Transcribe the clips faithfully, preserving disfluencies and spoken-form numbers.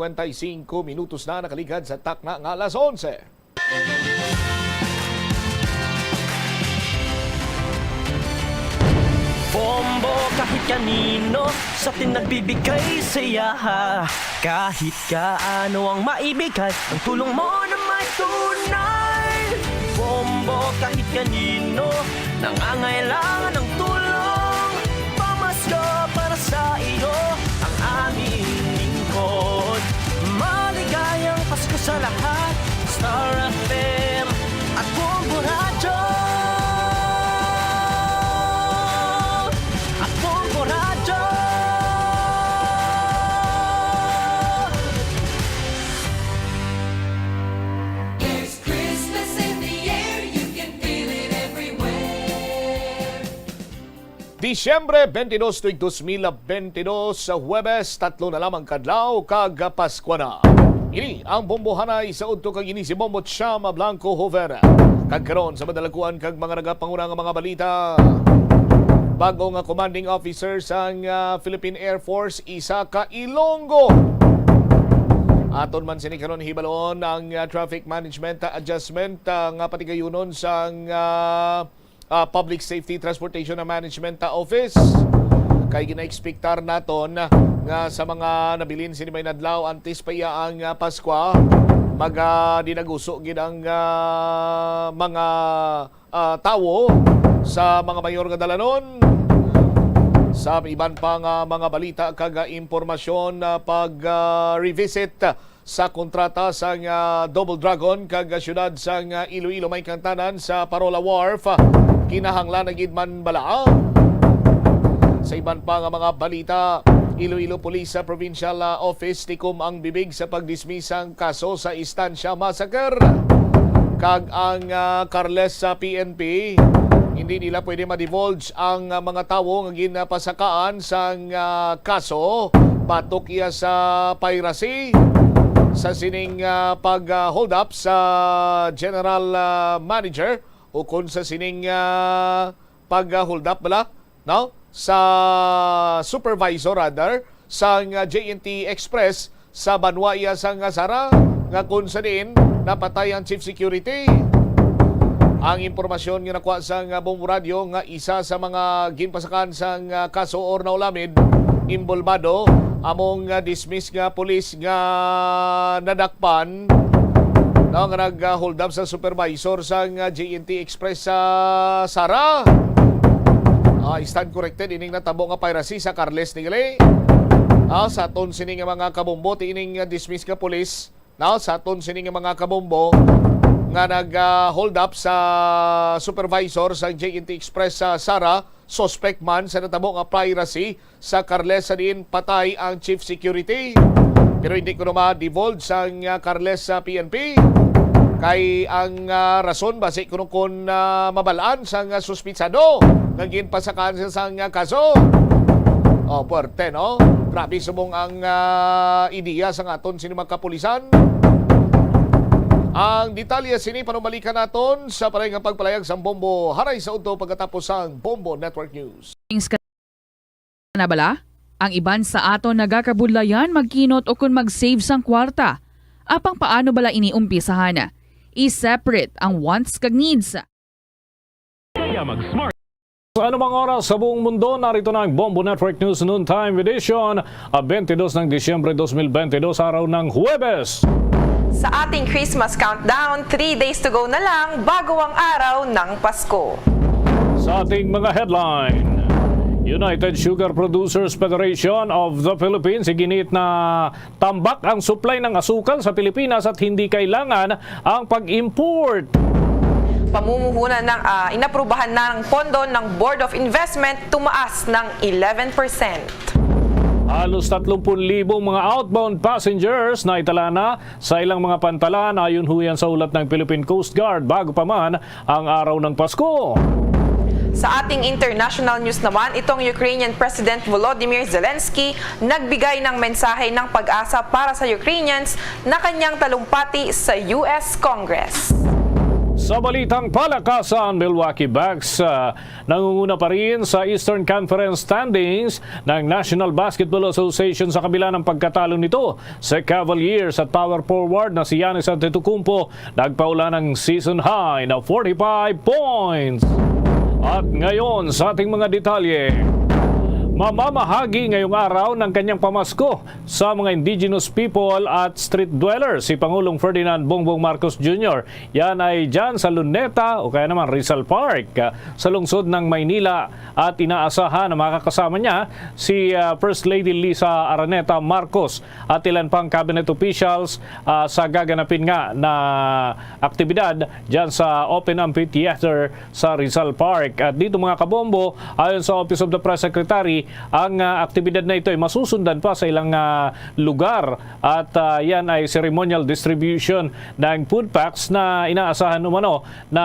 Kwenta y singko minutos na nakaligad sa takna nga alas onse. Bombo kahit kanino sa atin nagbibigay saya. Kahit kaano ang maibigay, ang tulong mo na may tunay. Bombo kahit kanino nangangailangan ng tulong. Pamasko para sa iyo ang aming lingkod. Maligayang Pasko sa lahat. Star F M at Bombo Radyo. At Bombo Radyo. There's Christmas in the air, you can feel it everywhere. Disyembre twenty-dos, tuig dos mil twenty-dos, sa Huwebes, tatlo na lamang kadlaw kag Paskwa na. Ini ang Bombohanay sa udto kag ini si Bombo Chama Blanco Hover. Kag karon sa madalakuan kag mga nagapanguna nga mga balita. Bago nga commanding officer sang, ah, Philippine Air Force, isa ka Ilonggo. Aton man sini karon hibalon ang, ah, traffic management, ah, adjustment, ah, nga patigayunon sang, ah, ah, Public Safety Transportation and Management, ah, Office. Kay ginaekspektar naton nga sa mga nabilin sini may nadlaw antes pa iya ang, ah, Paskwa, maga dinaguso gid ang, ah, mga, ah, tawo sa mga mayor nga dalanon. Sa iban pa nga mga balita kag, ah, impormasyon, ah, pag, ah, revisit sa kontrata sang, ah, Double Dragon kag, ah, siyudad sang, ah, Iloilo may kantanan sa Parola Wharf, ah, kinahanglan na gid man bala? Sa iban pa nga mga balita, Iloilo Police, ah, Provincial, ah, Office tikom ang bibig sa pagdismiss sang kaso sa Estancia Massacre. Kag ang, ah, Carles sa P N P, hindi nila pwede ma-divulge ang, ah, mga tawo nga ginapasakaan sang, ah, kaso batok iya sa piracy sa sining, ah, pag, ah, hold up sa general, ah, manager ukon sa sining, ah, pag, ah, hold up bala, no? Sa supervisor, rather, sang, ah, J N T Express sa banwa iya sang, ah, Sara, nga kung sa diin napatay ang chief security. Ang impormasyon nga nakuha sang, ah, Bombo Radyo nga isa sa mga ginpasakan sang, ah, kaso or naulamid, inbolbado among, ah, dismiss nga pulis nga nadakpan, no, nga nag, ah, hold up sa supervisor sang, ah, J N T Express sa Sara. Ah, stand corrected, ining natabo nga piracy sa Carles ni gali. Ah, sa aton sini nga mga kabombo, ti ining, ah, dismiss nga pulis, no, sa aton sini nga mga kabombo nga nag, ah, hold up sa supervisor sa J N T Express sa Sara, suspect man sa natabo nga piracy sa Carles sa diin patay ang chief security. Pero hindi ko na ma-divulge sang, ah, Carles sa P N P. Kay ang, ah, rason basi kuno kun, ah, mabalaan sang, ah, suspitsado nga ginpasakaan sa sang, ah, kaso. Oh, puwerte, no? Grabe subong ang, ah, ideya sa aton sini mga kapulisan. Ang detalye sini panumalikan naton sa pareho nga pagpalayag sang Bombo Haray sa udto pagkatapos sang Bombo Network News. Na bala? Ang iban sa aton nagakabudlayan magkinot o kon mag-save sang kwarta. Apang paano bala ini umpisahan? I-separate ang wants kag needs. Kaya mag-smart. Sa anumang oras sa buong mundo, narito na ang Bombo Network News Noontime Edition, ah, twenty-dos ng Disyembre dos mil twenty-dos, araw ng Huwebes. Sa ating Christmas countdown, three days to go na lang bago ang araw ng Pasko. Sa ating mga headline, United Sugar Producers Federation of the Philippines, iginiit na tambak ang supply ng asukal sa Pilipinas at hindi kailangan ang pag-import. Pamumuhunan ng, ah, inaprubahan na ng pondo ng Board of Investment tumaas ng eleven percent. Halos tatlong pun libong mga outbound passengers na itala na sa ilang mga pantalan, ayon huyan sa hulat ng Philippine Coast Guard, bago pa man ang araw ng Pasko. Sa ating international news naman, itong Ukrainian President Volodymyr Zelensky nagbigay ng mensahe ng pag-asa para sa Ukrainians na kanyang talumpati sa U S Congress. Sa balitang palakasan, Milwaukee Bucks, ah, nangunguna pa rin sa Eastern Conference standings ng National Basketball Association sa kabila ng pagkatalo nito sa Cavaliers at power forward na si Giannis Antetokounmpo nagpaula ng season high na forty-five points. At ngayon sa ating mga detalye, mamamahagi ngayong araw ng kanyang pamasko sa mga indigenous people at street dwellers si Pangulong Ferdinand Bongbong Marcos Junior. Yan ay dyan sa Luneta o kaya naman Rizal Park, ah, sa lungsod ng Maynila, at inaasahan na makakasama niya si, ah, First Lady Liza Araneta Marcos at ilan pang cabinet officials, ah, sa gaganapin nga na aktibidad dyan sa Open Amphitheater sa Rizal Park. At dito, mga kabombo, ayon sa Office of the Press Secretary, ang, ah, aktibidad na ito ay masusundan pa sa ilang, ah, lugar, at, ah, yan ay ceremonial distribution ng food packs na inaasahan umano na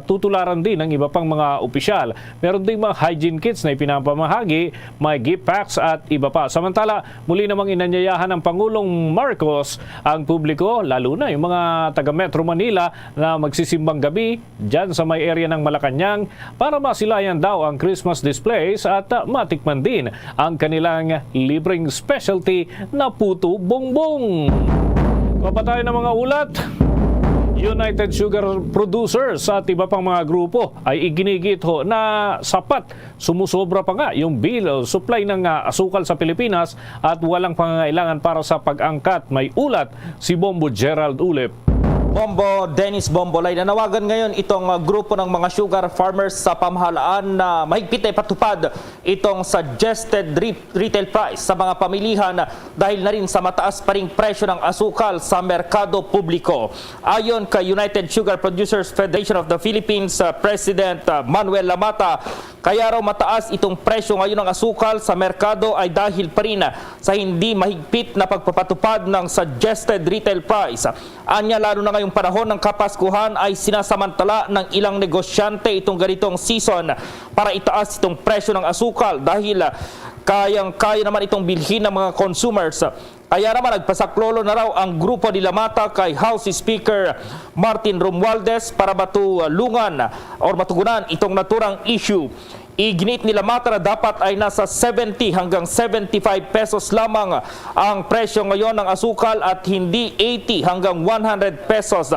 tutularan din ng iba pang mga opisyal. Meron ding mga hygiene kits na ipinapamahagi, may gift packs at iba pa. Samantala, muli namang inanyayahan ng Pangulong Marcos ang publiko, lalo na yung mga taga Metro Manila na magsisimbang gabi dyan sa may area ng Malacañang, para masilayan daw ang Christmas displays at, ah, matikman din ang kanilang libreng specialty na puto bongbong. Kapatay ng mga ulat, United Sugar Producers at iba pang mga grupo ay iginigit ho na sapat, sumusobra pa nga yung bill o supply ng, ah, asukal sa Pilipinas at walang pangangailangan para sa pag-angkat. May ulat si Bombo Gerald Ulip. Bombo Dennis Bombolay, nanawagan ngayon itong, ah, grupo ng mga sugar farmers sa pamahalaan na mahigpit na ipatupad itong suggested re-, retail price sa mga pamilihan dahil na rin sa mataas pa ring presyo ng asukal sa merkado publiko. Ayon kay United Sugar Producers Federation of the Philippines, ah, President, ah, Manuel Lamata, kaya raw mataas itong presyo ngayon ng asukal sa merkado ay dahil pa rin sa hindi mahigpit na pagpapatupad ng suggested retail price. Anya, lalo na ngayong panahon ng Kapaskuhan, ay sinasamantala ng ilang negosyante itong ganitong season para itaas itong presyo ng asukal dahil kayang-kaya naman itong bilhin ng mga consumers. Kaya naman, nagpasaklolo na raw ang grupo ni Lamata kay House Speaker Martin Romualdez para matulungan or matugunan itong naturang issue. Iginiit ni Lamata na dapat ay nasa seventy hanggang seventy-five pesos lamang ang presyo ngayon ng asukal at hindi eighty hanggang one hundred pesos.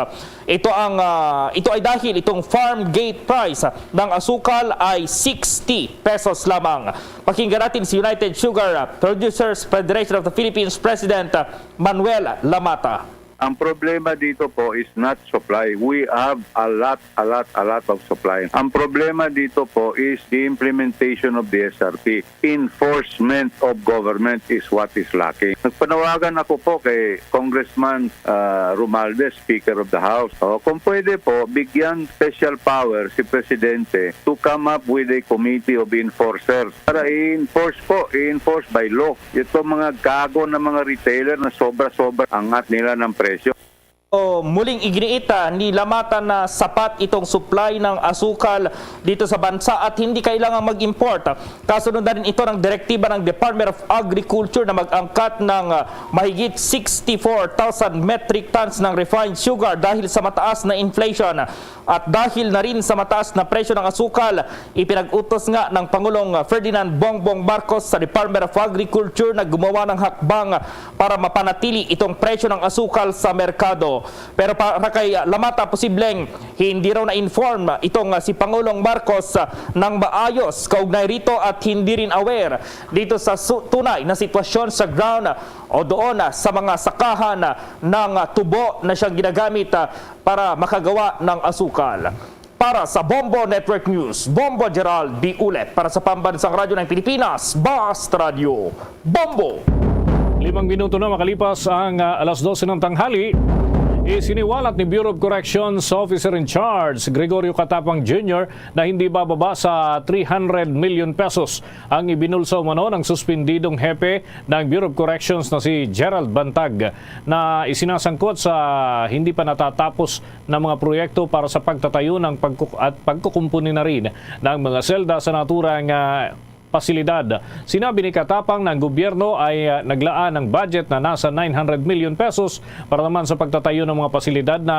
Ito ang, ah, ito ay dahil itong farm gate price ng asukal ay sixty pesos lamang. Pakinggan natin si United Sugar Producers Federation of the Philippines President, ah, Manuel Lamata. Ang problema dito po is not supply. We have a lot, a lot, a lot of supply. Ang problema dito po is the implementation of the S R P. Enforcement of government is what is lacking. Nagpanawagan ako po kay Congressman, ah, Romualdez, Speaker of the House. O, kung pwede po, bigyan special power si Presidente to come up with a committee of enforcers para i-enforce po, i-enforce by law. Ito mga gago na mga retailer na sobra-sobra angat nila ng presyo. O, muling iginiit ni Lamata na sapat itong supply ng asukal dito sa bansa at hindi kailangang mag-import. Kasunod na rin ito ng direktiba ng Department of Agriculture na mag-angkat ng, ah, mahigit sixty-four thousand metric tons ng refined sugar dahil sa mataas na inflation. At dahil na rin sa mataas na presyo ng asukal, ipinag-utos nga ng Pangulong Ferdinand Bongbong Marcos sa Department of Agriculture na gumawa ng hakbang para mapanatili itong presyo ng asukal sa merkado. Pero para kay Lamata, posibleng hindi raw na-inform itong, ah, si Pangulong Marcos, ah, ng maayos kaugnay rito at hindi rin aware dito sa su-, tunay na sitwasyon sa ground o doon, ah, sa mga sakahan, ah, ng, ah, tubo na siyang ginagamit, ah, para makagawa ng asukal. Para sa Bombo Network News, Bombo Gerald B. Ulet. Para sa Pambansang Radyo ng Pilipinas, Basta Radyo, Bombo! Limang minuto na makalipas ang, ah, alas dose ng tanghali, isiniwalat ni Bureau of Corrections Officer in Charge Gregorio Catapang Junior na hindi bababa sa three hundred million pesos ang ibinulsa umano ng suspendidong hepe ng Bureau of Corrections na si Gerald Bantag, na isinasangkot sa hindi pa natatapos na mga proyekto para sa pagtatayo ng pagkuk-, at pagkukumpuni na rin ng mga selda sa naturang, ah, pasilidad. Sinabi ni Katapang na ang gobyerno ay, ah, naglaan ng budget na nasa nine hundred million pesos para naman sa pagtatayo ng mga pasilidad na,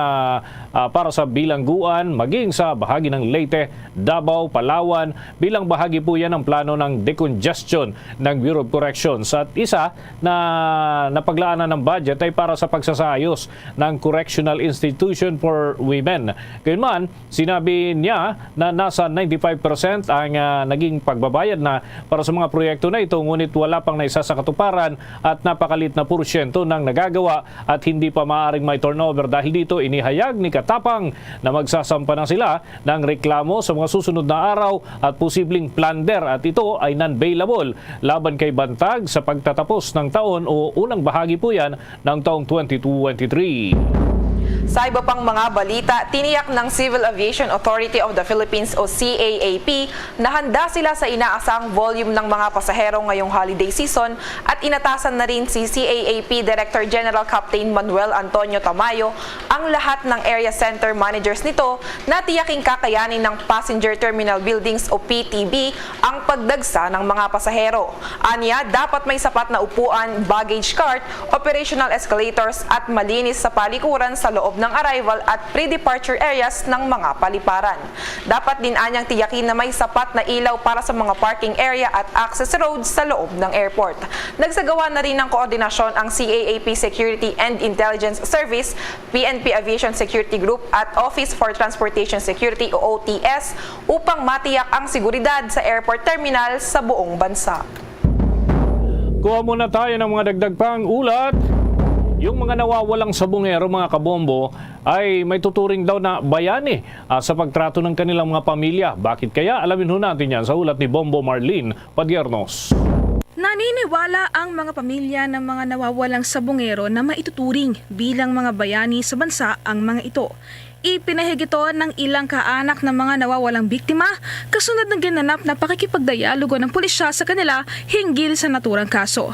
ah, para sa bilangguan, maging sa bahagi ng Leyte, Davao, Palawan, bilang bahagi po yan ng plano ng decongestion ng Bureau of Corrections. At isa na napaglaanan ng budget ay para sa pagsasayos ng Correctional Institution for Women. Gayunman, sinabi niya na nasa ninety-five percent ang, ah, naging pagbabayad na para sa mga proyekto na ito, ngunit wala pang naisa sa katuparan at napakalit na porsyento ng nagagawa at hindi pa maaaring may turnover. Dahil dito, inihayag ni Katapang na magsasampa na sila ng reklamo sa mga susunod na araw at posibleng plunder, at ito ay non-bailable laban kay Bantag sa pagtatapos ng taon o unang bahagi po yan ng taong twenty twenty-three. Sa iba pang mga balita, tiniyak ng Civil Aviation Authority of the Philippines o C A A P na handa sila sa inaasahang volume ng mga pasahero ngayong holiday season at inatasan na rin si C A A P Director General Captain Manuel Antonio Tamayo ang lahat ng area center managers nito na tiyaking kakayanin ng passenger terminal buildings o P T B ang pagdagsa ng mga pasahero. Anya, dapat may sapat na upuan, baggage cart, operational escalators at malinis sa palikuran sa loob ng arrival at pre-departure areas ng mga paliparan. Dapat din anyang tiyakin na may sapat na ilaw para sa mga parking area at access roads sa loob ng airport. Nagsagawa na rin ng koordinasyon ang C A A P Security and Intelligence Service, P N P Aviation Security Group at Office for Transportation Security o O T S upang matiyak ang seguridad sa airport terminal sa buong bansa. Kuha muna tayo ng mga dagdag pang ulat. Yung mga nawawalang sabungero, mga kabombo, ay may tuturing daw na bayani, ah, sa pagtrato ng kanilang mga pamilya. Bakit kaya? Alamin ho natin yan sa ulat ni Bombo Marlene Padiernos. Naniniwala ang mga pamilya ng mga nawawalang sabungero na maituturing bilang mga bayani sa bansa ang mga ito. Ipinahig ito ng ilang kaanak ng mga nawawalang biktima kasunod ng ginanap na pakikipagdialogo ng pulisya sa kanila hinggil sa naturang kaso.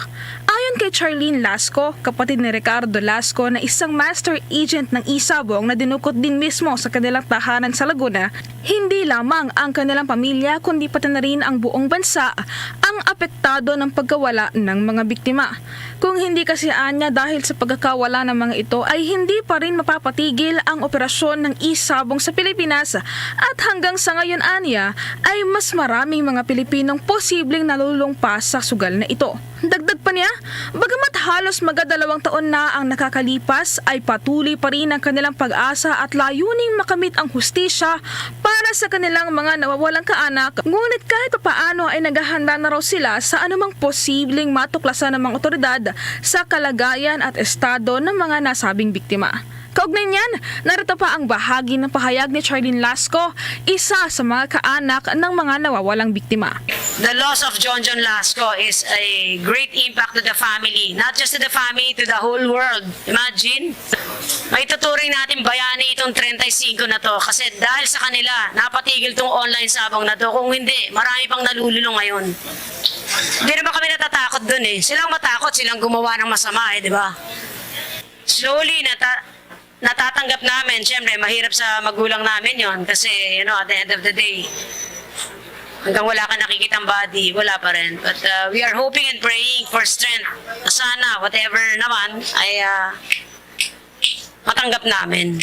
Ayon kay Charlene Lasco, kapatid ni Ricardo Lasco na isang master agent ng Isabong na dinukot din mismo sa kanilang tahanan sa Laguna, hindi lamang ang kanilang pamilya kundi pati na rin ang buong bansa ang apektado ng pagkawala ng mga biktima. Kung hindi kasi anya dahil sa pagkakawala ng mga ito ay hindi pa rin mapapatigil ang operasyon ng Isabong sa Pilipinas at hanggang sa ngayon anya ay mas maraming mga Pilipinong posibleng nalululong pa sa sugal na ito. Dagdag pa niya, bagamat halos magadalawang taon na ang nakakalipas, ay patuloy pa rin ang kanilang pag-asa at layuning makamit ang hustisya para sa kanilang mga nawawalang kaanak, ngunit kahit papaano ay naghahanda na raw sila sa anumang posibleng matuklasan ng mga otoridad sa kalagayan at estado ng mga nasabing biktima. Kaugnay niyan, narito pa ang bahagi ng pahayag ni Charlene Lasco, isa sa mga kaanak ng mga nawawalang biktima. The loss of John John Lasco is a great impact to the family, not just to the family, to the whole world. Imagine, maituturing natin bayani itong treinta y cinco na to kasi dahil sa kanila, napatigil tong online sabong na to. Kung hindi, marami pang nalululong ngayon. Hindi naman kami natatakot dun eh. Silang matakot, silang gumawa ng masama eh, di ba? Slowly, nata- natatanggap namin, siyempre, mahirap sa magulang namin yon kasi, you know, at the end of the day, hanggang wala ka nakikitang body, wala pa rin. But uh, we are hoping and praying for strength. Sana, whatever naman, ay uh, matanggap namin.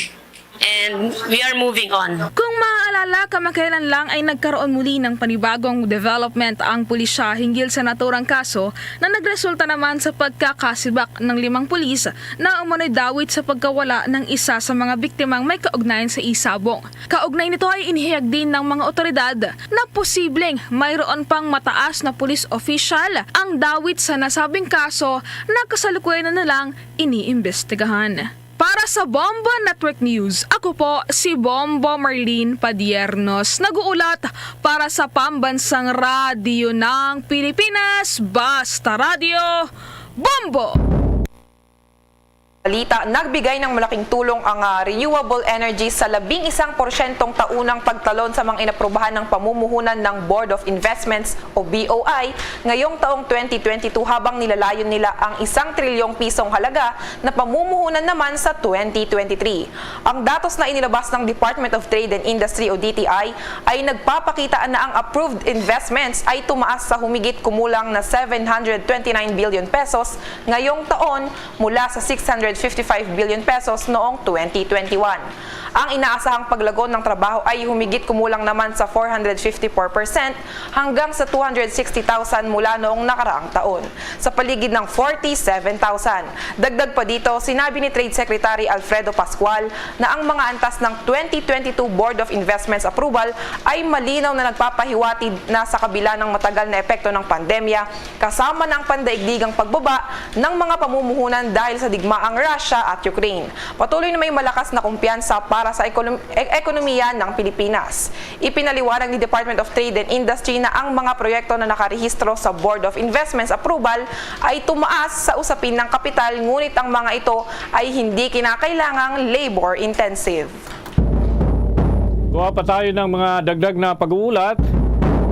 And we are moving on. Kung maaalala, kamakailan lang ay nagkaroon muli ng panibagong development ang pulisya hinggil sa naturang kaso na nagresulta naman sa pagkakasibak ng limang pulis na umano'y dawit sa pagkawala ng isa sa mga biktimang may kaugnayan sa Isabong. Kaugnay nito ay inihayag din ng mga otoridad na posibleng mayroon pang mataas na pulis opisyal ang dawit sa nasabing kaso na kasalukuyan na nilang iniimbestigahan. Para sa Bombo Network News, ako po si Bombo Marlene Padiernos, nag-uulat para sa Pambansang Radyo ng Pilipinas, Basta Radyo, Bombo! Balita. Ta-, nagbigay ng malaking tulong ang, ah, renewable energy sa labing isang porsyentong taunang pagtalon sa mga inaprubahan ng pamumuhunan ng Board of Investments o B O I ngayong taong twenty twenty-two, habang nilalayon nila ang isang trilyong pisong halaga na pamumuhunan naman sa twenty twenty-three. Ang datos na inilabas ng Department of Trade and Industry o D T I ay nagpapakita na ang approved investments ay tumaas sa humigit kumulang na seven hundred twenty-nine billion pesos ngayong taon mula sa six hundred fifty-five billion pesos noong twenty twenty-one. Ang inaasahang paglagon ng trabaho ay humigit kumulang naman sa four hundred fifty-four percent hanggang sa two hundred sixty thousand mula noong nakaraang taon, sa paligid ng forty-seven thousand. Dagdag pa dito, sinabi ni Trade Secretary Alfredo Pascual na ang mga antas ng twenty twenty-two Board of Investments approval ay malinaw na nagpapahiwatig na sa kabila ng matagal na epekto ng pandemya, kasama na ang pandaigdigang pagbaba ng mga pamumuhunan dahil sa digmaang Russia at Ukraine. Patuloy na may malakas na kumpiyansa para sa ekonom-, e-, ekonomiya ng Pilipinas. Ipinaliwanag ni Department of Trade and Industry na ang mga proyekto na nakarehistro sa Board of Investments approval ay tumaas sa usapin ng kapital, ngunit ang mga ito ay hindi kinakailangang labor-intensive. Kuha pa tayo ng mga dagdag na pag-uulat.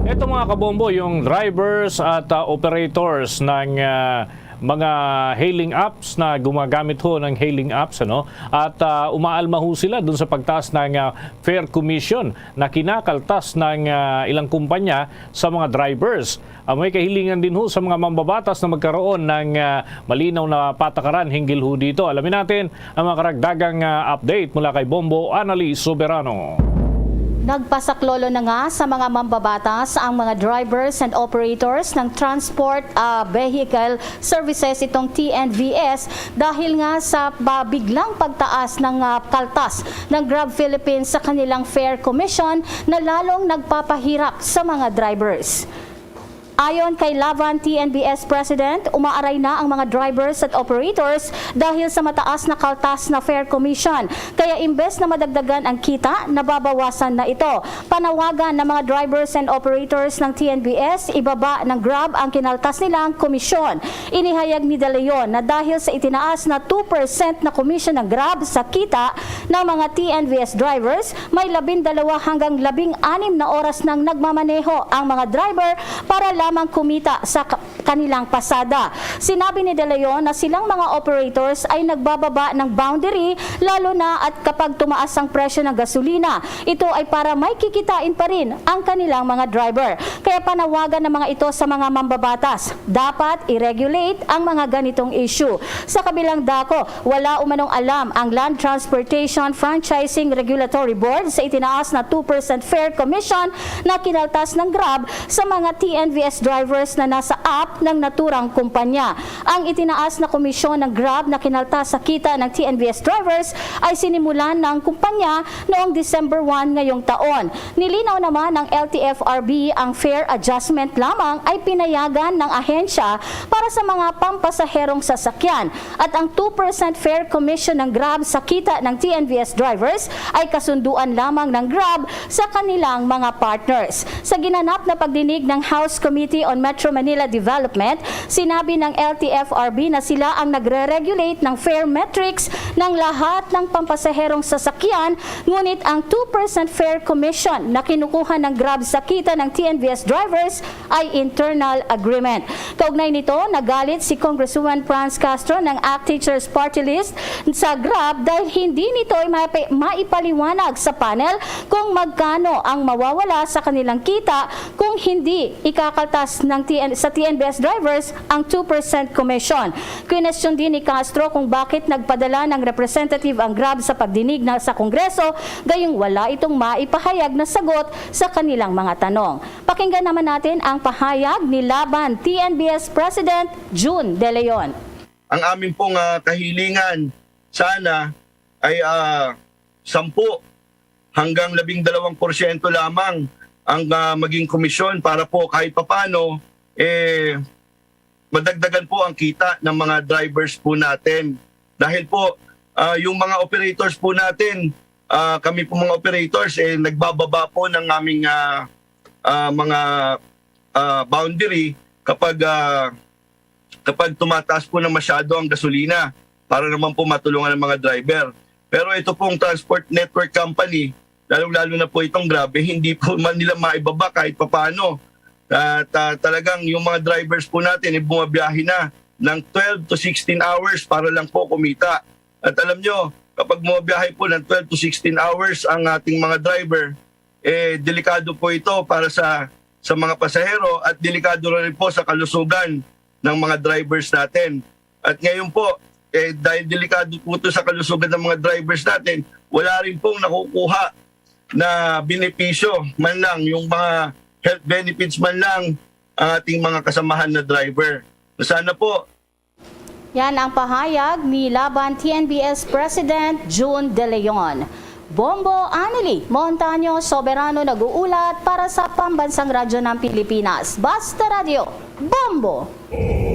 Ito, mga kabombo, yung drivers at, ah, operators ng, ah, mga hailing apps na gumagamit ho ng hailing apps, ano? At, ah, umaalma ho sila dun sa pagtaas ng, ah, fare commission na kinakaltas ng, ah, ilang kumpanya sa mga drivers. Ah, may kahilingan din ho sa mga mambabatas na magkaroon ng, ah, malinaw na patakaran hinggil ho dito. Alamin natin ang mga karagdagang, ah, update mula kay Bombo Annalise Soberano. Nagpasaklolo na nga sa mga mambabatas ang mga drivers and operators ng Transport, ah, Vehicle Services, itong T N V S, dahil nga sa, ah, biglang pagtaas ng, ah, kaltas ng Grab Philippines sa kanilang fare commission na lalong nagpapahirap sa mga drivers. Ayon kay Lavan T N V S President, umaaray na ang mga drivers at operators dahil sa mataas na kaltas na fare commission. Kaya imbes na madagdagan ang kita, nababawasan na ito. Panawagan ng mga drivers and operators ng T N V S, ibaba ng Grab ang kinaltas nilang komisyon. Inihayag ni De Leon na dahil sa itinaas na two percent na komisyon ng Grab sa kita ng mga T N V S drivers, may labindalawa hanggang labing-anim na oras nang nagmamaneho ang mga driver para lamang kumita sa ka-, kanilang pasada. Sinabi ni De Leon na silang mga operators ay nagbababa ng boundary, lalo na at kapag tumaas ang presyo ng gasolina. Ito ay para may kikitain pa rin ang kanilang mga driver. Kaya panawagan ng mga ito sa mga mambabatas, dapat i-regulate ang mga ganitong issue. Sa kabilang dako, wala umanong alam ang Land Transportation Franchising Regulatory Board sa itinaas na two percent fare commission na kinaltas ng Grab sa mga T N V S drivers na nasa app ng naturang kumpanya. Ang itinaas na komisyon ng Grab na kinaltas sa kita ng T N V S drivers ay sinimulan ng kumpanya noong December one ngayong taon. Nilinaw naman ng L T F R B, ang fare adjustment lamang ay pinayagan ng ahensya para sa mga pampasaherong sasakyan, at ang two percent fare commission ng Grab sa kita ng T N V S drivers ay kasunduan lamang ng Grab sa kanilang mga partners. Sa ginanap na pagdinig ng House Committee on Metro Manila Development, sinabi ng L T F R B na sila ang nagre-regulate ng fare metrics ng lahat ng pampasaherong sasakyan, ngunit ang two percent fare commission na kinukuha ng Grab sa kita ng T N V S drivers ay internal agreement. Kaugnay nito, nagalit si Congresswoman Franz Castro ng ACT Teachers Party List sa Grab dahil hindi nito ay maipa-, maipaliwanag sa panel kung magkano ang mawawala sa kanilang kita kung hindi ikakaltas ng T N, sa T N V S drivers ang two percent commission. Kwinestyon din ni Castro kung bakit nagpadala ng representative ang Grab sa pagdinig na sa Kongreso, gayong wala itong maipahayag na sagot sa kanilang mga tanong. Pakinggan naman natin ang pahayag ni Laban T N V S President Jun De Leon. Ang amin pong, ah, kahilingan sana ay, ah, sampu hanggang labing dalawang porsyento lamang ang, ah, maging komisyon para po kahit papano, eh, madagdagan po ang kita ng mga drivers po natin. Dahil po, ah, yung mga operators po natin, ah, kami po mga operators, eh, nagbababa po ng aming, ah, ah, mga, ah, boundary kapag, ah, kapag tumataas po ng masyado ang gasolina. para naman po matulungan ang mga driver. Pero ito pong Transport Network Company, lalong-lalo na po itong Grab, hindi po man nila maibaba kahit papaano. At ah, talagang yung mga drivers po natin ay bumabiyahe na ng twelve to sixteen hours para lang po kumita. At alam nyo, kapag bumabiyahe po ng twelve to sixteen hours ang ating mga driver, eh, delikado po ito para sa, sa mga pasahero at delikado rin po sa kalusugan ng mga drivers natin. At ngayon po, eh, dahil delikado po ito sa kalusugan ng mga drivers natin, wala rin pong nakukuha na benepisyo man lang, yung mga health benefits man lang ang ating mga kasamahan na driver. Sana po. Yan ang pahayag ni Laban T N B S President June De Leon. Bombo Annalie Montaño Soberano nag-uulat para sa Pambansang Radyo ng Pilipinas, Basta Radyo, Bombo!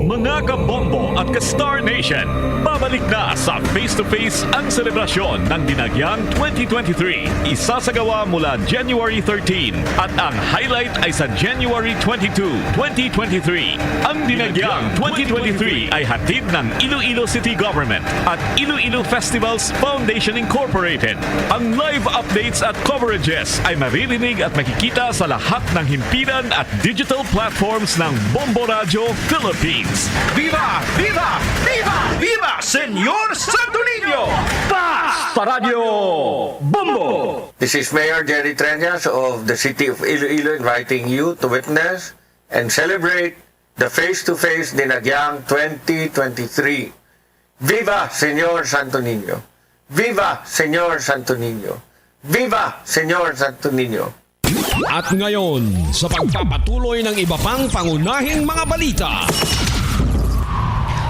Mga kabombo at ka-Star Nation, babalik na sa Face to Face ang selebrasyon ng Dinagyang twenty twenty-three. Isasagawa mula January thirteen at ang highlight ay sa January twenty-two, twenty twenty-three. Ang Dinagyang twenty twenty-three ay hatid ng Iloilo City Government at Iloilo Festivals Foundation Incorporated. Ang live updates at coverages ay maririnig at makikita sa lahat ng himpilan at digital platforms ng Bombo Radyo Philippines. Viva! Viva! Viva! Viva Senyor Santo Niño! Basta Radyo Bombo! This is Mayor Jerry Treñas of the City of Iloilo inviting you to witness and celebrate the Face-to-Face Dinagyang twenty twenty-three. Viva Señor Santo Niño! Viva Señor Santo Niño! Viva Señor Santo Niño! At ngayon, sa pagpapatuloy ng iba pang pangunahing mga balita.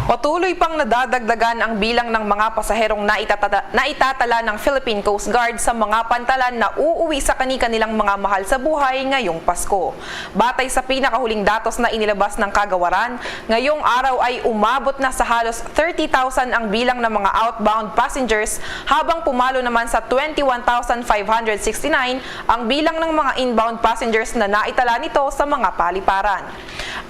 Patuloy pang nadadagdagan ang bilang ng mga pasaherong naitata- naitatala ng Philippine Coast Guard sa mga pantalan na uuwi sa kani-kanilang mga mahal sa buhay ngayong Pasko. Batay sa pinakahuling datos na inilabas ng Kagawaran, ngayong araw ay umabot na sa halos thirty thousand ang bilang ng mga outbound passengers, habang pumalo naman sa twenty-one thousand five hundred sixty-nine ang bilang ng mga inbound passengers na naitala nito sa mga paliparan.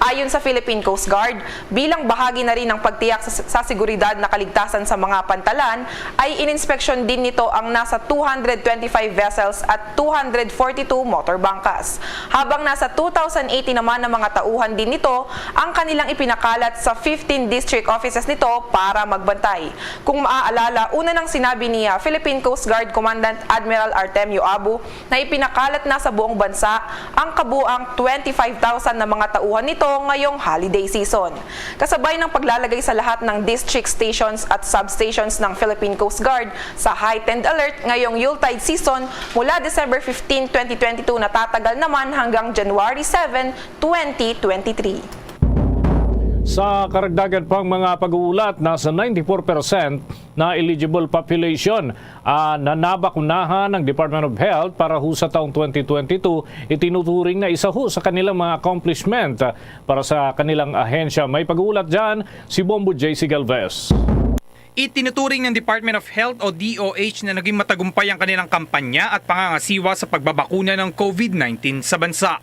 Ayon sa Philippine Coast Guard, bilang bahagi na rin ng pagtiyak sa, sa seguridad na kaligtasan sa mga pantalan, ay ininspeksyon din nito ang nasa two hundred twenty-five vessels at two hundred forty-two motor bangkas. Habang nasa two thousand eighty naman ang mga tauhan din nito ang kanilang ipinakalat sa fifteen district offices nito para magbantay. Kung maaalala, una nang sinabi ni ah, Philippine Coast Guard Commandant Admiral Artemio Abu na ipinakalat na sa buong bansa ang kabuang twenty-five thousand na mga tauhan nito ngayong holiday season. Kasabay ng paglalagay sa lahat ng district stations at substations ng Philippine Coast Guard sa heightened alert ngayong Yuletide season mula December fifteen, twenty twenty-two, natatagal naman hanggang January seven, twenty twenty-three. Sa karagdagan pang mga pag-uulat, nasa ninety-four percent na eligible population ah, na nabakunahan ng Department of Health para ho sa taong twenty twenty-two, itinuturing na isa ho sa kanilang mga accomplishment ah, para sa kanilang ahensya. May pag-uulat dyan si Bombo J C Galvez. Itinuturing ng Department of Health o D O H na naging matagumpay ang kanilang kampanya at pangangasiwa sa pagbabakuna ng COVID nineteen sa bansa.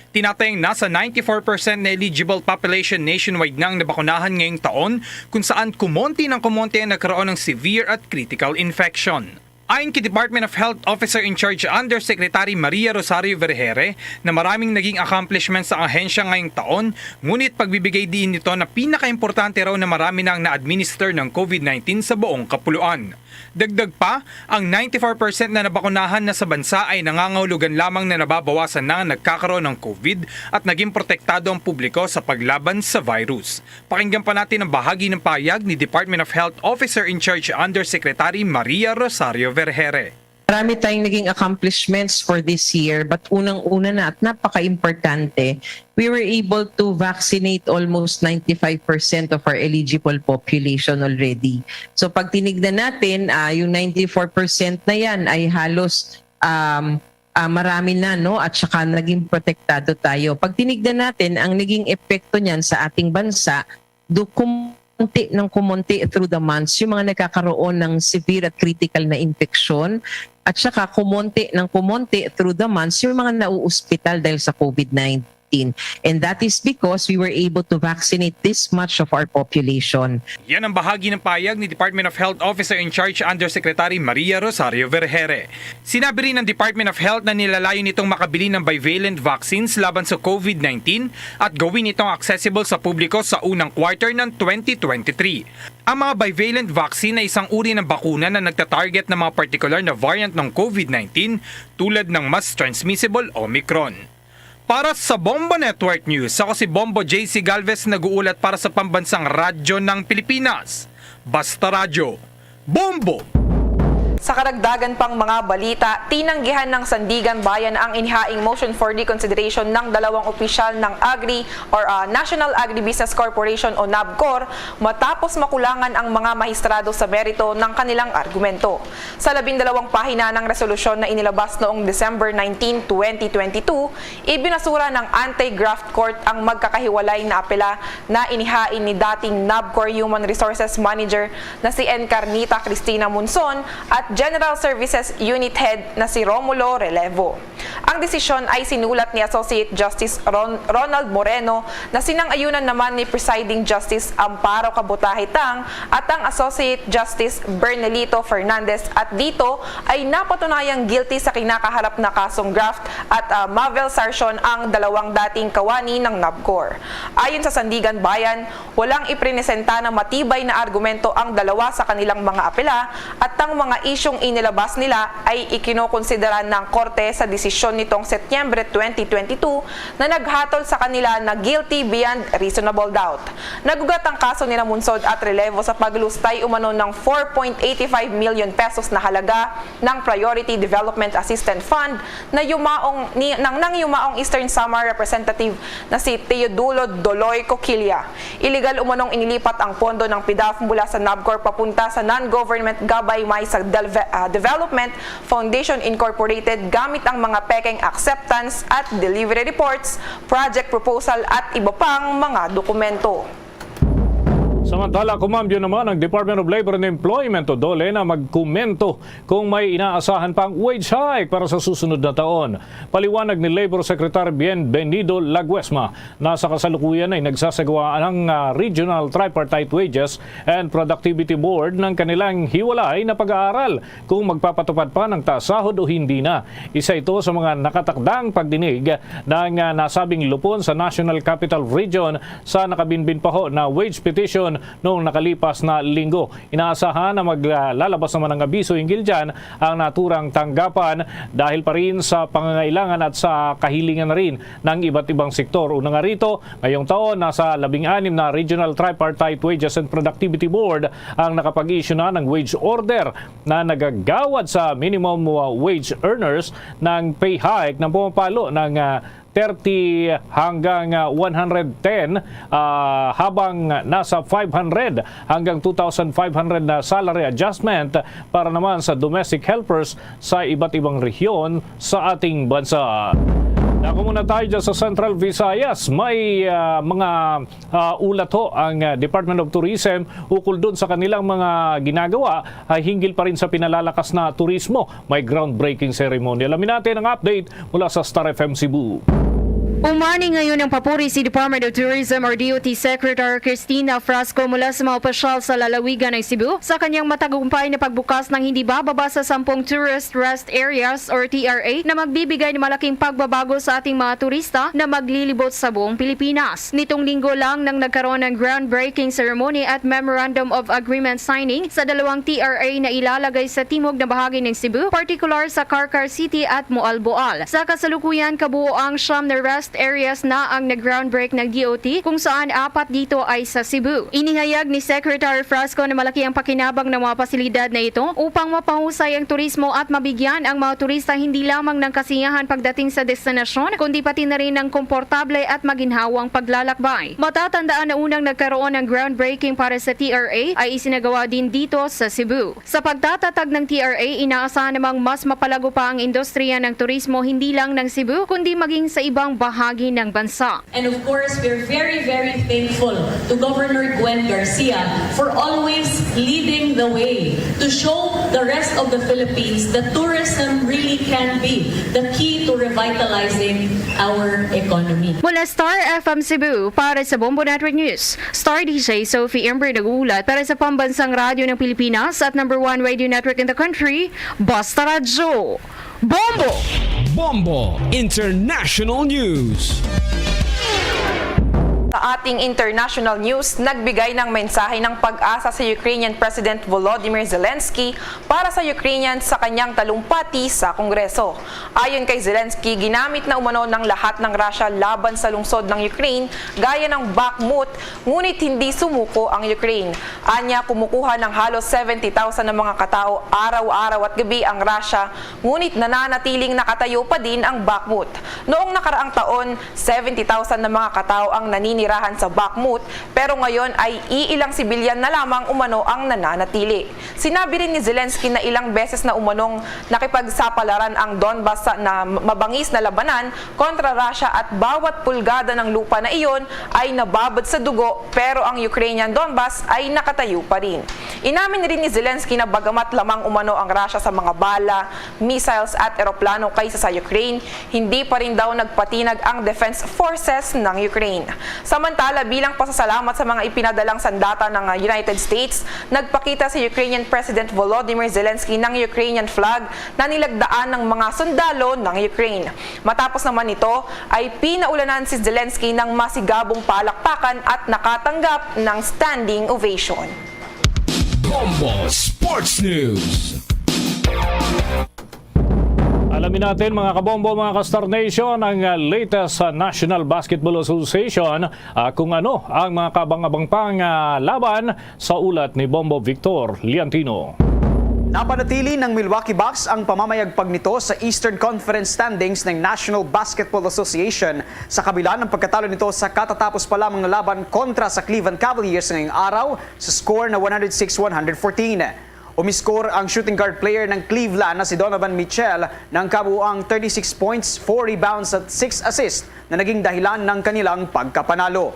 Tinatayang nasa ninety-four percent na eligible population nationwide na ang nabakunahan ngayong taon, kung saan kumonti ng kumonti ang nagkaroon ng severe at critical infection. Ayon kay Department of Health Officer in Charge Undersecretary Maria Rosario Vergere na maraming naging accomplishments sa ahensya ngayong taon, ngunit pagbibigay diin nito na pinakaimportante raw na marami na ang na-administer ng COVID nineteen sa buong kapuluan. Dagdag pa, ang ninety-four percent na nabakunahan na sa bansa ay nangangahulugan lamang na nababawasan na ang nagkakaroon ng COVID at naging protektado ang publiko sa paglaban sa virus. Pakinggan pa natin ang bahagi ng pahayag ni Department of Health Officer in Charge Undersecretary Maria Rosario Vergere. Marami tayong naging accomplishments for this year, but unang-una na at napaka-importante, we were able to vaccinate almost ninety-five percent of our eligible population already. So pag tinignan natin, ah, yung ninety-four percent na yan ay halos um, ah, marami na, no? At saka naging protektado tayo. Pag tinignan natin, ang naging epekto niyan sa ating bansa, do kumonti ng kumonti through the months yung mga nagkakaroon ng severe at critical na infection, at saka kumonti ng kumonti through the months yung mga nauospital dahil sa COVID nineteen. And that is because we were able to vaccinate this much of our population. Yan ang bahagi ng payag ni Department of Health Officer in Charge Undersecretary Maria Rosario Vergere. Sinabi rin ng Department of Health na nilalayo nitong makabili ng bivalent vaccines laban sa COVID nineteen at gawin itong accessible sa publiko sa unang quarter ng twenty twenty-three. Ang mga bivalent vaccine ay isang uri ng bakuna na nagtatarget ng mga partikular na variant ng COVID nineteen, tulad ng mas transmissible Omicron. Para sa Bombo Network News, ako si Bombo J C Galvez, nag-uulat para sa Pambansang Radyo ng Pilipinas. Basta Radyo, Bombo! Sa karagdagan pang mga balita, tinanggihan ng Sandigan Bayan ang inihaing motion for reconsideration ng dalawang opisyal ng Agri or ah, National Agribusiness Corporation o NABCOR matapos makulangan ang mga mahistrado sa merito ng kanilang argumento. Sa labindalawang pahina ng resolusyon na inilabas noong December nineteen, twenty twenty-two, ibinasura ng Anti-Graft Court ang magkakahiwalay na apela na inihain ni dating NABCOR Human Resources Manager na si Encarnita Cristina Monson at General Services Unit Head na si Romulo Relevo. Ang desisyon ay sinulat ni Associate Justice Ron- Ronald Moreno na sinang-ayunan naman ni Presiding Justice Amparo Kabutahe Tang at ang Associate Justice Bernelito Fernandez, at dito ay napatunayang guilty sa kinakaharap na kasong graft at ah, malversation ang dalawang dating kawani ng NABCOR. Ayon sa Sandigan Bayan, walang iprinesenta na matibay na argumento ang dalawa sa kanilang mga apela at ang mga isyung inilabas nila ay ikinokonsidera ng korte sa desisyon nitong Setyembre twenty twenty-two na naghatol sa kanila na guilty beyond reasonable doubt. Nagugat ang kaso ni Namunsod at Relevo sa paglustay umano ng four point eight five million pesos na halaga ng Priority Development Assistance Fund na yumaong ni, ng, ng yumaong Eastern Samar Representative na si Teodulo Doloy Coquilla. Iligal umanong inilipat ang pondo ng PDAF mula sa NABCOR papunta sa non-government gabay may sa Delve- ah, Development Foundation Incorporated gamit ang mga pekeng acceptance at delivery reports, project proposal at iba pang mga dokumento. Samantala, kumambyo naman ang Department of Labor and Employment o DOLE na magkomento kung may inaasahan pang wage hike para sa susunod na taon. Paliwanag ni Labor Secretary Bienvenido Laguesma na sa kasalukuyan ay nagsasagawa ang ah, Regional Tripartite Wages and Productivity Board ng kanilang hiwalay na pag-aaral kung magpapatupad pa ng taas sahod o hindi na. Isa ito sa mga nakatakdang pagdinig ng ah, nasabing lupon sa National Capital Region sa nakabinbin pa ho na wage petition noong nakalipas na linggo. Inaasahan na maglalabas naman ng abiso hinggil dyan ang naturang tanggapan dahil pa rin sa pangangailangan at sa kahilingan na rin ng iba't ibang sektor. Una nga rito, ngayong taon, nasa labing anim na Regional Tripartite Wages and Productivity Board ang nakapag-issue na ng wage order na nagagawad sa minimum wage earners ng pay hike ng pumapalo ng ah, thirty hanggang ah, one hundred ten, ah, habang nasa five hundred hanggang two thousand five hundred na salary adjustment para naman sa domestic helpers sa iba't ibang rehiyon sa ating bansa. Dako muna tayo dyan sa Central Visayas. May ah, mga ah, ulat ho ang ah, Department of Tourism ukol dun sa kanilang mga ginagawa ah, hinggil pa rin sa pinalalakas na turismo. May groundbreaking ceremony. Alamin natin ang update mula sa Star F M Cebu. Umani ngayon ang papuri si Department of Tourism or D O T Secretary Cristina Frasco mula sa mga opisyal sa lalawigan ng Cebu sa kanyang matagumpay na pagbukas ng hindi bababa sa sampung tourist rest areas or T R A na magbibigay ng malaking pagbabago sa ating mga turista na maglilibot sa buong Pilipinas. Nitong linggo lang nang nagkaroon ng groundbreaking ceremony at Memorandum of Agreement signing sa dalawang T R A na ilalagay sa timog na bahagi ng Cebu, partikular sa Carcar City at Moalboal. Sa kasalukuyan, kabuoang siyam na rest areas na ang nag-groundbreak ng D O T, kung saan apat dito ay sa Cebu. Inihayag ni Secretary Frasco na malaki ang pakinabang ng mga pasilidad na ito upang mapahusay ang turismo at mabigyan ang mga turista hindi lamang ng kasiyahan pagdating sa destinasyon, kundi pati na rin ng komportable at maginhawang paglalakbay. Matatandaan na unang nagkaroon ng groundbreaking para sa T R A ay isinagawa din dito sa Cebu. Sa pagtatatag ng T R A, inaasahan namang mas mapalago pa ang industriya ng turismo hindi lang ng Cebu, kundi maging sa ibang bahagi bahagi ng bansa. And of course, we're very, very thankful to Governor Gwen Garcia for always leading the way to show the rest of the Philippines that tourism really can be the key to revitalizing our economy. Mula Star F M Cebu, para sa Bombo Network News, Star D J Sophie Ember nag-uulat para sa pambansang radyo ng Pilipinas at number one radio network in the country, Basta Radyo. Bombo! Bombo International News. Sa ating international news, nagbigay ng mensahe ng pag-asa sa Ukrainian President Volodymyr Zelensky para sa Ukrainian sa kanyang talumpati sa Kongreso. Ayon kay Zelensky, ginamit na umano ng lahat ng Russia laban sa lungsod ng Ukraine gaya ng Bakhmut, ngunit hindi sumuko ang Ukraine. Anya, kumukuha ng halos seventy thousand na mga katao araw-araw at gabi ang Russia, ngunit nananatiling nakatayo pa din ang Bakhmut. Noong nakaraang taon, seventy thousand na mga katao ang naninirahan sa Bakhmut, pero ngayon ay iilang sibilyan na lamang umano ang nananatili. Sinabi rin ni Zelensky na ilang beses na umanong nakipagsapalaran ang Donbas sa na mabangis na labanan kontra Russia at bawat pulgada ng lupa na iyon ay nababad sa dugo, pero ang Ukrainian Donbas ay nakatayo pa rin. Inamin rin ni Zelensky na bagamat lamang umano ang Russia sa mga bala, missiles at eroplano kaysa sa Ukraine, hindi pa rin daw nagpatinag ang defense forces ng Ukraine. Samantala, bilang pasasalamat sa mga ipinadalang sandata ng United States, nagpakita si Ukrainian President Volodymyr Zelensky ng Ukrainian flag na nilagdaan ng mga sundalo ng Ukraine. Matapos naman nito, ay pinaulanan si Zelensky ng masigabong palakpakan at nakatanggap ng standing ovation. Bombo Sports News. Alamin natin, mga kabombo, mga ka-Star Nation, ang, ah, latest sa National Basketball Association, ah, kung ano ang mga kabang-abang pang, ah, laban sa ulat ni Bombo Victor Liantino. Napanatili ng Milwaukee Bucks ang pamamayagpag nito sa Eastern Conference standings ng National Basketball Association sa kabila ng pagkatalo nito sa katatapos pa lamang na laban kontra sa Cleveland Cavaliers ngayong araw sa score na one hundred six one hundred fourteen. Umiskor ang shooting guard player ng Cleveland na si Donovan Mitchell ng kabuuang thirty-six points, four rebounds at six assists na naging dahilan ng kanilang pagkapanalo.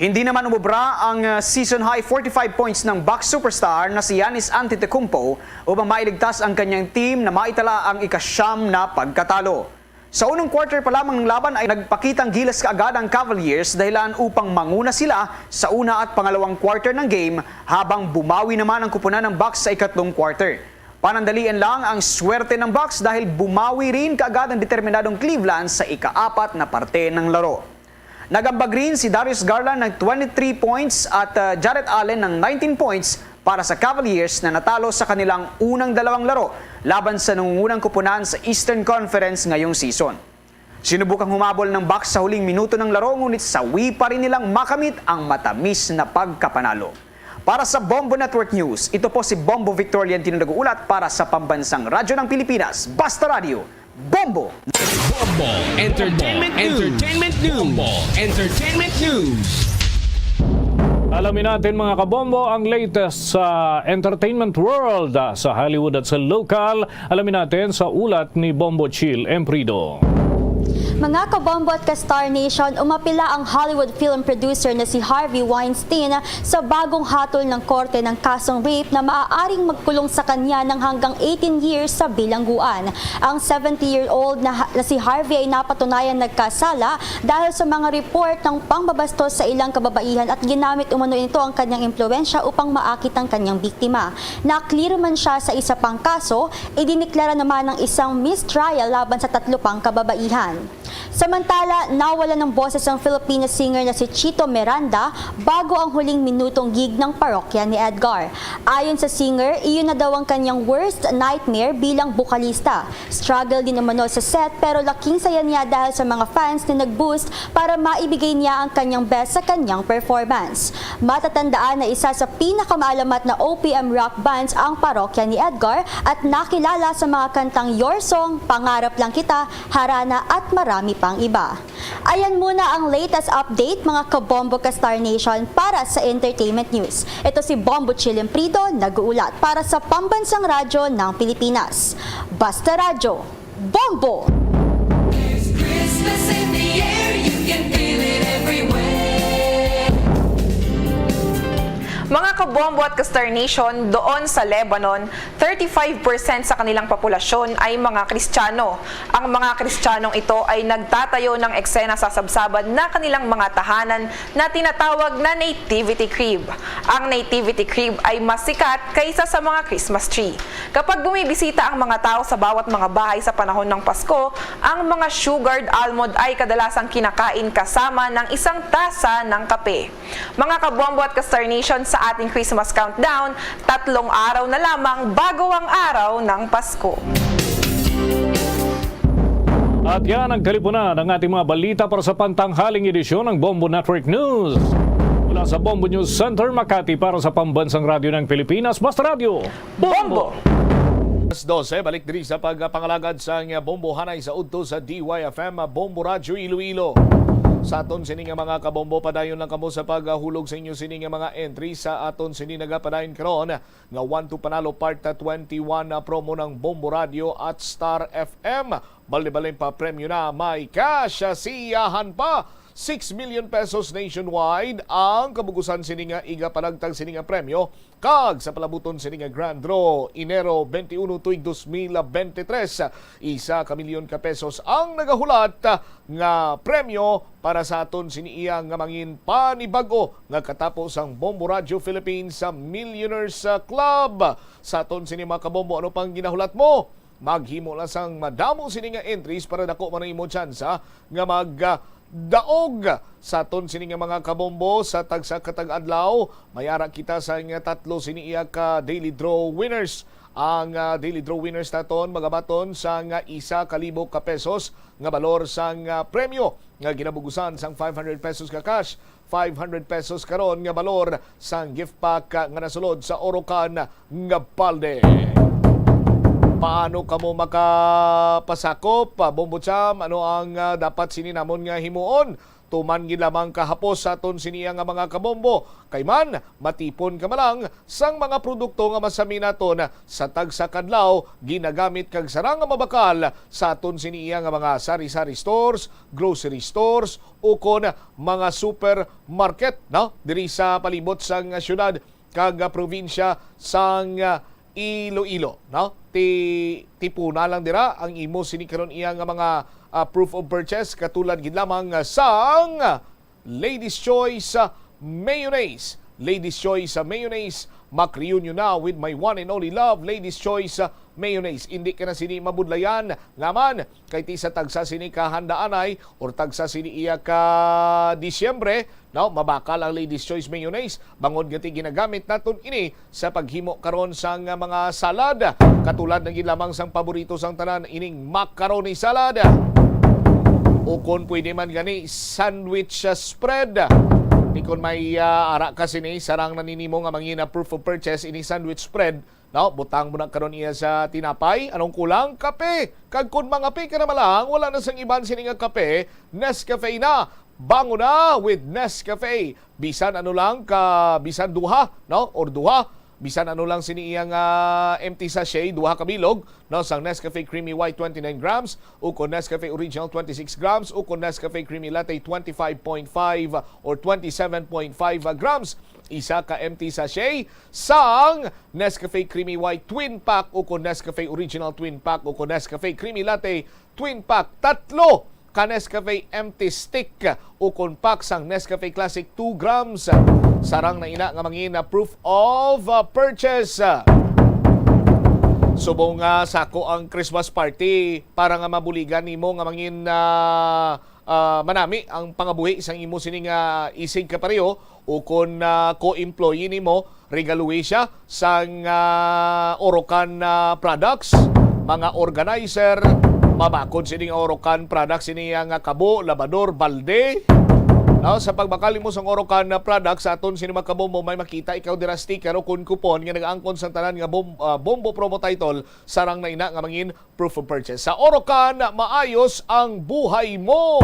Hindi naman umubra ang, uh, season-high forty-five points ng Bucks superstar na si Giannis Antetokounmpo upang mailigtas ang kanyang team na maitala ang ikasyam na pagkatalo. Sa unang quarter pa lamang ng laban ay nagpakitang gilas kaagad ang Cavaliers dahilan upang manguna sila sa una at pangalawang quarter ng game, habang bumawi naman ang kupunan ng Bucks sa ikatlong quarter. Panandalian lang ang swerte ng Bucks dahil bumawi rin kaagad ang determinadong Cleveland sa ikaapat na parte ng laro. Nagambag rin si Darius Garland ng twenty-three points at, uh, Jarrett Allen ng nineteen points para sa Cavaliers na natalo sa kanilang unang dalawang laro laban sa nangungunang kupunan sa Eastern Conference ngayong season. Sinubukang humabol ng Bucks sa huling minuto ng laro, ngunit sawi pa rin nilang makamit ang matamis na pagkapanalo. Para sa Bombo Network News, ito po si Bombo Victor Liantino nag-uulat para sa Pambansang Radyo ng Pilipinas, Basta Radyo, Bombo! Bombo Entertainment News. Entertainment News. Bombo Entertainment News. Alamin natin, mga kabombo, ang latest sa entertainment world, ah, sa Hollywood at sa local. Alamin natin sa ulat ni Bombo Chill Emprido. Mga kabombo at ka-Star Nation, umapila ang Hollywood film producer na si Harvey Weinstein sa bagong hatol ng korte ng kasong rape na maaaring magkulong sa kanya ng hanggang eighteen years sa bilangguan. Ang seventy-year-old na, na si Harvey ay napatunayan nagkasala dahil sa mga report ng pangbabastos sa ilang kababaihan at ginamit umano nito ang kanyang impluwensya upang maakit ang kanyang biktima. Nakliro man siya sa isa pang kaso, idineklara naman ang isang mistrial laban sa tatlo pang kababaihan. Samantala, nawalan ng boses ang Filipino singer na si Chito Miranda bago ang huling minutong gig ng parokya ni Edgar. Ayon sa singer, iyon na daw ang kanyang worst nightmare bilang bokalista. Struggle din umano sa set, pero laking saya niya dahil sa mga fans na nag-boost para maibigay niya ang kanyang best sa kanyang performance. Matatandaan na isa sa pinakamaalamat na O P M rock bands ang parokya ni Edgar at nakilala sa mga kantang Your Song, Pangarap Lang Kita, Harana at marami pang iba. Ayan muna ang latest update, mga kabombo ka Star Nation, para sa entertainment news. Ito si Bombo Chill Emprido, nag-uulat para sa Pambansang Radyo ng Pilipinas. Basta Radyo, Bombo! There's Christmas in the air, Can feel it everywhere. Mga kabombo at ka-Star Nation, doon sa Lebanon, thirty-five percent sa kanilang populasyon ay mga Kristiyano. Ang mga Kristiyanong ito ay nagtatayo ng eksena sa sabsaban na kanilang mga tahanan na tinatawag na Nativity Crib. Ang Nativity Crib ay mas sikat kaysa sa mga Christmas tree. Kapag bumibisita ang mga tao sa bawat mga bahay sa panahon ng Pasko, ang mga sugared almond ay kadalasang kinakain kasama ng isang tasa ng kape. Mga kabombo at ka-Star Nation, sa ating Christmas countdown, tatlong araw na lamang bago ang araw ng Pasko. At yan ang kalipunan ng ating mga balita para sa pantanghaling edisyon ng Bombo Network News. Mula sa Bombo News Center, Makati, para sa Pambansang Radyo ng Pilipinas, Basta Radyo, Bombo! Alas dose, balik diri sa pagpangalagad sang Bombo Hanay sa udto sa D Y F M, Bombo Radyo Iloilo. Sa aton sini nga mga kabombo, padayon lang kamo sa paghulog sa inyo sini nga mga entry sa aton sini nagapadayon karon nga One to Panalo Part twenty-one na promo ng Bombo Radio at Star F M. Balde-balde pa premyo na, may cash siyahan pa. Six million pesos nationwide ang kabugusan sini nga igapanagtag sini nga premyo. Kag sa palabuton sini nga grand draw, Enero twenty-one tuig dos mil bente tres, isa ka milyon ka pesos ang nagahulat nga premyo para sa aton sini iya nga mangin panibag-o nga katapo sang Bombo Radio Philippines sa Millionaires Club. Sa aton sini mga kabombo, ano pang ginahulat mo? Maghimo lang sang madamo sini nga entries para dako man ang imo tsansa nga mag, ah, daog sa aton sini nga mga kabombo sa tagsa ka tag-adlaw. May ara kita sa nga tatlo sini iya ka daily draw winners. Ang, ah, daily draw winners naton magabaton sa nga isa ka libo ka pesos nga balor sang, ah, premyo nga ginabugusan sang five hundred pesos ka cash, five hundred pesos karon nga balor sang gift pack nga nasulod sa Orocan nga balde. Paano kamo makapasakop? Bombo Cham, ano ang, ah, dapat sini namon nga himuon? Tuman gid lamang kahapos sa aton sini nga mga kabombo. Kay man, matipon ka man lang sang mga produkto nga masami naton sa tagsa kadlaw ginagamit kag sarang nga mabakal sa aton sini nga mga sari-sari stores, grocery stores, ukon mga supermarket, no? Diri sa palibot sang syudad kag, ah, probinsya sang, ah, Iloilo, no? Ti-, tipuna lang dira ang imo sini karon iya nga mga, ah, proof of purchase, katulad gid lamang, ah, sang Ladies Choice, ah, Mayonnaise. Ladies Choice, ah, Mayonnaise. Mak-reunion na with my one and only love, Ladies Choice, ah, Mayonnaise. Indi ka na sini mabudlayan, nga man, kay ti sa tagsa sini ka handaanay or tagsa sini iya ka Disyembre, no, mabakal ang Ladies Choice Mayonnaise, bangod nga ti ginagamit naton ini sa paghimo karon sang mga salad, katulad na gid lamang sang paborito sang tanan, ining macaroni salad. Ukon pwede man gani sandwich, ah, spread. Ni kon may, ah, ara ka sini, sarang na ni nimo nga mangina proof of purchase ini sandwich spread, no? Butang mo na karon iya sa tinapay. Anong kulang? Kape. Kag kon mangape ka na man lang, wala na sang iban sini nga kape, Nescafe na. Bango na with Nescafe. Bisan ano lang ka, bisan duha, no? Or duha, bisan ano lang sini iyang, ah, empty sachet, duha ka bilog, no? Sang Nescafe Creamy White twenty-nine grams, ukon Nescafe Original twenty-six grams, ukon Nescafe Creamy Latte twenty-five point five or twenty-seven point five grams. Isa ka empty sachet sang Nescafe Creamy White Twin Pack, ukon Nescafe Original Twin Pack, ukon Nescafe Creamy Latte Twin Pack. Tatlo ka Nescafe Empty Stick ukon pack sang Nescafe Classic two grams. Sarang na ina nga mangina proof of, uh, purchase. Subong nga sako ang Christmas party para nga mabuligan nimo nga mangin, uh, uh, manami ang pangabuhi sang imo sini nga isig kapareho ukon, uh, co-employee nimo. Regaluhi siya sang, ah, Orocan, ah, products, mga organizer, mabakod sini nga Orocan products, sini nga kabo, labador, balde. No, sa pagbakal nimo sang Orocan, ah, products, sa aton sini mga kabombo, may makita ikaw dira sticker o kun coupon nga nag-angkon sang tanan nga bom-, ah, Bombo Promo Title, sarang na ina nga mangin proof of purchase. Sa Orocan, maayos ang buhay mo.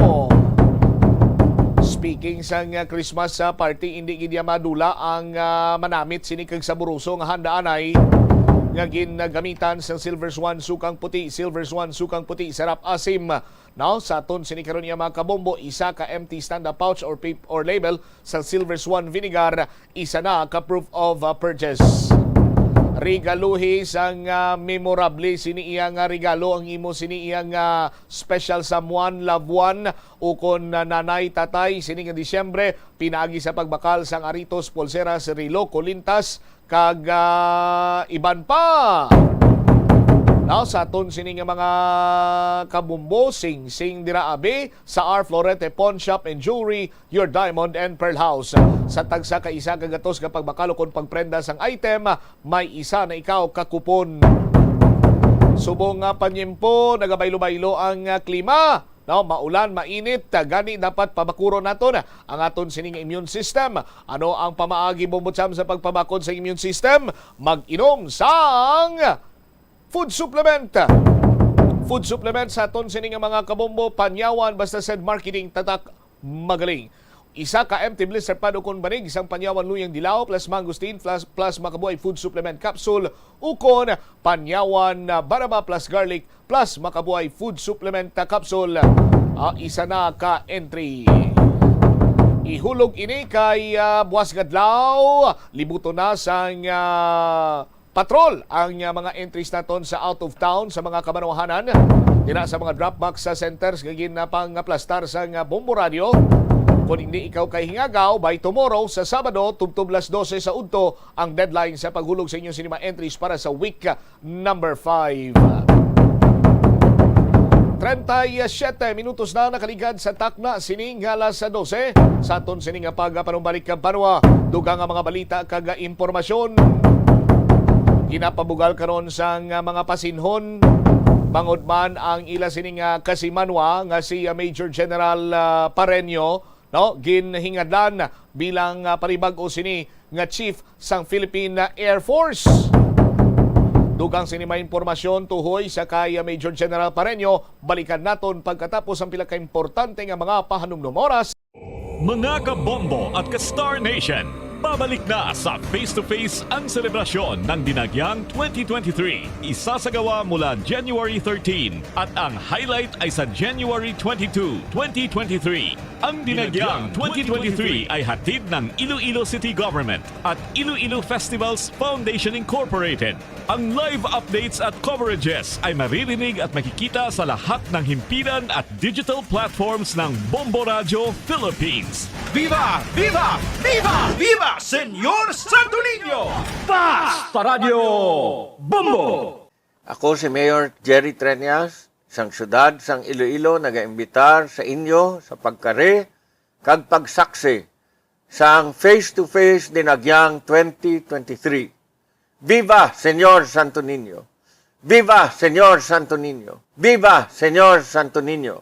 Speaking sang, ah, Christmas, ah, party, hindi gid ya madula ang, ah, manamit sini kag saburoso nga handaanay. nga ginagamitan sang Silver Swan sukang puti. Silver Swan sukang puti, sarap, asim. Now, sa aton sini karon nga mga kabombo, isa ka empty stand-up pouch or pap-, or label sa Silver Swan vinegar, isa na ka proof of, uh, purchase. Regaluhi sang, uh, memorable sini iya nga regalo, ang imo sini iya nga special someone, loved one, ukon na nanay, tatay, sini nga Disyembre, pinaagi sa pagbakal sang aritos, pulseras, relo, kulintas, kag, ah, iban pa. Now, sa aton sini nga mga kabumbo, singsing dira abi sa R Florete Pawn Shop and Jewelry, your diamond and pearl house. Sa tagsa ka isa ka gatos nga pagbakal ukon pagprenda sang item, may isa na ikaw ka kupon. Subong nga panyimpo, nagabaylo-baylo ang, ah, klima. No, maulan, mainit, ah, gani dapat pabakuron naton ang aton sining immune system. Ano ang pamaagi, Bombo Cham, sa pagpabakod sa immune system? Mag-inom sang food supplement. Food supplement sa aton sining mga kabombo, Panyawan, basta said marketing, tatak, magaling. Isa ka empty blister pad ukon banig sang Panyawan Luyang Dilaw plus Mangosteen plus, plus Makabuhay Food Supplement Capsule ukon Panyawan, ah, Baraba plus Garlic plus Makabuhay Food Supplement, ah, Capsule. Ah, isa na ka entry. Ihulog ini kay, ah, buwas nga adlaw. Libuton na sang, ah, patrol ang, ah, mga entries naton sa out of town, sa mga kabanwahanan, dira sa mga drop box sa centers nga ginapangaplastar sang, ah, Bombo Radio. Kung hindi ikaw kay Hingagaw, by tomorrow, sa Sabado, tubtob las dose sa udto ang deadline sa paghulog sa inyo sini mga entries para sa week, ah, number five. Treinta y siete minutos na nakaligad sa takna sining alas dose. Sa aton sining pagpanumbalik ka banwa, dugang nga mga balita kag impormasyon. Ginapabugal karon sang mga pasinhon, bangod man ang ila sining kasimanwa nga si Major General, ah, Pareño, no, ginhingadlan bilang, ah, panibag-o sini nga chief sang Philippine Air Force. Dugang sini may impormasyon tuhoy sa kay Major General Pareño, balikan naton pagkatapos ang pila ka importante nga mga pahanumdom. Oras. Mga kabombo at ka Star Nation, pabalik na sa Face to Face ang selebrasyon ng Dinagyang twenty twenty-three. Isasagawa mula January thirteen at ang highlight ay sa January twenty-two, twenty twenty-three. Ang Dinagyang twenty twenty-three ay hatid ng Iloilo City Government at Iloilo Festivals Foundation Incorporated. Ang live updates at coverages ay maririnig at makikita sa lahat ng himpilan at digital platforms ng Bombo Radyo Philippines. Viva! Viva! Viva! Viva Señor Santo Niño! Basta Radyo Bombo! Ako si Mayor Jerry Treñas, sang siyudad sang Iloilo, nagaimbitar sa inyo sa pagkari kag pagsaksi sang Face to Face Dinagyang twenty twenty-three. Viva Señor Santo Niño! Viva Señor Santo Niño! Viva Señor Santo Niño!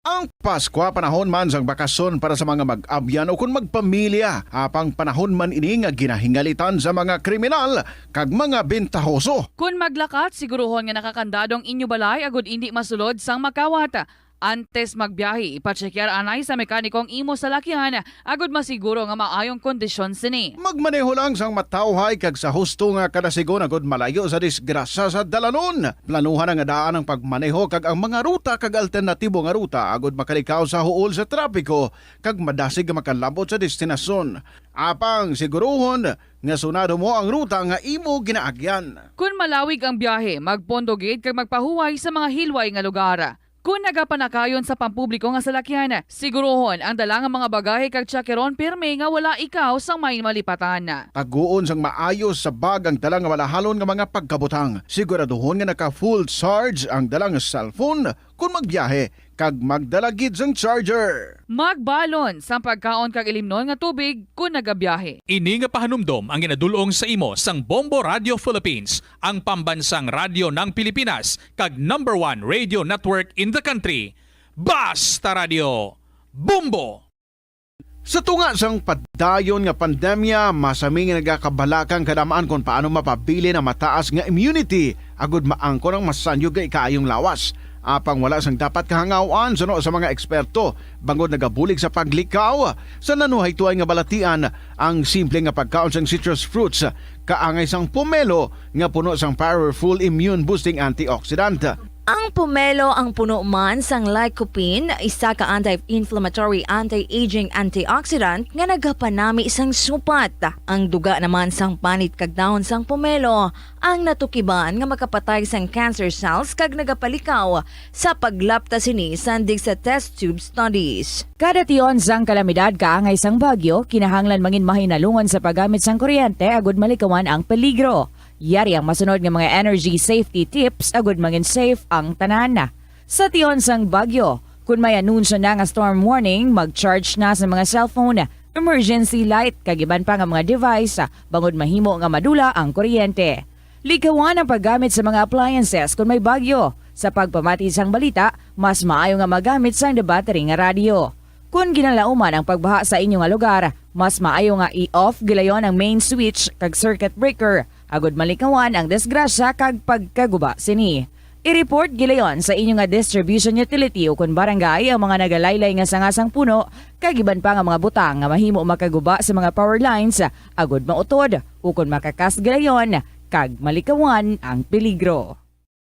Ang Paskwa, panahon man sang bakasyon para sa mga mag-abyan o kon magpamilya. Apang panahon man ini nga ginahingalitan sa mga kriminal kag mga bentahoso. Kon maglakat, siguruhon nga nakakandado ang inyo balay agud indi masulod sang makawat. Antes magbiyahe, ipatsekyar anay sa mekaniko ang imo salakyan agud masiguro nga maayong kondisyon sini. Magmaneho lang sang matawhay kag sa husto nga kadasigon agud malayo sa disgrasya sa dalanon. Planuha na nga daan ang pagmaneho kag ang mga ruta kag alternatibo nga ruta agud makalikaw sa huol sa trapiko kag madasig nga makalabot sa destinasyon. Apang siguruhon nga sunado mo ang ruta nga imo ginaagyan. Kon malawig ang biyahe, magpondo gid kag magpahuway sa mga hilway nga lugar. Kon nagapanakayon sa pampubliko nga salakyan, siguruhon ang dala nga mga bagahe kag tyakeron pirme nga wala ikaw sang may malipatan. Taguon sang maayo sa bag ang dala nga malahalon nga mga pagkabutang. Siguraduhon nga naka-full charge ang dala nga cellphone kon magbiyahe, kag magdala gid sang charger. Magbalon sang pagkaon kag ilimnon nga tubig kon nagabiyahe. Ini nga pahanumdom ang ginadul-ong sa imo sang Bombo Radio Philippines, ang pambansang radyo ng Pilipinas, kag number one radio network in the country. Basta Radio, Bombo! Sa tunga sang padayon nga pandemya, masami nga nagakabalaka ang kadam-an kon paano mapabilin ang mataas nga immunity agud maangkon ang masanyog nga ikaayong lawas. Apang wala sang dapat kahangaw-an suno sa mga eksperto, bangod nagabulig sa paglikaw sa nanuhaytoay nga balatian ang simple nga pagkaon sang citrus fruits, kaangay sang pomelo nga puno sang powerful immune-boosting antioxidant. Ang pomelo ang puno man sang lycopene, isa ka anti-inflammatory, anti-aging antioxidant nga nagapanami sang supat. Ang duga naman sang panit kag dahon sang pomelo ang natukiban nga makapatay sang cancer cells kag nagapalikaw sa paglapta sini sandig sa test tube studies. Kada tion sang kalamidad kaangay sang bagyo, kinahanglan mangin mahinalungon sa paggamit sang kuryente agud malikawan ang peligro. Yari ang masunod nga mga energy safety tips agud mangin safe ang tanan. Sa tion sang bagyo, kun may anunsyo na nga storm warning, mag-charge na sa mga cellphone, emergency light, kag iban pa nga mga device, bangod mahimo nga madula ang kuryente. Likawan ang paggamit sa mga appliances kun may bagyo. Sa pagpamati sang balita, mas maayo nga magamit sang battery nga radyo. Kon ginalauman ang pagbaha sa inyo nga lugar, mas maayo nga i-off gilayon ang main switch kag circuit breaker, agud malikawan ang disgrasya kag pagkaguba sini. I-report gilayon sa inyo nga distribution utility ukon barangay ang mga nagalaylay nga sanga sang puno kag iban pa nga mga butang nga mahimo makaguba sa mga power lines, agud mautod ukon makakas gilayon kag malikawan ang peligro.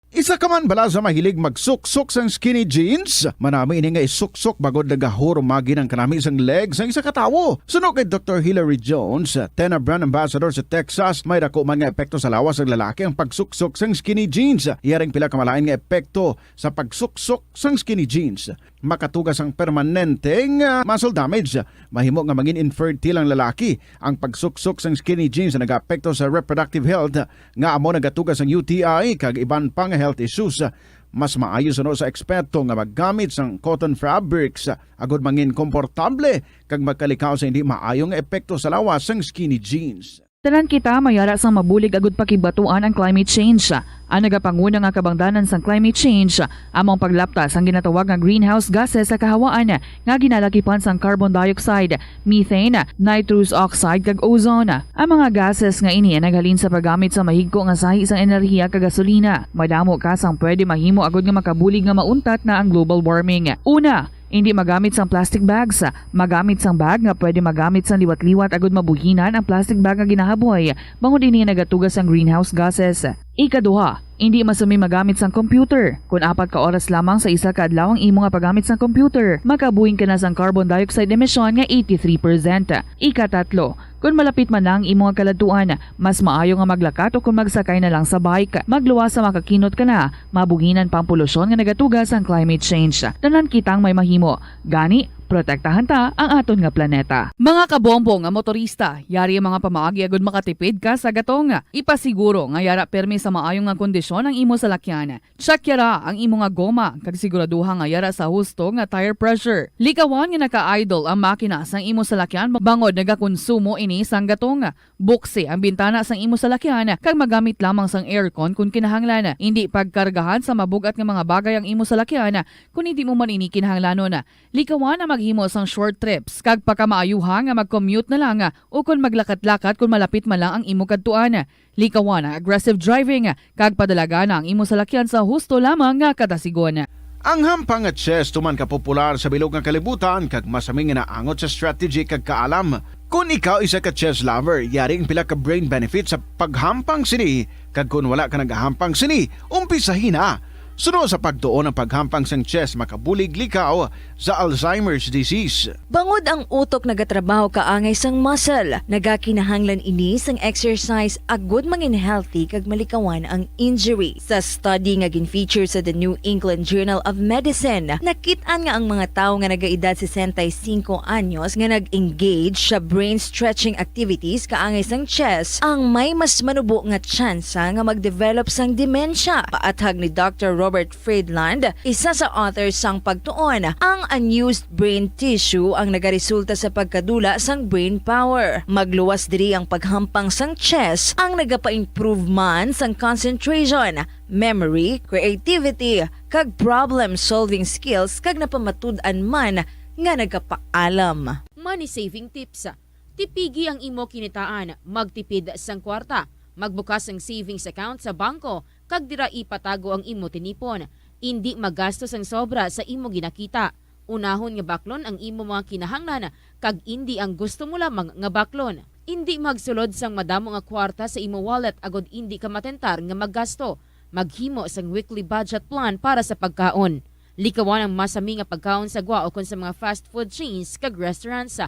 Isa ka man bala sa mahilig magsuksok sang skinny jeans? Manami ini nga isuksok bangod nagahurumagi ang kanami sang leg sang isa ka tawo. Suno kay Doktor Hilary Jones, Tena brand ambassador sa Texas, may dako man nga epekto sa lawas sang lalaki ang pagsuksok sang skinny jeans. Yaring pila ka malain nga epekto sa pagsuksok sang skinny jeans. Makatuga sang permanente nga muscle damage. Mahimo nga mangin infertile ang lalaki. Ang pagsuksok sang skinny jeans nagaapekto sa reproductive health, nga amo nagatuga sang U T I kag iban pa nga health issues. Mas maayo suno sa eksperto nga maggamit sang cotton fabrics agud mangin komportable kag magkalikaw sa hindi maayo nga epekto sa lawas sang skinny jeans. Tanan kita may ara sang mabulig agud pakigbatuan ang climate change. Ang nagapanguna nga kabangdanan sang climate change amo ang paglapta sang ginatawag nga greenhouse gases sa kahawaan nga ginalakipan sang carbon dioxide, methane, nitrous oxide, kag ozone. Ang mga gases nga ini naghalin sa paggamit sa mahigko nga sahi sang enerhiya kag gasolina. Madamo ka sang pwede mahimo agud nga makabulig nga mauntat na ang global warming. Una, hindi magamit sang plastic bags. Magamit sang bag nga pwede magamit sang liwat-liwat agud mabuhinan ang plastic bag nga ginahaboy, bangod ini nagatuga sang greenhouse gases. Ikaduha, hindi masumi magamit sang computer. Kon apat ka oras lamang sa isa ka adlaw ang imo nga paggamit sang computer, makabuhin ka na sang carbon dioxide emission nga eighty-three percent. Ikatatlo, kon malapit man na ang imo nga kaladtuan, mas maayo nga maglakat o kon magsakay na lang sa bike. Magluwas sa makakinot ka na, mabuhinan pa ang polusyon nga nagatuga sang climate change. Tanan kitang may mahimo. Gani, protektahan ta ang aton nga planeta. Mga kabombo nga motorista, yari ang mga pamaagi agud makatipid ka sa gatong. Ipasiguro nga yara permi sa maayo nga kondisyon ang imo salakyan. Check yara ang imo nga goma kag siguraduha nga yara sa husto nga tire pressure. Likawan nga naka-idle ang makina sang imo salakyan bangod nagakonsumo ini sang gatong. Buksi ang bintana sang imo salakyan kag magamit lamang sang aircon kon kinahanglan. Indi pagkargahan sa mabug-at nga mga bagay ang imo salakyan kon indi mo man ini kinahanglanon. Likawan ang maghimo sang short trips kag pakamaayuha nga mag-commute na lang ukon maglakat-lakat kon malapit man lang ang imo kadtuan. Likawan ang aggressive driving kag padalagan ang imo salakyan sa husto lamang nga kadasigon. Ang hampang nga chess tuman ka popular sa bilog nga kalibutan kag masami nga naangot sa strategy kag kaalam. Kon ikaw isa ka chess lover, yari ang pila ka brain benefits sa paghampang sini, kag kon wala ka nagahampang sini, umpisahi na. Suno sa pagtuon, ang paghampang sang chess makabulig likaw sa Alzheimer's disease. Bangod ang utok nagatrabaho kaangay sang muscle, nagakinahanglan ini sang exercise agud mangin healthy kag malikawan ang injury. Sa study nga gin-feature sa The New England Journal of Medicine, nakit-an nga ang mga tawo nga nagaedad sesenta y cinco anyos nga nag-engage sa brain stretching activities kaangay sang chess ang may mas manubo nga tsansa nga mag-develop sang demensya. Paathag ni Doctor Robert Friedland, isa sa author sang pagtuon, ang unused brain tissue ang nagaresulta sa pagkadula sang brain power. Magluwas diri ang paghampang sang chess, ang nagapa-improve man sang concentration, memory, creativity, kag problem-solving skills, kag napamatud-an man nga nagapaalam. Money saving tips. Tipigi ang imo kinitaan, magtipid sang kwarta, magbukas sang savings account sa bangko, kag dira ipatago ang imo tinipon. Indi magasto sang sobra sa imo ginakita. Unahon nga baklon ang imo mga kinahanglan, kag indi ang gusto mo lamang nga baklon. Indi magsulod sang madamo nga kwarta sa imo wallet agod indi ka matentar nga maggasto. Maghimo sang weekly budget plan para sa pagkaon. Likawan ang masami nga pagkaon sa gwa ukon sa mga fast food chains kag restaurants.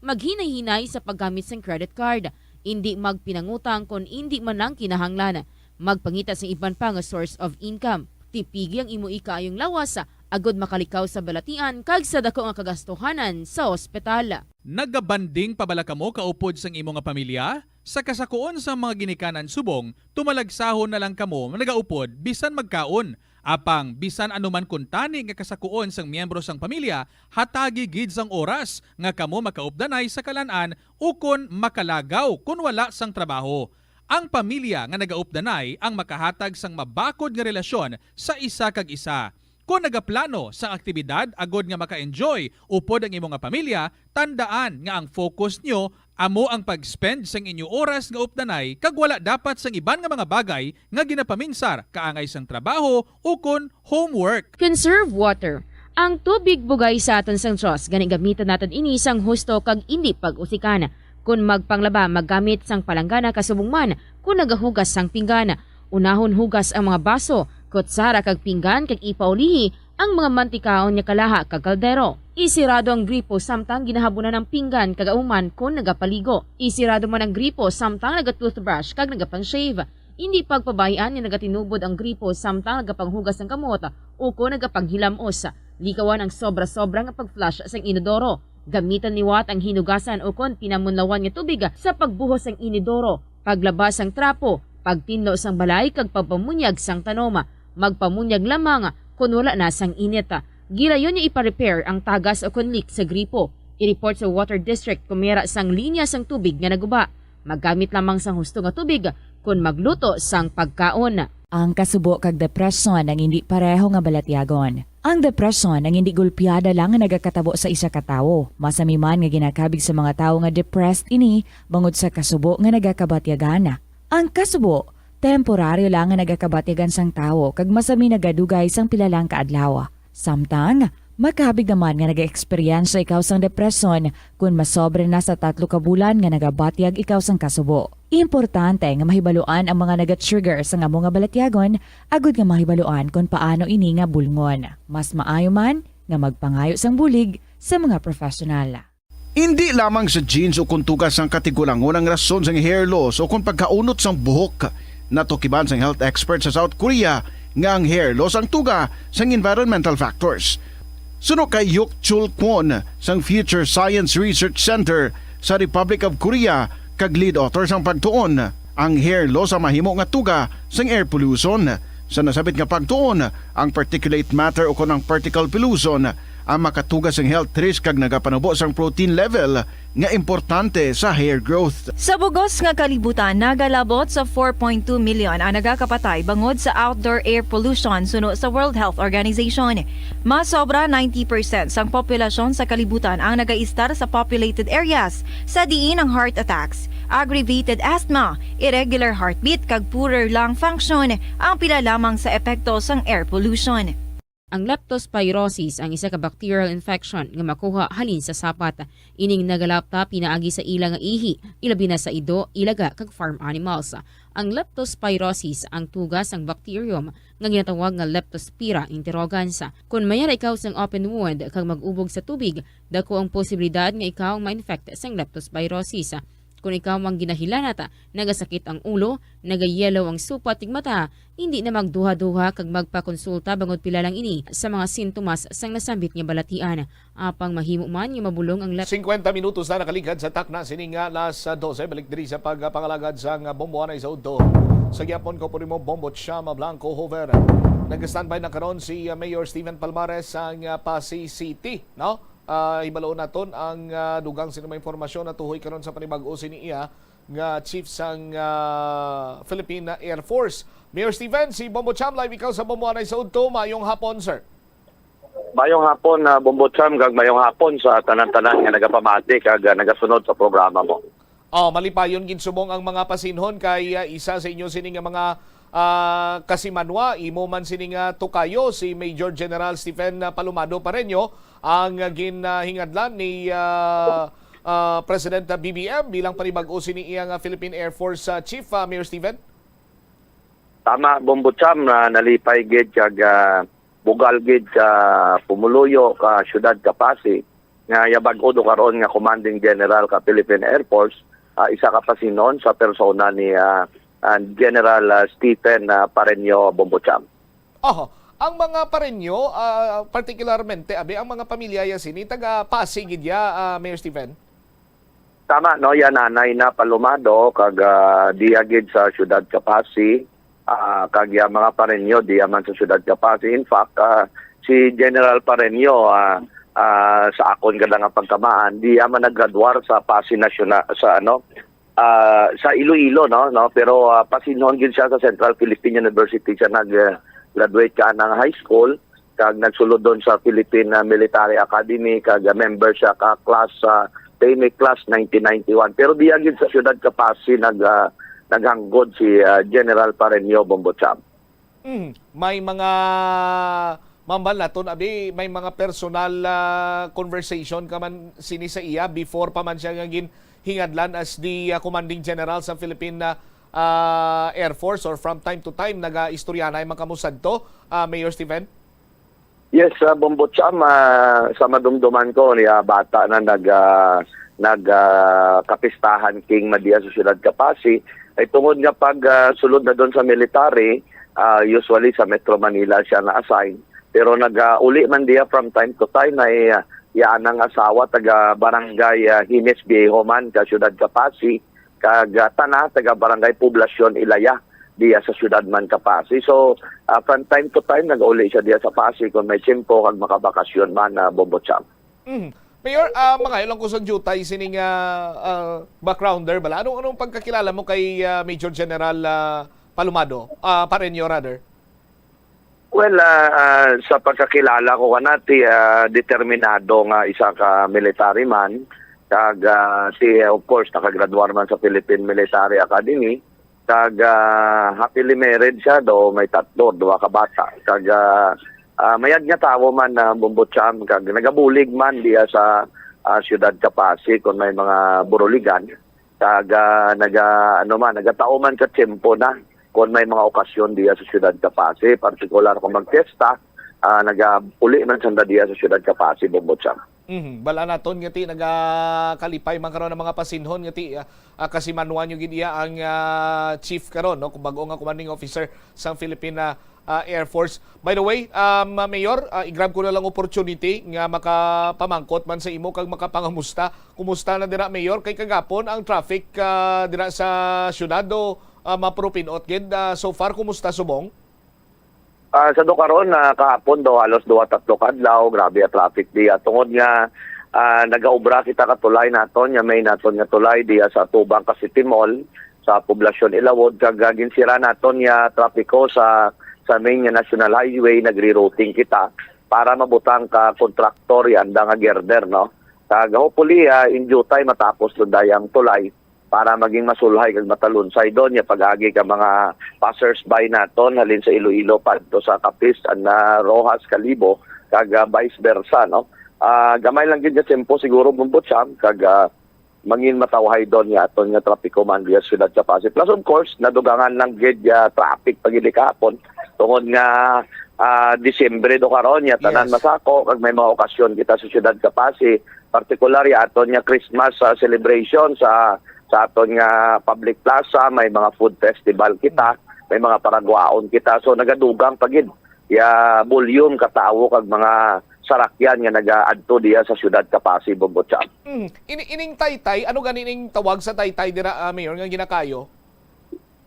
Maghinay-hinay sa paggamit sang credit card. Indi magpinangutang kon indi man lang kinahanglan. Magpangita sang iban pa nga source of income. Tipigi ang imo ikaayong lawas agod makalikaw sa balatian kag sa daku nga kagastuhanan sa ospital. Nagabanding pa bala kamo kaupod sang imo nga pamilya? Sa kasakuon sang mga ginikanan subong, tumalagsahon na lang kamo nagaupod bisan magkaon. Apang bisan ano man kuntani nga kasakuon sang miyembro sang pamilya, hatagi gid sang oras nga kamo makaupdanay sa kalan-an ukon makalagaw kon wala sang trabaho. Ang pamilya nga nagaupdanay ang makahatag sang mabakod nga relasyon sa isa kag isa. Kon nagaplano sang aktibidad agod nga maka-enjoy upod ang imo nga pamilya, tandaan nga ang focus nyo amo ang pag-spend sang inyo oras nga updanay kag wala dapat sang iban nga mga bagay nga ginapaminsar kaangay sang trabaho ukon homework. Conserve water. Ang tubig bugay sa aton sang Dios, gani gamiton naton ini sang husto kag indi pag-usikan. Kon magpanglaba, maggamit sang palanggana kasubong man kon nagahugas sang pinggan. Unahon hugas ang mga baso, kutsara kag pinggan kag ipaulihi ang mga mantikaon nga kalaha kag kaldero. Isirado ang gripo samtang ginahabunan ang pinggan kag ahuman kon nagapaligo. Isirado man ang gripo samtang naga-toothbrush kag nagapang-shave. Indi pagpabay-an nga nagatinubod ang gripo samtang nagapanghugas sang kamot o kon nagapanghilamos. Likawan ang sobra-sobra nga pag-flush sang inodoro. Gamitan liwat ang hinugasan o kon pinamunlawan nga tubig sa pagbuhos sang inodoro, paglaba sang trapo, pagtinlo sang balay kag pagpamunyag sang tanom. Magpamunyag lamang kon wala na sang init. Gilayon nga ipa-repair ang tagas o kon leak sa gripo. I-report sa water district kon may ara sang linya sang tubig nga naguba. Maggamit lamang sang husto nga tubig kon magluto sang pagkaon. Ang kasubo kag depresyon ang indi pareho nga balatyagon. Ang depresyon ang indi gulpiada lang nga nagakatabo sa isa ka tawo. Masami man nga ginakabig sa mga tawo nga depressed ini bangod sa kasubo nga nagakabatyagan. Ang kasubo, temporaryo lang nga nagakabatyagan sang tawo kag masami nagadugay sang pila lang ka adlaw. Samtang, makabig naman nga nag-eksperyensya ikaw sang depresyon kon masobra na sa tatlo ka bulan nga nagabatyag ikaw sang kasubo. Importante nga mahibaluan ang mga naga-trigger sang amo nga balatyagon agud nga mahibaluan kon paano ini nga bulngon. Mas maayo man nga magpangayo sang bulig sa mga professional. Indi lamang sa genes o kon tuga sang katigulangon ang rason sang hair loss o kon pagkaunot sang buhok. Natukiban sang health expert sa South Korea nga ang hair loss ang tuga sang environmental factors. Suno kay Hyuk Chul Kwon sang Future Science Research Center sa Republic of Korea kag lead author sang pagtuon, ang hair loss ang mahimo nga tuga sang air pollution. Sa nasabit nga pagtuon, ang particulate matter o kon ang particle pollution ang makatuga sang health risk kag nagapanubo sang protein level nga importante sa hair growth. Sa bugos nga kalibutan, nagalabot sa four point two million ang nagakapatay bangod sa outdoor air pollution suno sa World Health Organization. Mas sobra ninety percent sang populasyon sa kalibutan ang nagaistar sa populated areas, sa diin ang heart attacks, aggravated asthma, irregular heartbeat, kag poorer lung function ang pila lamang sa epekto sang air pollution. Ang leptospirosis ang isa ka bacterial infection nga makuha halin sa sapat. Ining nagalapta pinaagi sa ila nga ihi, ilabi na sa ido, ilaga, kag farm animals. Ang leptospirosis ang tuga sang bacterium nga ginatawag nga Leptospira interrogans. Kon may ara ikaw sang open wound kag mag-ubog sa tubig, dako ang posibilidad nga ikaw ma-infect sang leptospirosis. Kon ikaw ang ginahilanat, nagasakit ang ulo, nagayellow ang supat ning mata, hindi na magduha-duha kag magpakonsulta bangod pila lang ini sa mga sintomas sang nasambit nga balatian. Apang mahimo man nga mabulong ang lap- Singkwenta minutos na nakaligad sa takna sini nga alas dose. Balik diri sa pagpangalagad sang Bombo Anay sa Udto. Sa gihapon ko po nimo, Bombo Chama Blanco Hoover. Nag-standby na karon si, uh, Mayor Steven Palmares sang, uh, Passi City, no? Ah, hibaloon naton ang, ah, dugang sini nga mga impormasyon natuhoy karon sa panibag-o sini iya nga chief sang, ah, Philippine Air Force. Mayor Steven, si Bombo Cham live ikaw sa Bombo Anay sa Udto. Mayong hapon, sir. Mayong hapon, ah, Bombo Cham, kag mayong hapon sa tanan-tanan nga nagapamati kag, ah, nagasunod sa programa mo. Oh, malipayon gid subong ang mga pasinhon kay, ah, isa sa inyo sini nga mga, ah, kasimanwa, imo man sini nga tukayo, si Major General Stephen, ah, Palomado Pareño, ang, ah, gin, ah, hingadlan ni, ah, ah, President, ah, B B M bilang panibag-o sini iya nga Philippine Air Force, ah, Chief, ah, Mayor Stephen? Tama, Bombo Cham, na nalipay gid kag, ah, bugal gid ka pumuluyo ka siyudad ka Passi nga iya bag-o do karon nga Commanding General ka Philippine Air Force, ah, isa ka pasinhon sa persona ni, ah, ah, General, ah, Stephen, ah, Pareño, Bombo Cham. Oho. Ang mga Pareño, ah, partikularmente, abi, ang mga pamilya ya sini, taga Passi gid ya, ah, Mayor Stephen? Tama, no? Iya nanay na Palomado, kag, ah, diya gid sa siyudad ka Passi, ah, kag iya mga Pareño, diya man sa siyudad ka Passi. In fact, ah, si General Pareño, ah, ah, sa akon gid nga pagkamaan, diya man naggraduar sa Passi National, sa ano, ah, sa Iloilo, no, no? Pero, ah, pasinhon gid siya sa Central Philippine University siya nag, ah, graduate ka anang high school, kag nagsulod doon sa Philippine, ah, Military Academy, kag, ah, member siya ka class, ah, P M E C class nineteen ninety-one. Pero diya gid sa siyudad ka Passi nag, ah, naghanggod si, ah, General Pareño, Bombo Cham. Mm, may mga mambal naton, abi, may mga personal, ah, conversation ka man sini sa iya before pa man siya nga ginhingadlan as the, ah, commanding general sa Philippine, ah, ah, Air Force, or from time to time naga-istoryahanay man kamo sadto, ah, Mayor Stephen? Yes, ah, Bombo Cham, ah, sa madumduman ko, niya bata na nag, ah, nag, ah, kapistahan king madiya sa siyudad ka Passi. Ay tungod nga pag, ah, sulod na doon sa military, ah, usually sa Metro Manila siya na-assign. Pero nag, ah, uli man diya from time to time ay, ah, iya anang asawa taga barangay, ah, Jines Viejo man ka siyudad ka Passi, kag, ah, tana taga barangay Poblacion Ilaya diya sa siyudad man ka Passi. So, ah, from time to time nagauli siya diya sa Passi kung may tiyempo kag makabakasyon man, ah, Bombo Cham. Mm. Mayor, ah, mangayo lang ko sa diutay sining, ah, ah, backgrounder bala. Anong, anong pagkakilala mo kay, ah, Major General, ah, Palomado? Ah, Pareño, rather. Well, ah, ah, sa pagkakilala ko kanati, ah, determinado nga isa ka military man, kag, ah, si, of course, nakagraduar man sa Philippine Military Academy, kag, ah, happily married siya, do may tatlo, duha ka bata. Kag, ah, ah, mayad nga tawo man, ah, Bombo Cham, kag nagabulig man diya sa, ah, siyudad ka Passi kung may mga buruligan. Kag, ah, naga, ano man, nagatao man ka tiyempo na kung may mga okasyon diya sa siyudad ka Passi, partikular kung magpiesta, ah, nagauli man sanda diya sa siyudad ka Passi, Bombo Cham. Mhm. Bala naton nga ti nagakalipay man karon ang mga pasinhon nga ti, ah, ah, kasimanwa nyo gid iya ang, ah, chief karon, no? Kung bag-o nga commanding officer sang Philippine, ah, ah, Air Force. By the way, um, ah, Mayor, ah, i-grab ko na lang opportunity nga makapamangkot man sa imo kag makapangamusta. Kumusta na dira, Mayor? Kay kagapon ang traffic, ah, dira sa syudad do, ah, mapurupinot gid. Ah, so far, kumusta subong? Ah, sa do karon, ah, kahapon do halos duha tatlo ka adlaw, grabe ang traffic diya. Tungod nga, ah, nagaobra kita ka tulay naton, nga may naton nga tulay diya sa tubang ka City Mall, sa Poblacion Ilawod, kag, ah, ginsira naton nga trapiko sa, sa main nga National Highway, nagrerouting kita para mabutang ka kontraktor ya anda nga girder, no? Kag hopefully, ah, in due time matapos tunday ang tulay para maging masulhay kag matalunsay doon ya pag-agi ka mga passers-by naton halin sa Iloilo padto sa Capiz and, ah, Roxas, Kalibo, kag, ah, vice versa, no? Ah, gamay lang gid nga tiyempo siguro, Bombo Cham, kag, ah, mangin matawhay doon nga aton nga trapiko man diya sa siyudad sa Passi. Plus, of course, nadugangan lang gid nga traffic pag kahapon. Tungod nga, ah, Disyembre do karon, ya tanan Yes. masako, kag may mga okasyon kita sa siyudad sa Passi, partikular ya aton nga Christmas, ah, celebration sa, sa aton nga public plaza, may mga food festival kita, may mga paragwaon kita. So nagadugang pa gid ya volume ka tawo kag mga sarakyan nga nagaadto diya sa siyudad Capasi, Bombo Cham. Mm. Ini, ining taytay, ano gani ning tawag sa taytay dira, ah, Mayor, nga ginakayo?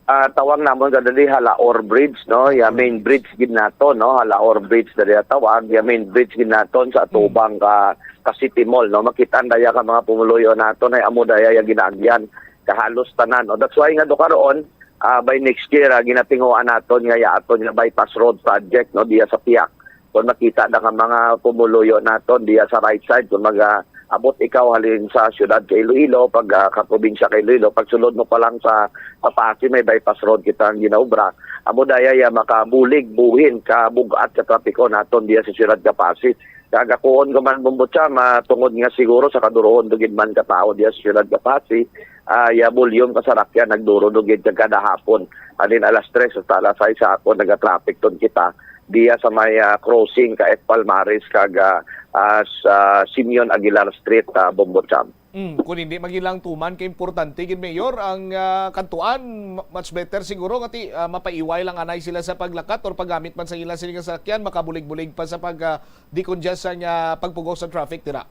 Ah, tawag namon ka dali Halaor Bridge, no? Ya main bridge gid nato, no? Halaor Bridge dali ang tawag. Ya main bridge gid naton sa atubang ka, ka City Mall, no? Makita daya ka mga pumuluyo naton ay amo daya ya ginaagyan ka halos tanan, no? That's why nga do karon, ah, by next year, ah, ginatinguan naton nga ya aton nga bypass road project, no, diya sa Piak. Kung makita na nga mga pumuluyo naton diya sa right side, kung mag, ah, abot ikaw halin sa siyudad ka Iloilo, pag, ah, ka probinsya ka Iloilo, pagsulod mo pa lang sa, sa Passi, may bypass road kita ang ginaobra. Amo daya ya makabulig buhin ka bug-at sa trapiko naton diya sa siyudad ka Passi. Kagakuon ko man, Bombo Cham, ah, tungod nga siguro sa kadurohon do gid man ka tawo diya sa siyudad ka Passi, ah, ya volume ka sarakyan nagduro do gid kag kada hapon. Halin alas tres hasta alas sais sa ako nagatraffic ton kita diya sa may, ah, crossing ka F Palmares kag, ah, ah, sa Simeon Aguilar Street, ah, Bombo Cham. Mm, kung hindi magilang tuman, kay importante gid, Mayor, ang, ah, kantuan, ma-, much better siguro nga ti, ah, mapaiway lang anay sila sa paglakat or paggamit man sa ila sila nga sakyan, makabulig-bulig pa sa pag, ah, decongest sa nga pagpugos sa traffic dira.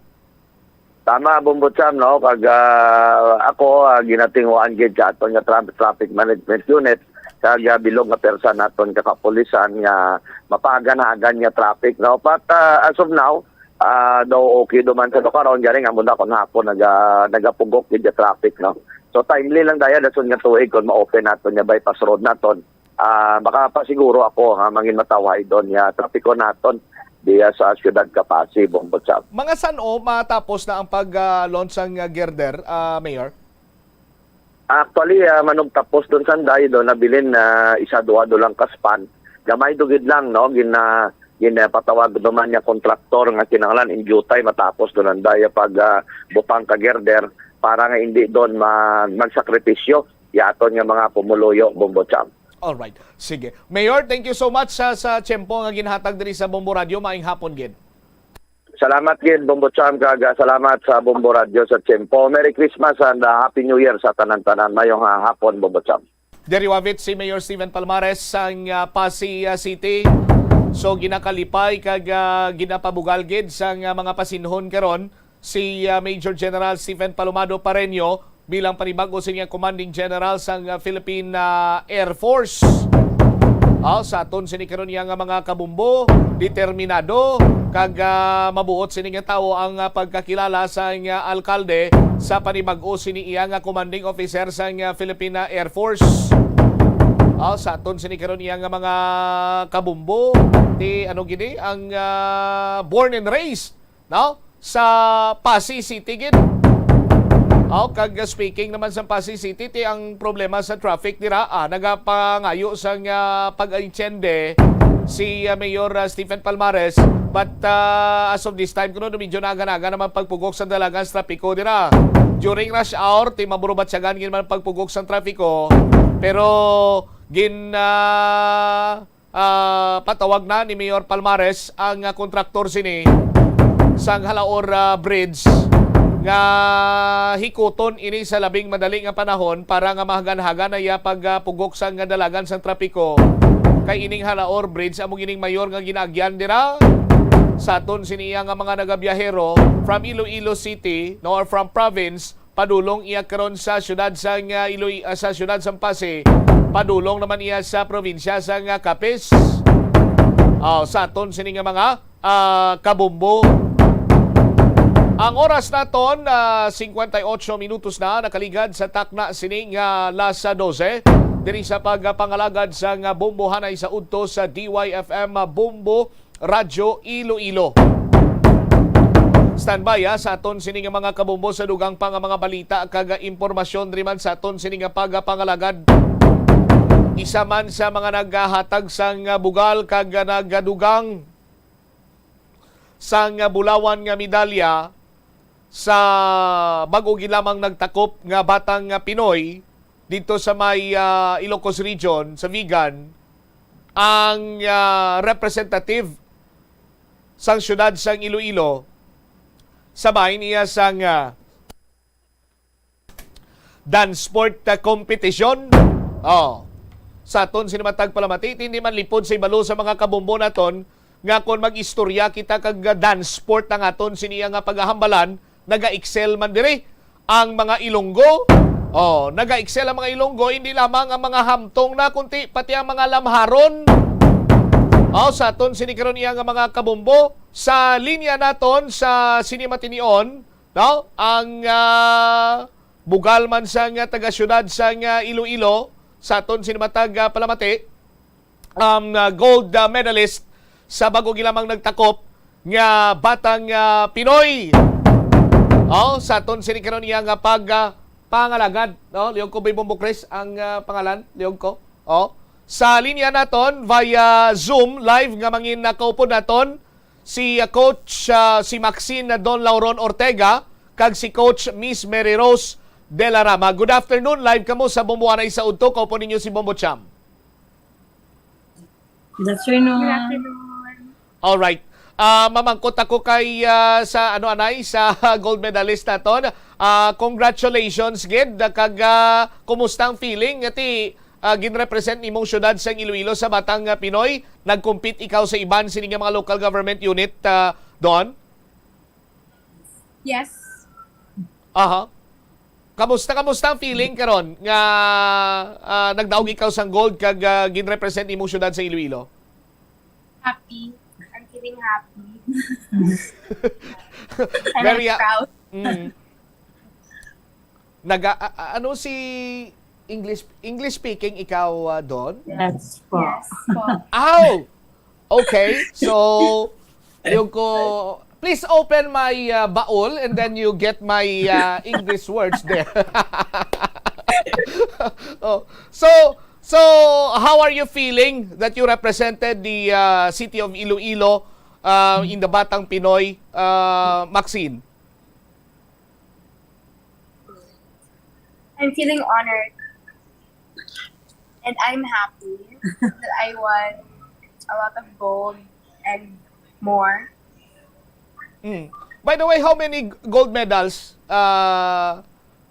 Tama, Bombo Cham, no? Kag, ah, ako, ah, ginatinguan gid sa aton nga tra-, traffic management unit kag, ah, bilog nga pwersa naton ka kapulisan nga mapahagan-hagan nga traffic, no? But, ah, as of now, ah, daw okay duman sa do karon, gani nga muna kon hapon naga-, nagapugok gid sa traffic, no? So, timely lang daya dason nga tuig kon ma-open naton nga bypass road naton. Ah, makapasiguro ako nga mangin matawhay don nga trapiko naton diya sa siyudad Capasi, Bombo Cham. Mga san-o matapos na ang pag, ah, launch sang, ah, girder, ah, Mayor? Actually, ah, manugtapos don sanday, don nabilin na isa, duha, do lang ka span. Gamay do gid lang, no? Gin, ah, gin, ah, patawag naman niya kontraktor nga kinahanglan in due time matapos don ang daya pag, ah, butang ka girder para nga hindi don ma-, magsakripisyo ya aton nga mga pumuluyo, Bombo Cham. Alright. Sige. Mayor, thank you so much sa, sa tiyempo nga ginhatag diri sa Bombo Radio. Maayong hapon gid. Salamat gid, Bombo Cham, kag, ah, salamat sa Bombo Radio sa tiyempo. Merry Christmas and, ah, Happy New Year sa tanan-tanan. Mayong, ah, hapon, Bombo Cham. Diri wavit si Mayor Steven Palmares sang, ah, Passi, ah, City. So, ginakalipay kag, ah, ginapabugal gid sang, ah, mga pasinhon karon si, ah, Major General Stephen Palomado Pareño bilang panibag-o sini nga Commanding General sang, ah, Philippine, ah, Air Force. Ah, sa aton sini karon iya nga mga kabumbo, determinado, kag, ah, mabuot sini nga tawo ang, ah, pagkakilala sang, ah, alkalde sa panibag-o sini iya nga commanding officer sang, ah, Philippine, ah, Air Force. Ah, sa aton sini karon iya nga mga kabumbo, ti ano gini ang, ah, born and raised, no? Sa Passi City gid. Oh, kag speaking naman sa Passi City, ti ang problema sa traffic dira, ah, nagapangayo sang, ah, pag-intiende si, ah, Mayor, ah, Stephen Palmares. But, ah, as of this time, kuno medyo naga-naga naman pagpugok sa dalagan sa trapiko dira. During rush hour, ti maburubatyagan gid man pagpugok sa trapiko. Pero gin, ah, ah, patawag na ni Mayor Palmares ang, ah, kontraktor sini sang Halaor, ah, Bridge nga hikuton ini sa labing madali nga panahon para nga mahagan-hagan na iya pag, ah, pugok sang dalagan sang trapiko. Kay ining Halaor Bridge amo gining mayor nga ginaagyan dira sa aton sini iya nga mga nagabiyahero from Iloilo City, no, or from province padulong iya karon sa siyudad sang, ah, Iloy-, ah, sa siyudad sang Passi, padulong naman iya sa probinsya sang, ah, Capiz. Ah, sa aton sini nga mga, ah, kabumbo. Ang oras naton, ah, cincuenta y ocho minutos na nakaligad sa takna sini nga alas dose. Diri sa pagpangalagad sang, ah, bombohanay sa udto sa D Y F M, ah, Bombo Radyo Iloilo. Standby, ha, sa aton sini nga mga kabumbo sa dugang pa nga mga balita kag impormasyon diri man sa aton sini nga pagapangalagad. Isa man sa mga naghatag sang bugal kag nagadugang sang bulawan nga medalya sa bag-o gid lamang nagtakop nga batang nga Pinoy didto sa may, ah, Ilocos Region, sa Vigan, ang, ah, representative sang siyudad sang Iloilo, sa bahin iya sang, ah, dance sport, ah, competition. Oh. Sa aton sini matag palamati, hindi man lipod sa ibalo sa mga kabombo naton nga kon mag-istorya kita kag, ah, dance sport ang aton sini nga pagahambalan, naga-excel man diri ang mga Ilonggo. Oh, naga-excel ang mga Ilonggo, hindi lamang ang mga hamtong na, kundi pati ang mga lamharon. Oh, sa aton sini karon iya nga mga kabombo, sa linya naton sa sini matinion, no? Ang, ah, bugal man sang taga-siyudad sang Iloilo, sa aton sini matag, ah, palamati, um, ah, gold, ah, medalist sa bago gilamang nagtakop nga batang, ah, Pinoy. Oh, sa aton sini karon iya nga pag, ah, pangalagad, no? Liog ko, Boy Bombo Chris ang, ah, pangalan, liog ko. Oh. Sa linya naton via Zoom live nga mangin nakaupod naton si, ah, Coach, ah, si Maxine Don Lauron Ortega kag si Coach Miss Mary Rose De La Rama. Good afternoon, live kamo sa Bombo Anay sa Udto. Kaupo ninyo si Bombo Cham. Good afternoon. Good afternoon. Alright. Ah, mamangkot ako kay, ah, sa ano, anay, sa gold medalist naton. Ah, congratulations gid, kag, ah, kumusta ang feeling nga ti, ah, ginrepresent nimong syudad sang Iloilo sa Batang, ah, Pinoy? Nag-compete ikaw sa iban sini nga mga local government unit, ah, Don? Yes. Aha. Kamusta, kamusta ang feeling karon nga, ah, nagdaog ikaw sang gold kag, ah, ginrepresent imong syudad sa Iloilo? Happy. I'm feeling happy. And Very, I'm ah, proud. Mm. Naga, a- a- ano si English English speaking ikaw, ah, Don? Yes po. Yes po. Ow! Okay, so yung ko, please open my, uh, baul and then you get my, uh, English words there. Oh, so so how are you feeling that you represented the, uh, city of Iloilo, uh, in the Batang Pinoy, uh, Maxine? I'm feeling honored. And I'm happy that I won a lot of gold and more. Mm. By the way, how many gold medals, uh,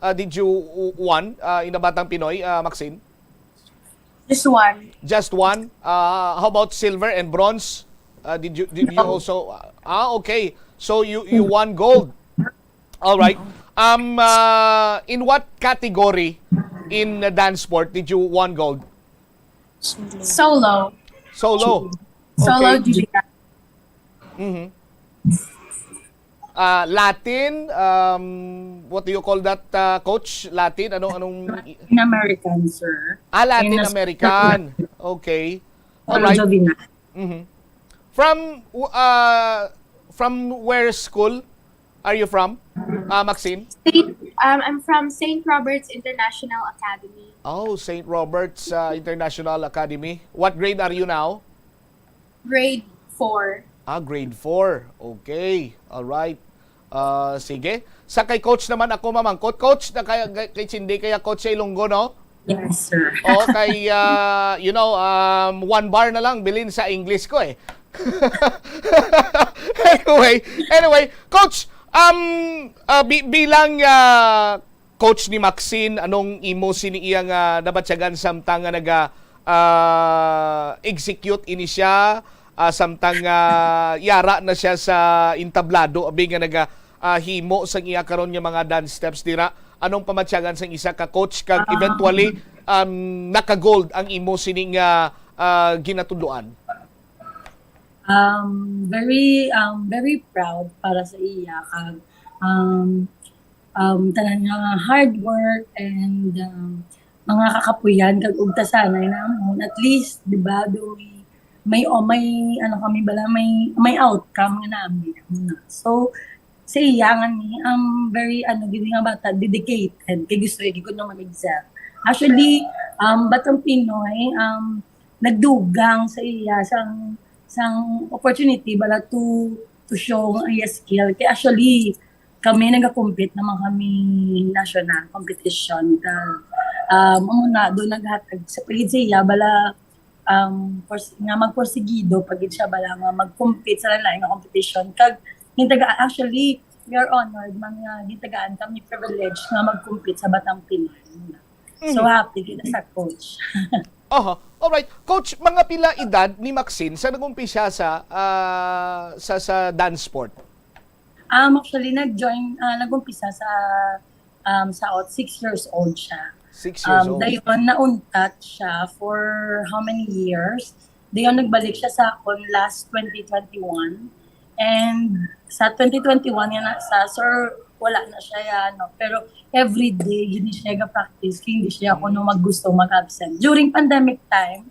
uh, did you w- won, uh, in the Batang Pinoy, uh, Maxine? Just one. Just one? Uh, how about silver and bronze? Uh, did you did you No. also? Ah, okay. So you you won gold. All right. Um, uh, in what category in the dance sport did you won gold? Solo. Solo. Solo Okay. Julia. Mhm. Ah, Latin, um, what do you call that, uh, coach? Latin, anong anong In American, sir. Ah, Latin In a- American. Okay. All Solo right. Jovina. Mhm. From uh, from where school are you from? Uh, Maxine? Saint, um, I'm from Saint Robert's International Academy. Oh, Saint Robert's, uh, International Academy. What grade are you now? Grade four. Ah, grade four. Okay. All right. Ah, sige. Sa kay coach naman ako mamangkot. Coach, na kay, kay Cindy, kaya coach sa Ilonggo, no? Yes, sir. O kay, ah, you know, um, one bar na lang bilin sa English ko eh. Anyway, anyway, coach, um, ah, bi- bilang, ah, coach ni Maxine, anong imo sini iya nga nabatyagan samtang nga naga ah, execute ini siya, ah, samtang, ah, yara na siya sa entablado abi nga naga ah, himo sang iya karon nga mga dance steps dira? Anong pamatyagan sang isa ka coach kag eventually, um, naka-gold ang imo sini nga, ah, ginatudloan? Um, very um, very proud para sa iya kag um, um, tanan nga hard work and um, mga kakapuyan kag ugtasanay namon. At least, di ba, do may may o may ano kami bala may may outcome nga namin. Ano na. So sa iya nga ni ang very ano gid nga bata dedicated kay gusto gyud na mag-excel. Actually, um, Batang Pinoy um, nagdugang sa iya sang sang opportunity bala to to show ang iya skill. Kay actually, kami nagakompete naman kami national competition. Kag um, amo na do naghatag sa pagid sa iya bala um, pors- nga magporsigido pagid siya bala nga magkompete sa lain nga competition. Kag yung taga actually we are honored man nga gitagaan kami privilege nga mag-compete sa Batang Pinoy. So, Mhm. happy kita sa coach. Aha. Alright. Coach, mga pila edad ni Maxine sa nag-umpisa sa, ah, sa, sa dance sport? Um, actually, nag-join, ah, nag-umpisa sa, um, sa out, six years old siya. Six years Um, old. Dayon, nauntat siya for how many years? Dayon, nagbalik siya sa akon last twenty twenty-one. And sa twenty twenty-one, yan na, sa, sir, wala na siya, ya, ano. Pero every day, yun siya ga-practice. Kaya hindi siya ako no maggusto mag-absent. During pandemic time,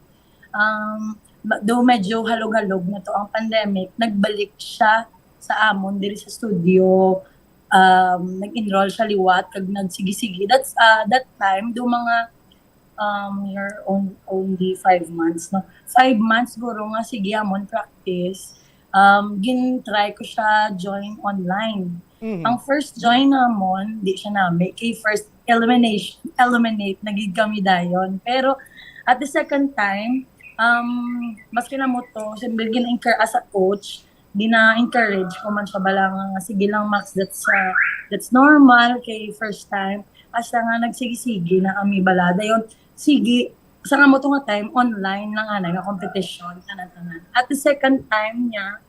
um, ma- though medyo halog-halog na to ang pandemic, nagbalik siya sa amon diri sa studio. Um, nag-enroll siya liwat, kag nagsigi-sigi. That's, uh, that time, do mga, um, you're on, only five months, no? Five months, guro nga, sige, amon practice. Um, gin-try ko siya join online. Mhm. Ang first join namon, di siya nami. Kay first elimination, eliminate na gid kami dayon. Pero at the second time, um, maski na mo to, siyempre, gina-encourage as a coach, gina-encourage ko man siya bala nga, "Sige lang, Max, that's, uh, that's normal kay first time." Hasta nga nagsigi-sigi na kami bala. Dayon, sige, sa nga mo to nga time, online lang anay nga competition, tanan-tanan. At the second time niya,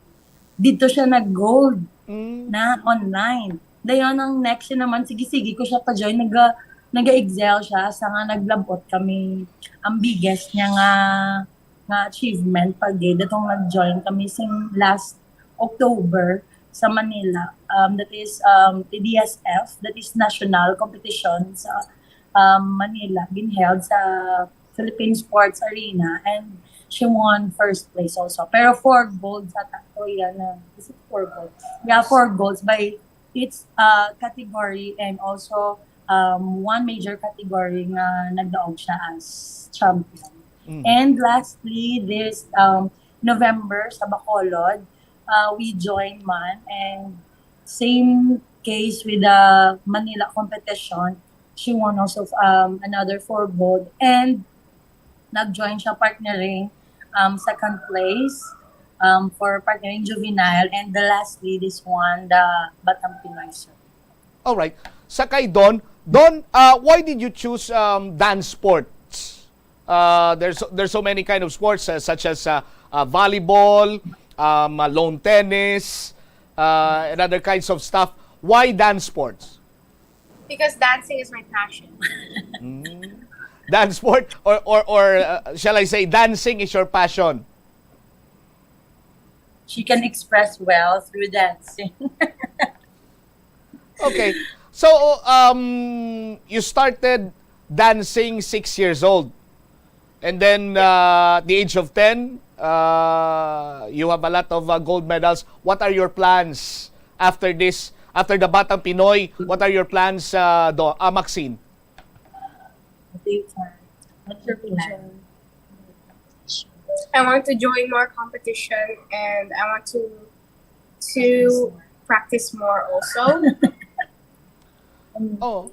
dito siya nag-gold Mm. na online. Dayon, ang next yun naman, sige-sige ko siya pa-join. Naga, naga-excel siya sa nga naglabot kami. Ang biggest niya nga, nga achievement pa gid, datong nag-join kami sing last October sa Manila. Um, that is, um, T D S F, that is national competition sa, um, Manila, being held sa Philippine Sports Arena, and she won first place also. Pero four golds ata to, yan na. Is it four golds? Yeah, four golds by its, uh, category, and also, um, one major category nga nagdaog siya as champion. Mm. And lastly, this, um, November sa Bacolod, uh, we joined man, and same case with the Manila competition. She won also, um, another four gold, and nag-join siya partnering, um, second place, um, for partnering juvenile, and the lastly, this one, the Batang Pinoy, sir. All right. Sa kay Don, Don, uh, why did you choose, um, dance sports? Uh, there's there's so many kind of sports, uh, such as, uh, uh, volleyball, um, uh, lawn tennis, uh, and other kinds of stuff. Why dance sports? Because dancing is my passion. Mm. Dance sport, or or or uh, shall I say, dancing is your passion? She can express well through dancing. Okay. So, um, you started dancing six years old. And then, uh, at the age of ten, uh, you have a lot of, uh, gold medals. What are your plans after this, after the Batang Pinoy? What are your plans, uh, do, uh, Maxine? What do you plan? What's your plan? I want to join more competition and I want to to practice more also. Oh.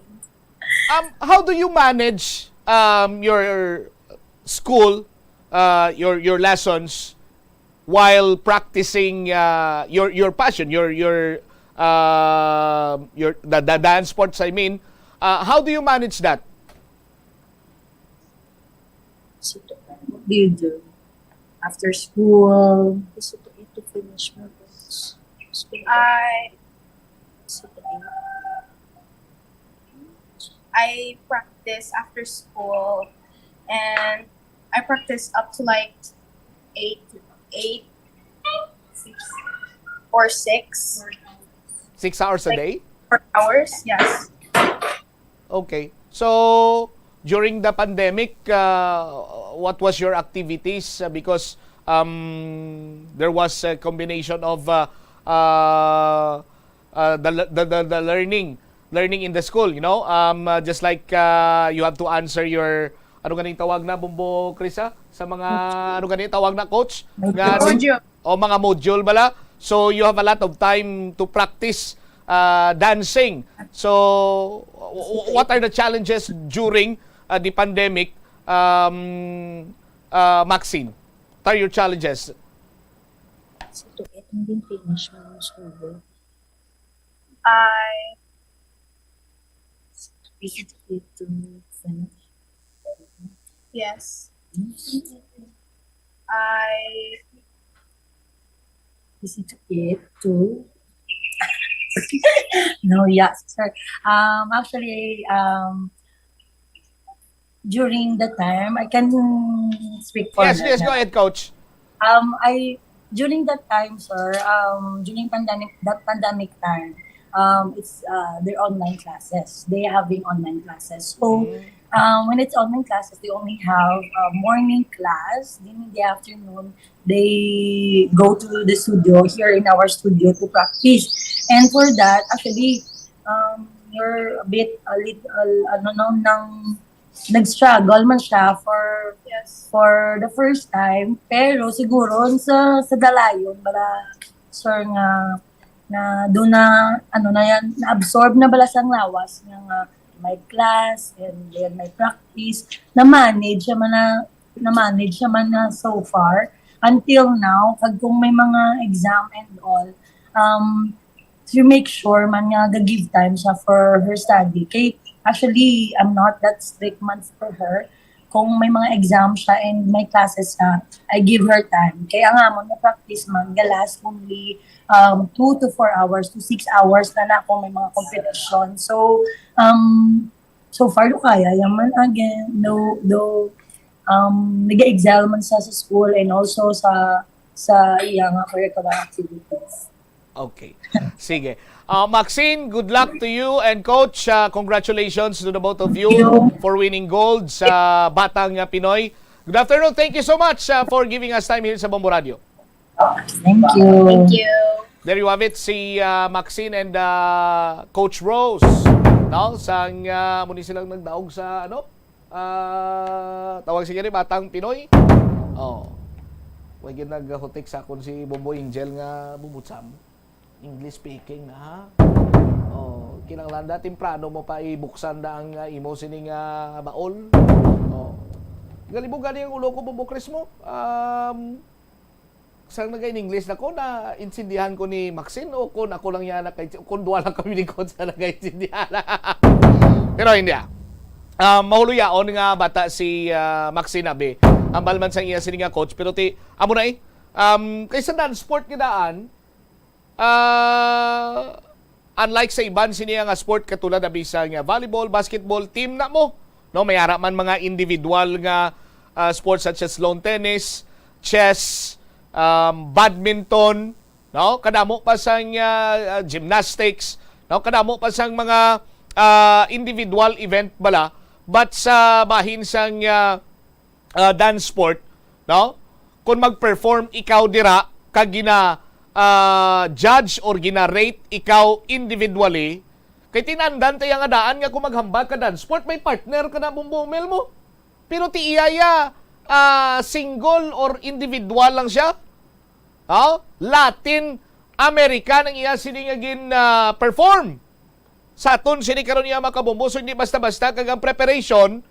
Um, how do you manage, um, your school, uh, your your lessons while practicing, uh, your your passion, your your uh, your the, the dance sports, I mean, uh, how do you manage that? What do you do after school? Gusto ko ito finish mo. I I practice after school and I practice up to like eight eight six or six Six hours a day? Four hours, yes. Okay. So, during the pandemic, uh, what was your activities? Uh, because, um, there was a combination of, uh, uh, uh, the, the, the, the learning, learning in the school, you know? Um, uh, just like, uh, you have to answer your, ano ganing tawag na, Bumbo Krisa? Sa mga, ano ganing tawag na, coach? Nga, Module. O mga module bala. So you have a lot of time to practice, uh, dancing. So w- w- what are the challenges during, uh, the pandemic, um, uh, Maxine? What are your challenges? Gusto ko itong din finish mo yung school. I Is it eight to finish? Yes. I Is it eight to? No, yes, sir. Um, actually, um, during the time, I can speak for Yes, her yes, na. Go ahead, Coach. Um, I during that time, sir, um, during pandemic, that pandemic time, um, it's uh, their online classes. They having online classes. So, um, when it's online classes, they only have uh, morning class. Then in the afternoon, they go to the studio here in our studio to practice. And for that, actually, um, you're a bit a little ano no nang nag-struggle man siya for Yes. for the first time, pero siguro sa sa dalayon bala sir nga na do na ano na yan na-absorb na bala sang lawas nga, nga may class and then may practice, na-manage siya man na na-manage siya man na so far until now. Kag kung may mga exam and all, um to make sure man nga ga-give time siya for her study. Kay actually, I'm not that strict man for her. Kung may mga exam siya and may classes siya, I give her time. Kay ang amon na practice man ga-last only um two to four hours to six hours na na kung may mga competition. So um so far do kaya yaman again, though though um nag-excel man siya sa school and also sa sa iya nga curricular activities. Okay. Sige. Uh, Maxine, good luck to you and Coach. Uh, congratulations to the both of you Thank you. for winning gold sa Batang uh, Pinoy. Good afternoon. Thank you so much uh, for giving us time here sa Bombo Radio. Thank you. Thank you. There you have it, si uh, Maxine and uh, Coach Rose. No? Sang uh, muni silang nagdaog sa ano? Uh, tawag siya ni Batang Pinoy. Oh. Way gyud naghutik sa akon si Bombo Angel nga bubutsam. English speaking na ha. Oh, kinahanglan da temprano mo pa ibuksan da ang uh, imo sini nga baol. Oh. Galibog gani ang ulo ko, Bombo Chris mo. Um, sang naga-in English na ko, na intindihan ko ni Maxine o kung ako lang yan naka kung duwa lang kami ni coach na nagaintindihan. Pero hindi ah. Ah, mahuluyaon nga bata si ah, Maxine abi. Ambal man sang iya sini nga coach, pero ti amo na eh. Um, kay sa dance sport nga daan, ah, unlike sa iban sini nga sport katulad na bisan nga volleyball, basketball, team na mo. No, may ara man mga individual nga ah, sports such as lawn tennis, chess, um, badminton, no? Kadamo pa sang ah, ah, gymnastics, no? Kadamo pa sang mga ah, individual event bala, but sa bahin sang ah, ah, dance sport, no? Kung mag-perform ikaw dira kag gina ah, judge or gina-rate ikaw individually, kay tinandan ta iya nga daan nga kung maghambal ka dance sport, may partner ka na, Bombo Mel mo. Pero ti iya ya, ah, single or individual lang siya. Oh, Latin American ang iya sini nga gin ah, perform. Sa aton sini karon iya, mga kabombo, so hindi basta-basta kag ang preparation,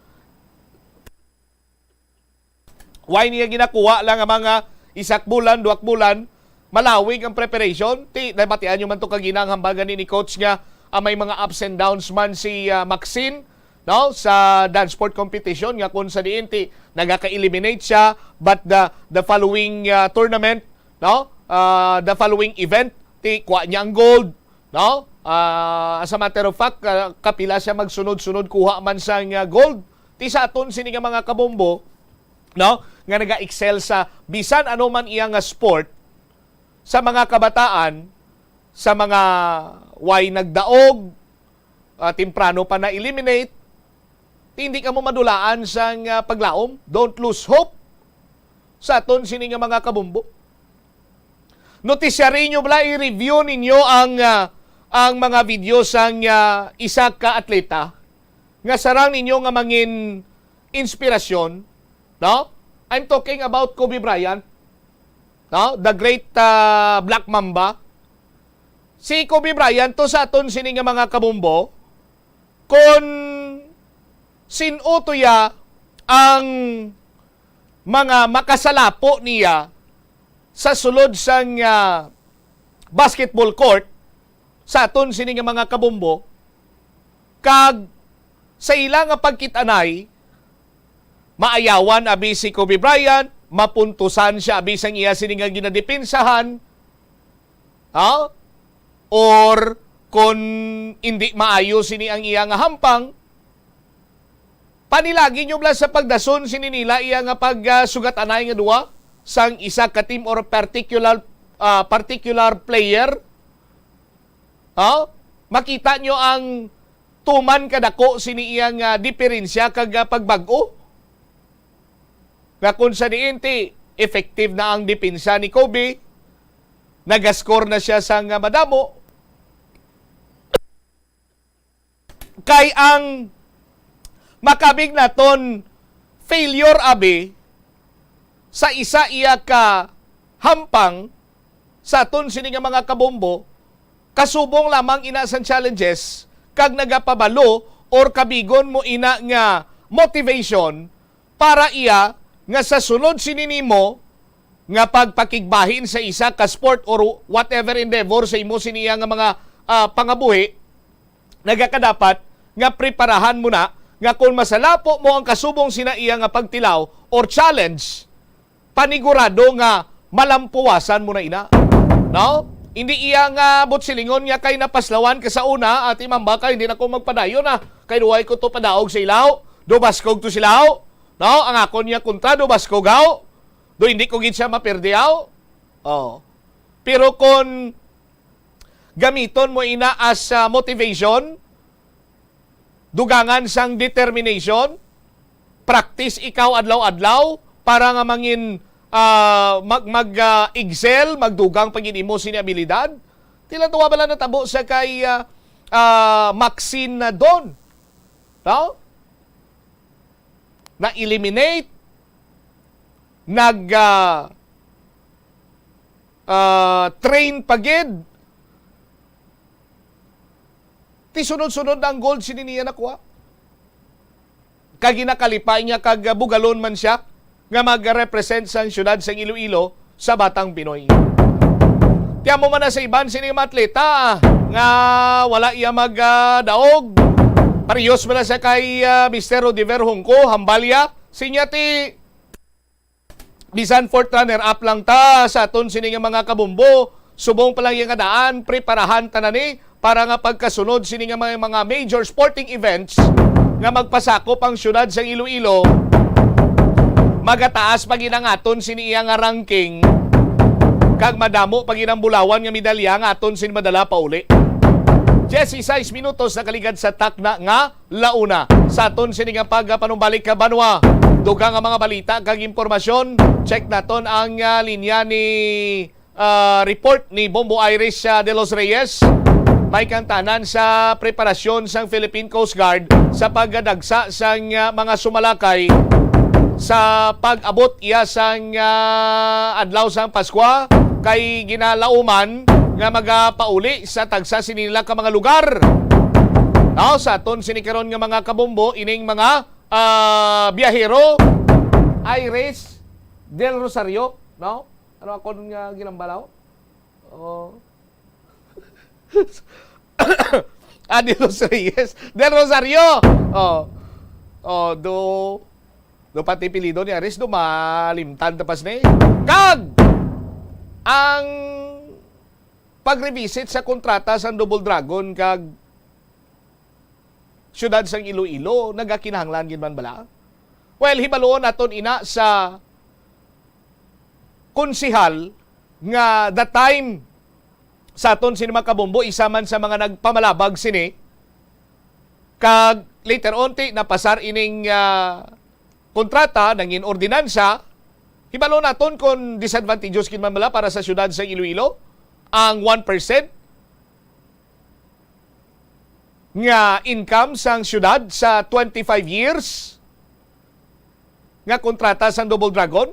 why niya ginakuha lang ang mga isak bulan, duwak bulan, malawig ang preparation. Ti nabatian nyo man to kagina ang hambal gani ni coach nga ah, may mga ups and downs man si ah, Maxine, no, sa dance sport competition, nga kung sa diin ti nagaka-eliminate siya, but the the following ah, tournament, no, ah, the following event, ti kuha niya ang gold, no? Ah, as a matter of fact, ah, kapila siya magsunod-sunod kuha man sang ah, gold. Ti sa aton sini nga mga kabombo, no, nga naga-excel sa bisan ano man iya nga sport, sa mga kabataan, sa mga way nagdaog, ah, temprano pa na-eliminate, ti hindi kamo madulaan sang ah, paglaom. Don't lose hope sa aton sini nga mga kabombo. Notisyari nyo bala, i-review ninyo ang ah, ang mga video sang ah, isa ka atleta nga sarang ninyo nga mangin inspirasyon, no? I'm talking about Kobe Bryant, no? The great ah, Black Mamba. Si Kobe Bryant to sa aton sini nga mga kabombo, kung sin-o to ya ang mga makasalapo niya sa sulod sang ah, basketball court, sa aton sini nga mga kabombo, kag sa ila nga pagkit-anay, maayawan abi si Kobe Bryant, mapuntusan siya abi sang iya sini nga ginadepensahan, ha? Or kon indi maayo sini ang iya nga hampang, panilagi nyo bala sa pagdason sini nila iya nga pag, ah, sugat-anay nga duwa sang isa ka team or particular, ah, particular player. Ha? Makita nyo ang tuman kadako sini iya nga diferensya kag, ah, pagbag-o. Nga kung sa diin ti effective na ang depensa ni Kobe, nagascore na siya sang, ah, madamo. Kay ang makabig naton failure abi sa isa iya ka hampang sa aton sini nga mga kabombo, kasubong lamang ina sang challenges kag nagapabalo or kabigon mo ina nga motivation para iya nga sa sunod sini nimo nga pagpakigbahin sa isa ka sport or whatever endeavor sa imo sini iya nga mga, ah, pangabuhi, nagakadapat nga preparahan mo na nga kon masalapo mo ang kasubong sina iya nga pagtilaw or challenge, panigurado nga malampuwasan mo na ina. No? Hindi iya nga butsilingon nga kay napaslawan ka sa una, ati mamba ka, hindi na ko magpadayon na. Kay duway ko to padaog sa ilaw, dubaskog to sila. No? Ang akon niya kontra, dubaskog haw. Do hindi ko gid siya mapirdi haw. Oh. Pero kon gamiton mo ina as, ah, motivation, dugangan sang determination, practice ikaw adlaw-adlaw para nga mangin, ah, mag, mag, ah, excel, magdugang pa gid imo sini abilidad. Tila tuwa bala natabo sa kay, ah, ah, Maxine na Don. No? Na-eliminate, nag, ah, ah, train pa gid. Ti sunod-sunod na ang gold sini niya nakuha. Kag ginakalipay niya kag bugalon man siya nga mag-represent sang siyudad sang Iloilo sa Batang Pinoy. Ti amo man na sa iban sini nga mga atleta nga wala iya mag, ah, daog. Parehos man na sa kay, ah, Mister Rodiver Hungco, hambal iya. Sinya ti bisan fourth runner-up lang ta sa aton sini nga mga kabombo, subong pa lang iya nga daan, preparahan ta na ni para nga pagkasunod sini nga mga, mga major sporting events nga magpasakop ang siyudad sang Iloilo, magataas pa gid ang aton sini iya nga ranking, kag madamo pa gid ang bulawan nga medalya nga aton sini madala pauli. Dieciséis minutos nakaligad sa takna nga la una. Sa aton sini nga pagpanumbalik ka banwa, dugang nga mga balita kag impormasyon. Check naton ang, ah, linya ni, ah, report ni Bombo Iris, ah, de los Reyes. May kantanan sa preparasyon sang Philippine Coast Guard sa pagdagsa sang, ah, mga sumalakay sa pag-abot iya sang, ah, adlaw sang Paskwa, kay ginalauman nga magapauli sa tagsa sini nila ka mga lugar. Now, sa aton sini karon nga mga kabombo, ining mga, ah, biyahero, Iris Del Rosario, no? Ano akon nga ginambalaw? Oh. Ah, De Los Reyes. Del Rosario. Oh. Oh, do, do pati apelyido ni Iris, do malimtan tapas ni. Kag ang pag-revisit sa kontrata sang Double Dragon kag siyudad sang Iloilo, nagakinahanglan gid man bala? Well, hibaluon naton ina sa konsehal nga that time sa aton sini mga kabombo, isa man sa mga nagpamalabag sini, kag later on ti napasar ining, ah, kontrata, nangin ordinansa. Hibalo naton kon disadvantageous gid man bala para sa siyudad sa Iloilo ang one percent nga income sang siyudad sa twenty-five years nga kontrata sang Double Dragon.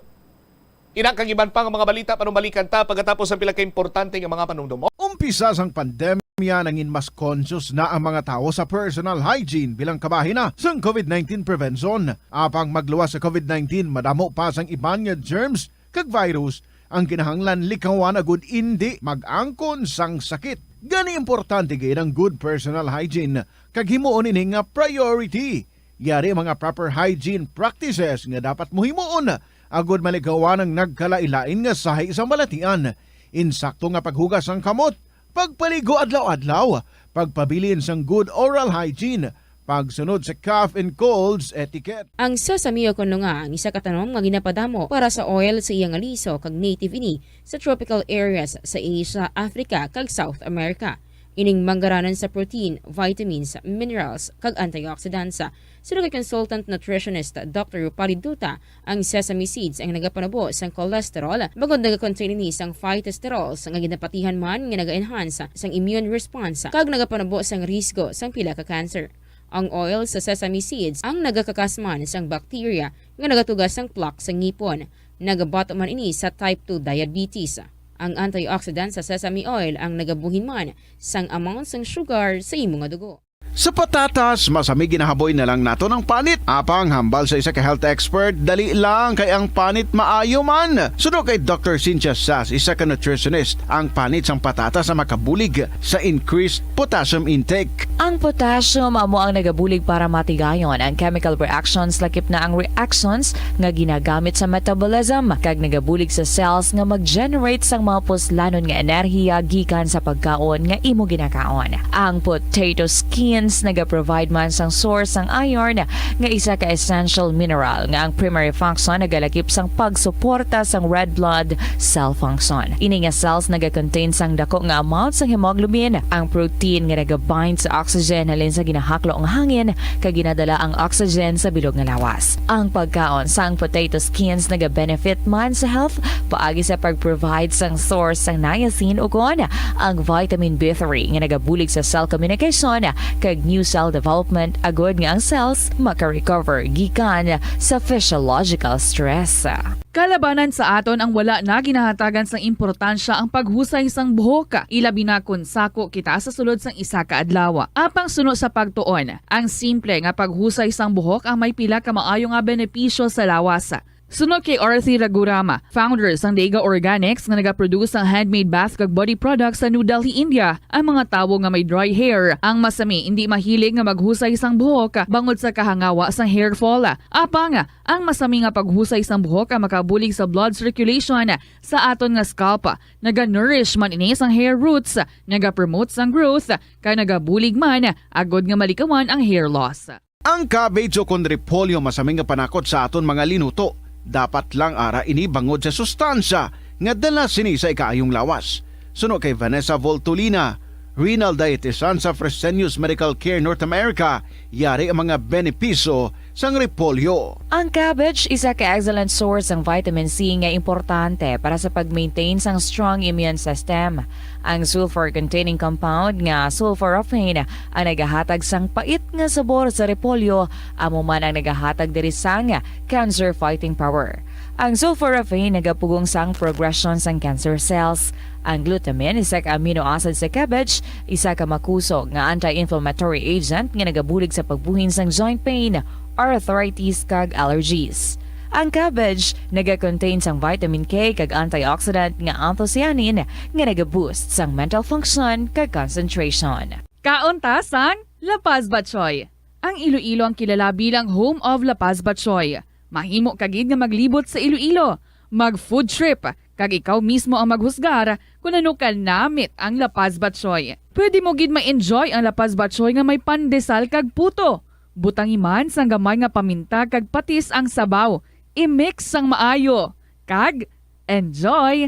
Ina kag iban pa nga mga balita, panumbalikan ta pagkatapos sang pila ka importante nga mga panumdom. Umpisa sang pandemya, nangin mas conscious na ang mga tawo sa personal hygiene bilang kabahin na sang COVID nineteen prevention. Apang magluwas sa COVID nineteen, madamo pa sang iban nga germs kag virus Ang kinahanglan likawan agud indi mag-angkon sang sakit. Gani importante gid ang good personal hygiene kag himuon ini nga priority. Yari mga proper hygiene practices nga dapat mo himuon agud malikawan ang nagkalain-lain nga sahi sa balatian. Insakto nga paghugas sang kamot, pagpaligo adlaw-adlaw, pagpabilin sang good oral hygiene, pagsunod sa cough and colds etiquette. Ang sesame o kon nga ang isa ka tanom nga ginapadamo para sa oil sa iya nga liso kag native ini sa tropical areas sa Asia, Africa, kag South America. Ining manggaranan sa protein, vitamins, minerals, kag antioxidants. Suno kay consultant nutritionist Doctor Rupali Duta, ang sesame seeds ang nagapanubo sang cholesterol, bangod nagakontain ini sang phytosterols nga ginapatihan man nga naga-enhance sang immune response kag nagapanubo sang risgo sang pila ka cancer. Ang oil sa sesame seeds ang nagakakas man sang bacteria nga nagatuga sang plaque sa ngipon. Nagabato man ini sa type two diabetes. Ang antioxidant sa sesame oil ang nagabuhin man sang amount sang sugar sa imo nga dugo. Sa patatas, masami ginahaboy na lang naton ang panit. Apang hambal sa isa ka health expert, dali lang kay ang panit maayo man. Suno kay Doctor Cynthia Sass, isa ka nutritionist, ang panit sang patatas ang makabulig sa increased potassium intake. Ang potassium amo ang nagabulig para matigayon ang chemical reactions, lakip na ang reactions nga ginagamit sa metabolism, kag nagabulig sa cells nga mag-generate sang mga puslanon nga enerhiya gikan sa pagkaon nga imo ginakaon. Ang potato skins nagaprovide man sang source sang iron, nga isa ka essential mineral nga ang primary function nagalakip sang pagsuporta sang red blood cell function. Ini nga cells nagakontain sang dako nga amount sang hemoglobin, ang protein nga nagabind sa oxygen halin sa ginahaklo nga hangin kag ginadala ang oxygen sa bilog nga lawas. Ang pagkaon sang potato skins nagabenefit man sa health paagi sa pag-provide sang source sang niacin ukon ang vitamin B three nga nagabulig sa cell communication kag new cell development, agod nga ang cells maka-recover gikan sa physiological stress. Kalabanan sa aton ang wala na ginahatagan sang importansya ang paghusay sang buhok, ilabi na kon sako kita sa sulod sang isa ka adlaw. Apang suno sa pagtuon, ang simple nga paghusay sang buhok ang may pila ka maayo nga benepisyo sa lawas. Suno kay Arthi Ragurama, founder sang Dega Organics nga nagaproduce sang handmade bath kag body products sa New Delhi, India, ang mga tawo nga may dry hair ang masami indi mahilig nga maghusay sang buhok bangod sa kahangawa sang hair fall. Apang ang masami nga paghusay sang buhok ang makabulig sa blood circulation sa aton nga scalp. Naga-nourish man ini sang hair roots, nagapromote sang growth, kag nagabulig man agod nga malikawan ang hair loss. Ang cabbage o kon repolyo masami nga panakot sa aton mga linuto. Dapat lang ara ini bangod sa sustansya nga dala sini sa ikaayong lawas. Suno kay Vanessa Voltolina, renal dietitian sa Fresenius Medical Care North America, yari ang mga benepisyo sang repolyo. Ang cabbage isa ka excellent source sang vitamin C nga importante para sa pag-maintain sang strong immune system. Ang sulfur-containing compound nga sulforaphane ang nagahatag sang pait nga sabor sa repolyo, amo man ang nagahatag diri sang cancer-fighting power. Ang sulforaphane nagapugong sang progresyon sang cancer cells. Ang glutamine, isa ka amino acid sa cabbage, isa ka makusog nga anti-inflammatory agent nga nagabulig sa pagbuhin sang joint pain, arthritis, kag allergies. Ang cabbage nagakontain sang vitamin K kag antioxidant nga anthocyanin nga nagaboost sang mental function kag concentration. Kaon ta sang La Paz Batchoy. Ang Iloilo ang kilala bilang home of La Paz Batchoy. Mahimo ka gid nga maglibot sa Iloilo, mag-food trip, kag ikaw mismo ang maghusgar kon ano ka namit ang La Paz Batchoy. Pwede mo gid ma-enjoy ang La Paz Batchoy nga may pandesal kag puto. Butangi man sang gamay nga paminta kag patis ang sabaw. I-mix sang maayo. Kag enjoy!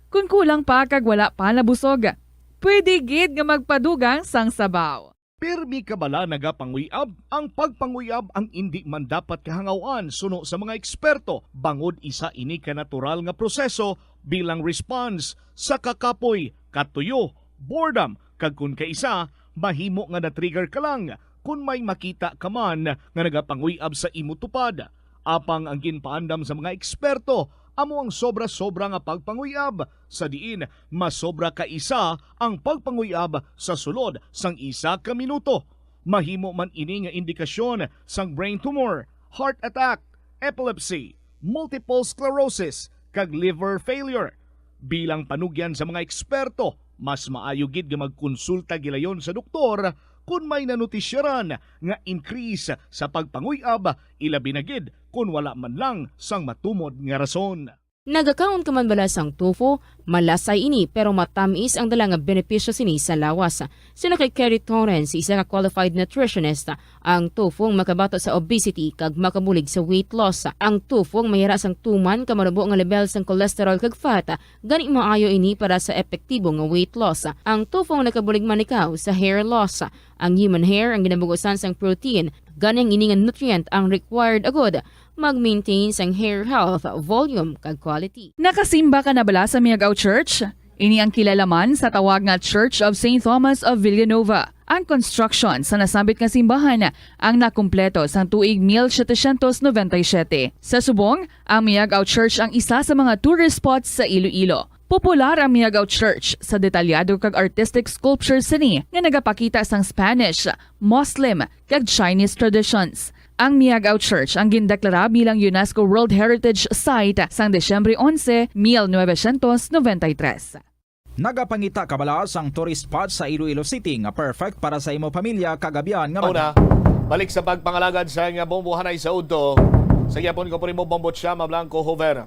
Kon kulang pa kag wala pa nabusog, pwede gid nga magpadugang sang sabaw. Pirmi ka bala nagapanguyab? Ang pagpanguyab ang indi man dapat kahangaw-an suno sa mga eksperto, bangod isa ini ka natural nga proseso bilang response sa kakapoy, katuyo, boredom, kag kon kaisa, mahimo nga na-trigger ka lang kon may makita ka man nga nagapanguyab sa imo tupad. Apang ang ginpaandam sa mga eksperto amo ang sobra-sobra nga pagpanguyab, sa diin masobra ka isa ang pagpanguyab sa sulod sang isa ka minuto. Mahimo man ini nga indikasyon sang brain tumor, heart attack, epilepsy, multiple sclerosis, kag liver failure. Bilang panugyan sa mga eksperto, mas maayo gid nga magkonsulta gilayon sa doktor kon may nanutisyaran nga increase sa pagpanguy-ab, ilabi na gid kon wala man lang sang matumod nga rason. Nagakaon ka man bala sang tofu? Malasay ini, pero matamis ang dala nga benepisyo sini sa lawas. Suno kay Kerry Torrens, isa ka qualified nutritionist, ang tofu ang makabato sa obesity kag makabulig sa weight loss. Ang tofu ang mayara sang tuman ka manubo nga level sang cholesterol kag fat, gani maayo ini para sa epektibo nga weight loss. Ang tofu ang nakabulig man ikaw sa hair loss. Ang human hair ang ginabugusan sang protein, gani ang ini nga nutrient ang required agud mag-maintain sang hair health, volume, kag quality. Nakasimba ka na bala sa Miag-ao Church? Ini ang kilala man sa tawag nga Church of Saint Thomas of Villanova. Ang construction sa nasambit nga simbahan ang nakumpleto sang tuig mil setecientos noventa y siete. Sa subong, ang Miag-ao Church ang isa sa mga tourist spots sa Iloilo. Popular ang Miag-ao Church sa detalyado kag artistic sculptures sini nga nagapakita sang Spanish, Muslim, kag Chinese traditions. Ang Miag-ao Church ang gindeklara bilang UNESCO World Heritage Site sang Disyembre onse, mil novecientos noventa y tres. Nagapangita ka bala sang tourist spot sa Iloilo City nga perfect para sa imo pamilya kag abyan nga Una, balik sa pagpangalagad sa nga bombo hanay sa udto. Sa gyapon ko po nimo, Bombo Chama Blanco Hover.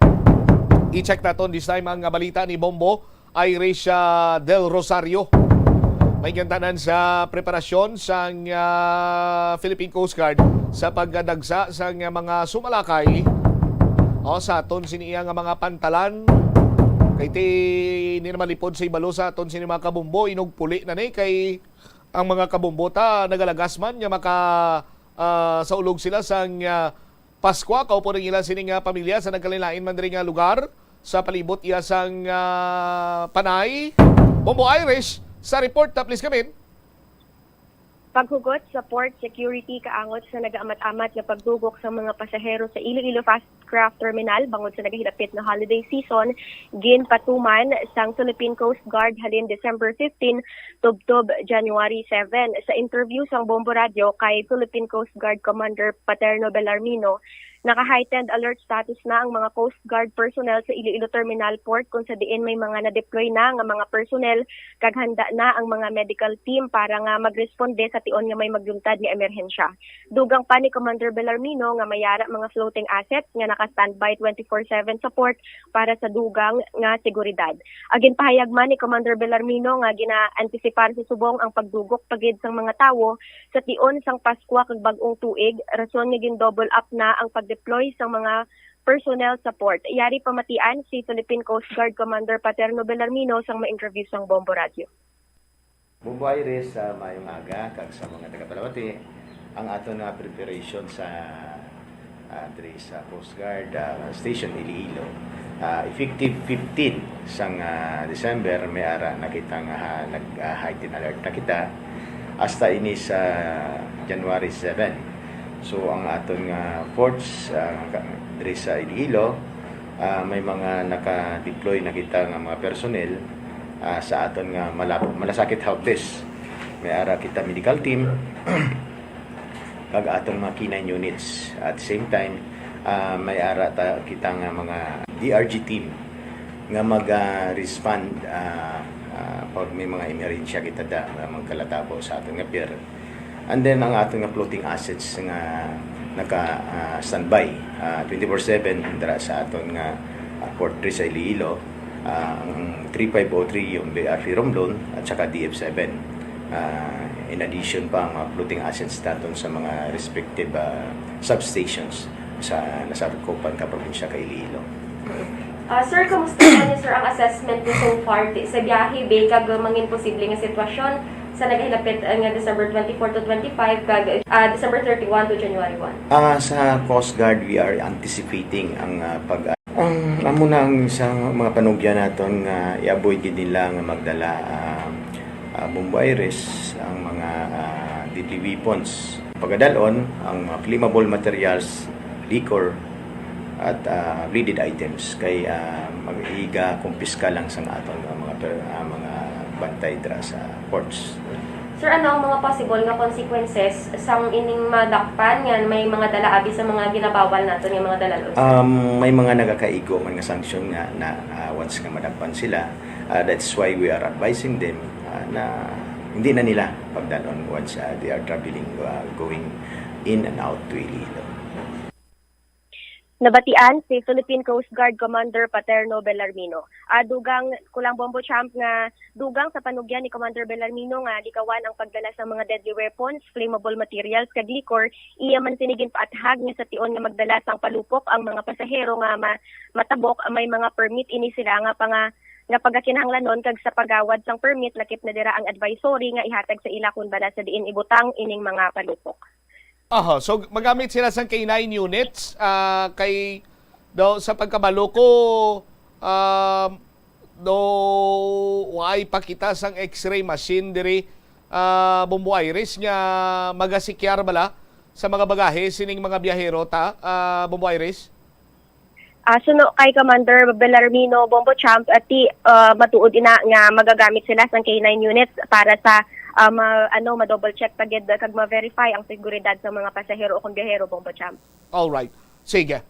I-check naton this time ang balita ni Bombo Irish, ah, Del Rosario. May gintanan sa preparasyon sang, ah, Philippine Coast Guard sa pagdagsa sang mga sumalakay, o, sa aton sini iya nga mga pantalan. Kay ti, hindi naman lipod sa ibalo sa aton sini mga kabombo, inugpuli na ni kay ang mga kabombo ta nagalagas man nga maka, ah, saulog sila sang, ah, Pascua, kaupo ning ila sini nga pamilya sa nagkalain-lain man diri nga lugar sa palibot iya sang, ah, Panay. Bombo Irish, sa report ta, please come in. Paghugot sa port security kaangot sa nagaamat-amat nga pagdugok sa mga pasahero sa Iloilo Fast Craft Terminal bangod sa nagahilapit nga holiday season, ginpatuman sang Philippine Coast Guard halin December fifteen tubtob January seven. Sa interview sang Bombo Radio kay Philippine Coast Guard Commander Paterno Bellarmino, naka-heightened alert status na ang mga Coast Guard personnel sa Iloilo Terminal Port, kung sa diin may mga na-deploy na nga mga personnel kag handa na ang mga medical team para nga magresponde sa tion nga may magluntad nga emerhensya. Dugang pa ni Commander Bellarmino nga may ara mga floating assets nga naka-standby twenty-four seven sa port para sa dugang nga seguridad. Ginpahayag man ni Commander Bellarmino nga gina-antisipar sa subong ang pagdugok pa gid sang mga tawo sa tion sang Pascua kag Bag-ong Tuig, rason nga gin-double up na ang pag-deploy sang mga personnel sa port. Yari pamatian si Philippine Coast Guard Commander Paterno Bellarmino sang ma-interview sang Bombo Radio. Bombo Irish, sa maayong aga kag sa mga taga-palamati. Ang aton nga preparation sa, ah, diri sa Coast Guard, ah, Station Iloilo, ah, effective fifteen sang, ah, December, may ara na kita nga, ah, nag, ah, heightened alert na kita hasta ini sa January seven. So, ang aton nga force, ah, ka-, diri sa Iloilo, ah, may mga naka-deploy na kita nga mga personnel, ah, sa aton nga Malap-, Malasakit Help Desk. May ara kita medical team, kag aton mga K nine units. At the same time, ah, may ara ta, kita nga mga D R G team nga mag, ah, respond, ah, ah, pag may mga emerhensya kita da, nga magkalatabo sa aton nga pier. And then, ang aton nga floating assets nga naka, ah, standby, ah, twenty-four seven dira sa aton nga, ah, port diri sa Iloilo, ah, ang three five oh three, yung B R T Romblon, at saka D F seven. Ah, in addition pa ang mga floating assets naton sa mga respective, ah, substations sa nasakupan ka probinsya ka Iloilo. Ah, sir, kamusta man ni, sir, ang assessment mo so far ti-, sa biyahe, be, kag mangin posible nga sitwasyon sa nagahilapit, ah, nga December twenty-four to twenty-five kag, ah, December thirty-one to January one? Ah, sa Coast Guard, we are anticipating ang, ah, pag, ang, amo na ang isang mga panugyan naton nga i-avoid gid nila nga magdala, ah, ah, bombo iris, ang mga, ah, deadly weapons. Pagkadalon, ang mga flammable materials, liquor, at, ah, bladed items kay, ah, mag-, iga-kumpiska lang sa aton nga mga per-, ah, mga bantay dira sa ports. Sir, ano ang mga possible nga consequences sang ining madakpan nga may mga dala abi sa mga ginabawal naton nga mga dalan, sir? Um, may mga nagakaigo man nga sanction nga na, ah, once nga madakpan sila. Ah, that's why we are advising them, ah, na hindi na nila pagdalon once, ah, they are traveling, ah, going in and out to Iloilo. Nabatian si Philippine Coast Guard Commander Paterno Bellarmino. Ah, dugang, kulang, Bombo Champ, nga dugang sa panugyan ni Commander Bellarmino nga likawan ang pagdala sang mga deadly weapons, flammable materials, kag liquor, iya man sini ginpaathag nga sa tion nga magdala sang palupok ang mga pasahero nga ma-, matabok may mga permit ini sila nga panga-, nga pagakinahanglanon, kag sa pagawad sang permit lakip na dira ang advisory nga ihatag sa ila kon bala sa diin ibutang ining mga palupok. Aha, so magamit sila sang K nine units, ah, kay daw sa pagkabalo ko, ah, daw waay pakita sang X-ray machine diri, ah, Bombo Iris, nga magasikyar bala sa mga bagahe sining mga biyahero ta, ah, Bombo Iris? Ah, suno kay Commander Bellarmino, Bombo Champ, ati, ah, matuod ina nga magagamit sila sang K nine units para sa, ah, ma-, ano, ma-double check pa gid kag ma-verify ang seguridad sa mga pasahero o kon biyahero, Bombo Champ. All right. Sige.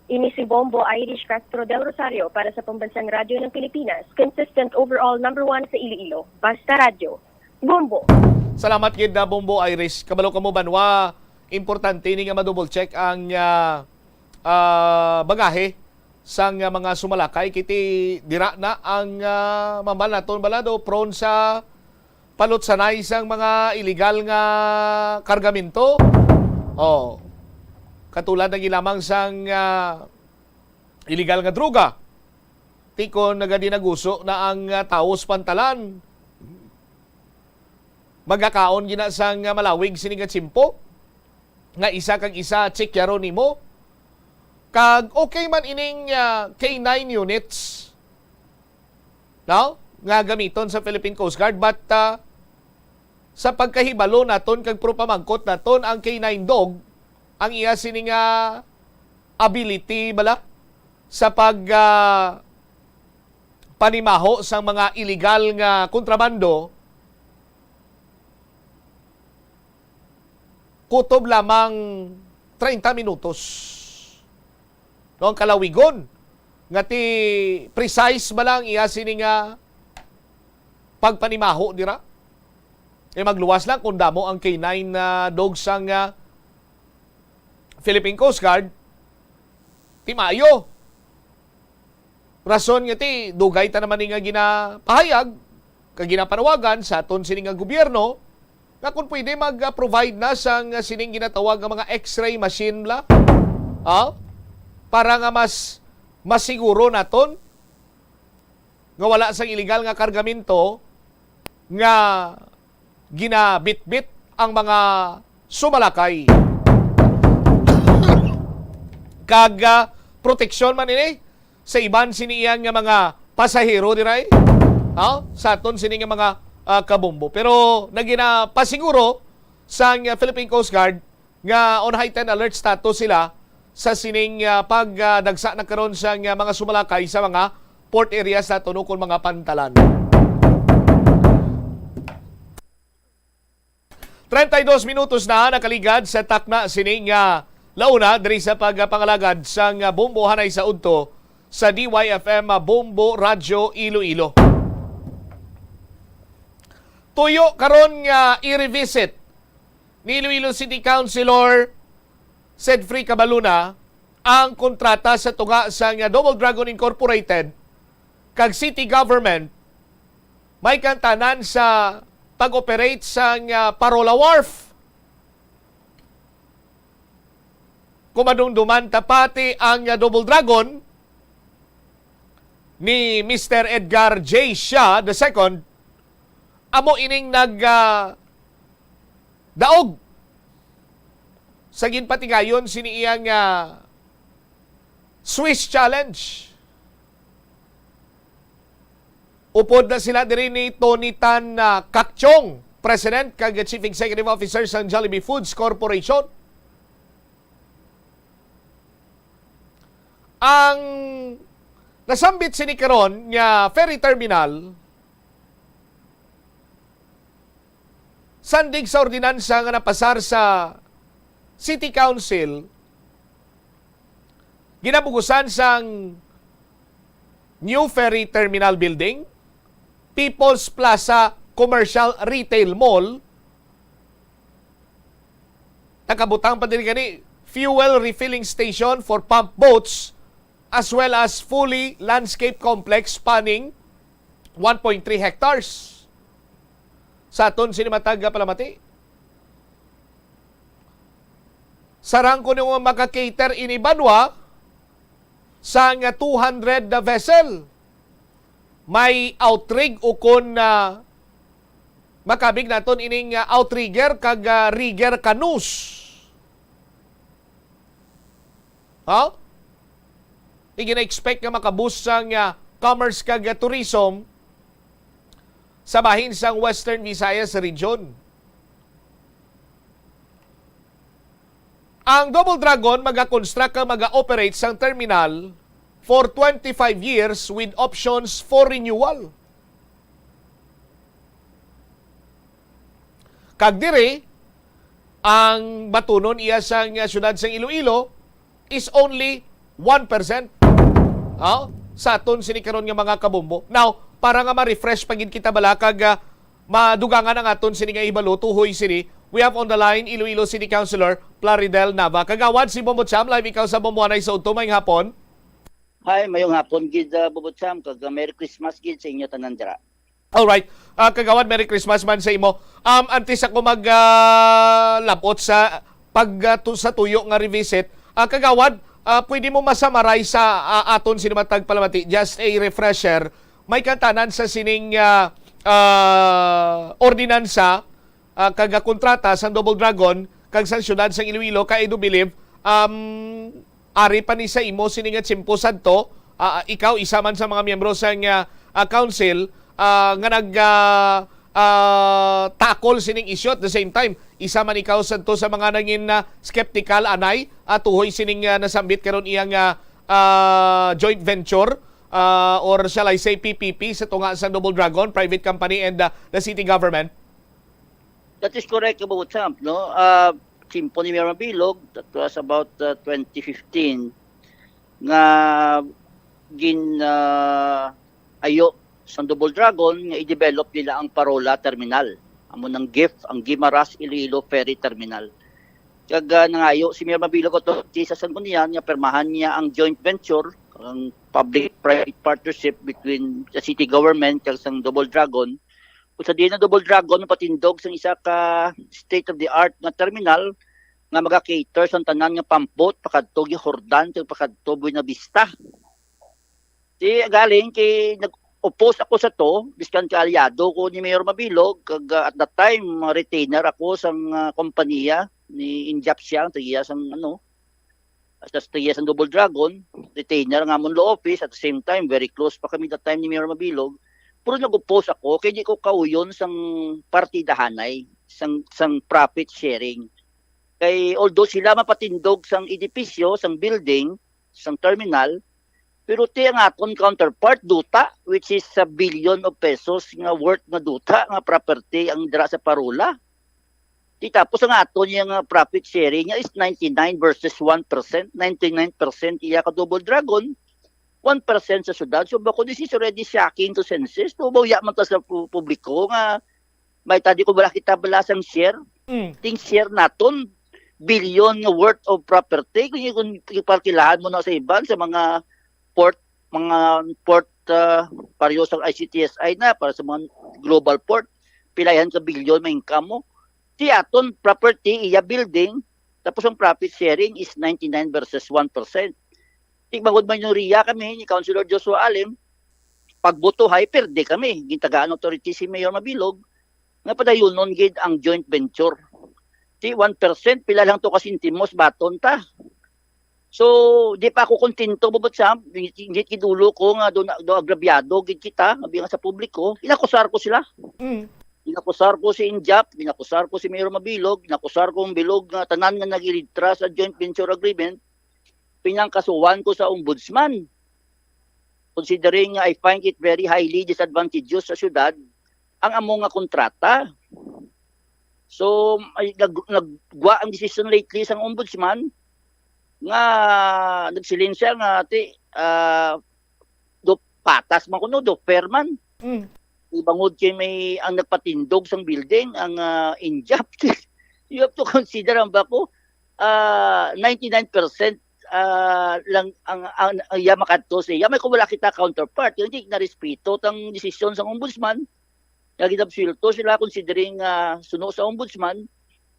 Ini si Bombo Irish Castro del Rosario para sa Pambansang Radyo ng Pilipinas, consistent overall number one sa Iloilo. Basta Radyo, Bombo. Salamat gid na, Bombo Iris. Kabalo ka mo, Banwa, importante ni nga ma-double check ang, ah, ah, bagahe sang, ah, mga sumalakay. Kiti dira na ang, ah, mambal naton balado, prone sa palutsanay sang mga iligal nga kargamento. Oh, katulad na gid lamang sang, ah, iligal nga droga. Ti kon nagadinaguso na ang, ah, tawo sa pantalan, magakaon gina sang, ah, malawig sini nga tiyempo nga isa kag isa tsikyaron nimo. Kag okay man ining, ah, K nine units, no, nga gamiton sa Philippine Coast Guard, but, ah, sa pagkahibalo naton kag pro pamangkot naton, ang K nine dog, ang iya sini nga ability bala sa pag, ah, panimaho sang mga iligal nga kontrabando, kutob lamang treinta minutos. No, ang kalawigon nga ti precise ba lang iya sini nga pagpanimaho dira? Eh, magluwas lang kung damo ang K nine na dog sang, ah, Philippine Coast Guard, ti maayo. Rason nga ti dugay ta naman ni nga ginapahayag kag ginapanawagan sa aton sini nga gobyerno nga kung pwede mag-provide na sang sining ginatawag nga mga X-ray machine la, ah, para nga mas masiguro naton nga wala sang iligal nga kargamento nga ginabitbit ang mga sumalakay. Kag, ah, proteksyon man ini sa iban sini iya nga mga pasahero diray, ha? Sa aton sini nga mga, ah, kabombo. Pero naginapasiguro sang, ah, Philippine Coast Guard nga on heightened alert status sila sa sining, ah, pag, ah, dagsa na karon sang, ah, mga sumalakay sa mga port areas naton ukon mga pantalan. Treinta y dos minutos na nakaligad sa takna sining, ah, launa diri sa pagpangalagad sang, ah, Bombo Hanay sa Udto sa D Y F M, ah, Bombo Radyo Iloilo. Tuyo karon nga i-revisit ni Iloilo City Councilor Sedfrey Cabaluna ang kontrata sa tunga sang Double Dragon Incorporated kag city government may kantanan sa pag-operate sang, ah, Parola Wharf. Kung madumduman ta pati ang, ah, Double Dragon ni Mister Edgar J. Shah the second, amo ining nag, ah, daog sa ginpatigayon sini iya nga Swiss Challenge. Upod na sila diri ni Tony Tan, ah, Cakchong, President kag Chief Executive Officer sang Jollibee Foods Corporation. Ang nasambit sini karon nga ferry terminal Sandig sa ordinansa nga napasar sa City Council, ginabugusan sang New Ferry Terminal Building, People's Plaza Commercial Retail Mall, nakabutang pa diri gani fuel refilling station for pump boats, as well as fully landscape complex spanning one point three hectares. Sa aton sini matag palamati, sarang kuno nga maka-cater ini banwa sang two hundred na vessel. May outrigger ukon na makabig naton ining, ah, outrigger kag, ah, rigger canoes. Ha? Igina-expect nga makaboost sang, ah, commerce kag, ah, tourism sa bahin sang Western Visayas region. Ang Double Dragon maga-construct kag maga-operate sang terminal for twenty-five years with options for renewal. Kag diri, ang batunon iya sang, ah, siyudad sang Iloilo is only one percent. Ha? Sa aton sini karon nga mga kabombo. Now, para nga ma-refresh pa gid kita bala kag, ah, madugangan ang aton sini nga hibalo, tuhoy sini, we have on the line Iloilo City Councilor Plaridel Nava. Kagawad, si Bombo Cham, live ikaw sa Bombo Anay sa Udto. Maayong hapon. Hi, mayong hapon gid, ah, Bombo Cham, kag, ah, Merry Christmas gid sa inyo tanan dira. Alright. Ah, Kagawad, Merry Christmas man sa imo. Um, antes ako mag, ah, labot sa pag, ah, tu-, sa tuyo nga revisit, ah, Kagawad, ah, pwede mo ma-summarize sa, ah, aton sini matag palamati, just a refresher, may katanan sa sining, ah, ah, ordinansa, ah, kag, ah, kontrata sang Double Dragon kag sang siyudad sang Iloilo, kay I do believe, um, ari pa ni sa imo sini nga tiyempo sadto, ah, ikaw isa man sa mga miyembro sang, ah, ah, council, ah, nga nag, ah, ah, tackle sining issue. At the same time, isa man ikaw sadto sa mga nangin, ah, skeptical anay, ah, tuhoy sining, ah, nasambit karon iyang, ah, ah, joint venture, ah, or shall I say P P P sa tunga sang Double Dragon, private company, and, ah, the city government. That is correct, Kabubot Sam, no? Ah, tiyempo ni Mayor Mabilog, that was about, ah, twenty fifteen, nga gin, ah, ayo sang Double Dragon nga i-develop nila ang Parola Terminal. Amo nang gif, ang Guimaras Iloilo Ferry Terminal. Kag, ah, nangayo si Mayor Mabilog Authority sa Sanggunian nga pirmahan niya ang joint venture, ang public-private partnership between the city government kag sang Double Dragon. Kung sa diin ang Double Dragon patindog sang isa ka state-of-the-art nga terminal nga maga-cater sang tanan nga pump boat pakadto Jordan kag pakadto Buenavista. Di galing kay nag-oppose ako sa to, biskan kaalyado ko ni Mayor Mabilog, kag, ah, at that time, mga retainer ako sang, ah, kompanya ni Injap siya, ang tagiya sang, ano, at sa tagiya sang Double Dragon, retainer nga amon law office, at the same time, very close pa kami that time ni Mayor Mabilog. Pero nag-oppose ako, kay di ko kauyon sang partidahanay, sang, sang profit sharing. Kay although sila mapatindog sang edipisyo, sang building, sang terminal, pero ti ang aton counterpart, duta, which is a billion of pesos nga worth nga duta, nga property ang dira sa Parola. Ti tapos ang aton yang, ah, profit sharing niya is ninety-nine versus one percent, ninety-nine percent iya ka Double Dragon, one percent sa syudad. So, bako, this is already shocking to senses. Tubaw ya man ta sa pu-, publiko nga may tadi ko bala kita bala sang share. Mm. Ting share naton, billion nga worth of property. Kung, kung iparkilahan mo na sa iban, sa mga port, mga port, ah, pareho sa I C T S I na, para sa mga global port, pilayan ka billion may income mo. Ti aton property, iya building, tapos ang profit sharing is ninety-nine versus one percent. Ti bangod minorya kami ni Councilor Joshua Alim, pagbotohay, perde kami. Gintagaan authority si Mayor Mabilog nga padayunon gid ang joint venture. Ti one percent, pila lang to ka sentimos, baton ta. So, di pa ako kontento, Bubot Sam. Ingit, ingit gid ulo ko nga do, do agrabyado gid kita, nga biya nga sa publiko. Inakusar ko sila. Mm. Inakusar ko si Injap, inakusar ko si Mayor Mabilog, inakusar ko ang Bilog nga tanan nga nagilitra sa joint venture agreement. Pinangkasuhan ko sa ombudsman. Considering nga I find it very highly disadvantageous sa syudad ang amo nga kontrata. So, ay, nag-, naggwa ang desisyon lately sang ombudsman nga nagsiling siya nga, ti, ah, do patas man kuno, do fair man. Mm. Ibangod kay may ang nagpatindog sang building, ang, ah, injap. You have to consider ang bako, ah, ninety-nine percent, ah, lang ang, ang, ang iya makadto sa iya. May kung wala kita counterpart, hindi na respeto tang desisyon sang ombudsman. Nga ginabsulto sila considering, ah, suno sa ombudsman,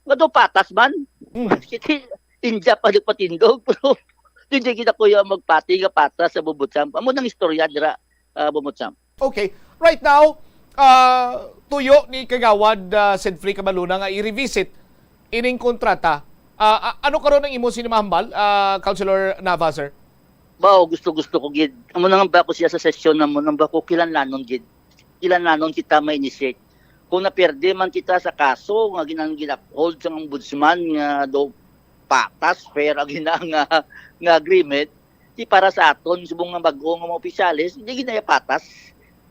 nga daw patas man. Mm. Kiti, injap pa nagpatindog, pero hindi kita kuya magpati nga patas sa Bumbotsam. Amo nang istorya dira, ah, Bumbotsam. Okay. Right now, ah, tuyo ni Kagawad, ah, Sedfrey Cabaluna nga i-revisit ining kontrata. Ah, a-, ano karon ang imo sini mahambal, ah, Councilor Nava, sir? Bao, gusto-gusto ko gid. Amo na nga ba ko siya sa sesyon na mo, nang ba ko kilanlanon gid. Kilanlanon kita ma-initiate. Kung naperde man kita sa kaso nga ginang gin-uphold sang ombudsman nga do patas, fair ang gina nga, nga agreement, di para sa aton, subong nga bag-o nga mga opisyales, hindi ginaya patas.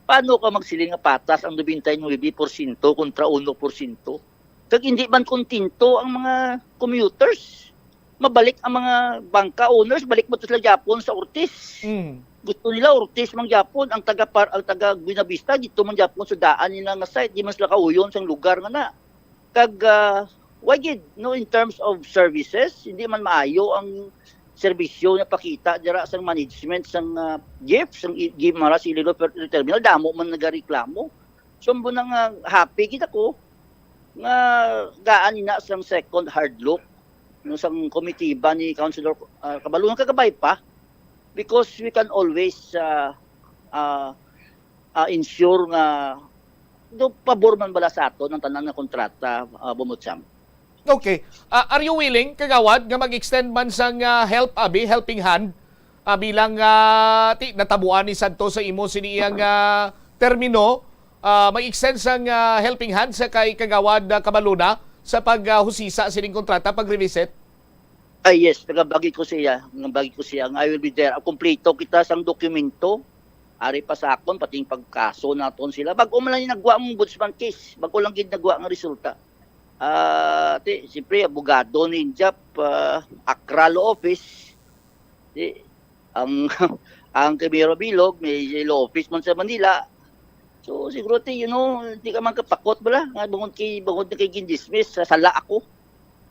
Paano ka magsiling nga patas ang nobenta y nuebe porsyento kontra uno porsyento? Kag hindi man kontento ang mga commuters. Mabalik ang mga bangka owners, balik mo to sila gyapon sa Ortiz. Mm. Gusto nila Ortiz man gyapon, ang taga Par-, ang taga Buenavista dito man gyapon sa daan nila nga site, di man sila kauyon sang lugar nga na. Kag, ah, why gid, no, in terms of services, hindi man maayo ang serbisyo na pakita dira sang management sang, ah, GIF, sang i-, Guimaras Iloilo Ferry Terminal, damo man nagareklamo. So, mo na nga happy gid ako nga gaan ina sang second hard look, no, sang komitiba ni Councilor, ah, Cabaluna, kagabay pa, because we can always, ah, ah, ah, ensure nga do pabor man bala sa aton ang tanan nga kontrata, ah, Bumbotsam. Okay. Ah, are you willing, Kagawad, nga mag-extend man sang, ah, help, abi, helping hand, ah, bilang, ah, ti-, natabuan ni Santos sa imo sini iyang, ah, termino, ah, mag-extend sang, ah, helping hand sa kay Kagawad, ah, Cabaluna sa pag, ah, husisa sining kontrata, pag-revisit? Ay, yes, nagabagi ko siya, nagabagi ko siya nga I will be there. Ang kompleto kita sang dokumento, ari pa sa akon, pati yung pagkaso naton sila. Bago man lang yung nagwa ang ombudsman case, bago lang gid nagwa ang resulta. Ah, ti, siyempre, abogado ni Injap, ah, Accra Law Office. Ti, ang, ang kay Mayor Mabilog, may law office man sa Manila. So, siguro, ti, you know, di ka man kapakot bala, nga bangod kay, bangod na kay gindismiss, sa sala ako.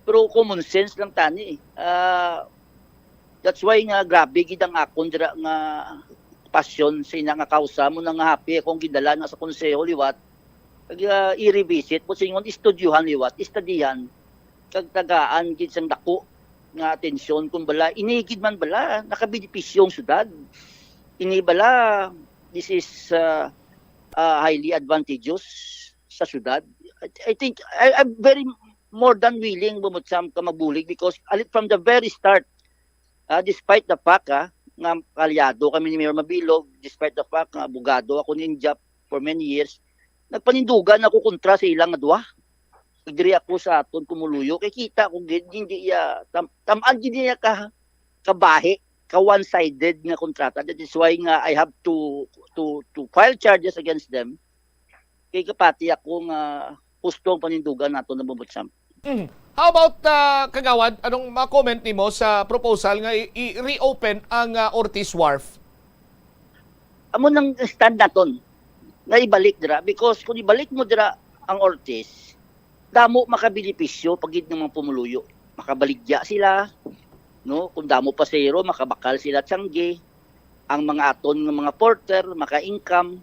Pero common sense lang tani, eh. Ah, that's why nga grabe gid ang akon dira nga pasyon sa ina nga kausa mo na nga happy akong gidala na sa konseho liwat. Kag, ah, i-revisit mo sa ingon, istudyohan liwat, istadihan, kag tagaan gid sang dako nga atensyon kung bala, ini gid man bala, nakabenepisyo ang syudad. Ini bala, this is, ah, ah, highly advantageous sa syudad. I, I think, I, I'm very more than willing, Bumbotsam, ka magbulig because alit from the very start, ah, despite the fact, ah, nga kaalyado kami ni Mayor Mabilog, despite the fact nga abogado ako ni Injap for many years, nagpanindugan ako kontra sa ilang nga duha. Agree ako sa aton pumuluyo. Kay kita ko gid, hindi iya, tam-, tam-an gid niya ka, kabahi, ka one-sided nga kontrata. That is why nga I have to, to, to file charges against them. Kay kapati ako nga husto ang panindugan nato na Bumbotsam. Mm. How about, ah, Kagawad, anong ma-comment nimo sa proposal nga i-, i-reopen ang, ah, Ortiz Wharf? Amo nang stand naton nga ibalik dira, because kung ibalik mo dira ang Ortiz, damo makabenepisyo pa gid ng mga pumuluyo. Makabaligya sila, no? Kung damo pasahero, makabakal sila tiyanggi. Ang mga aton nga mga porter, maka-income.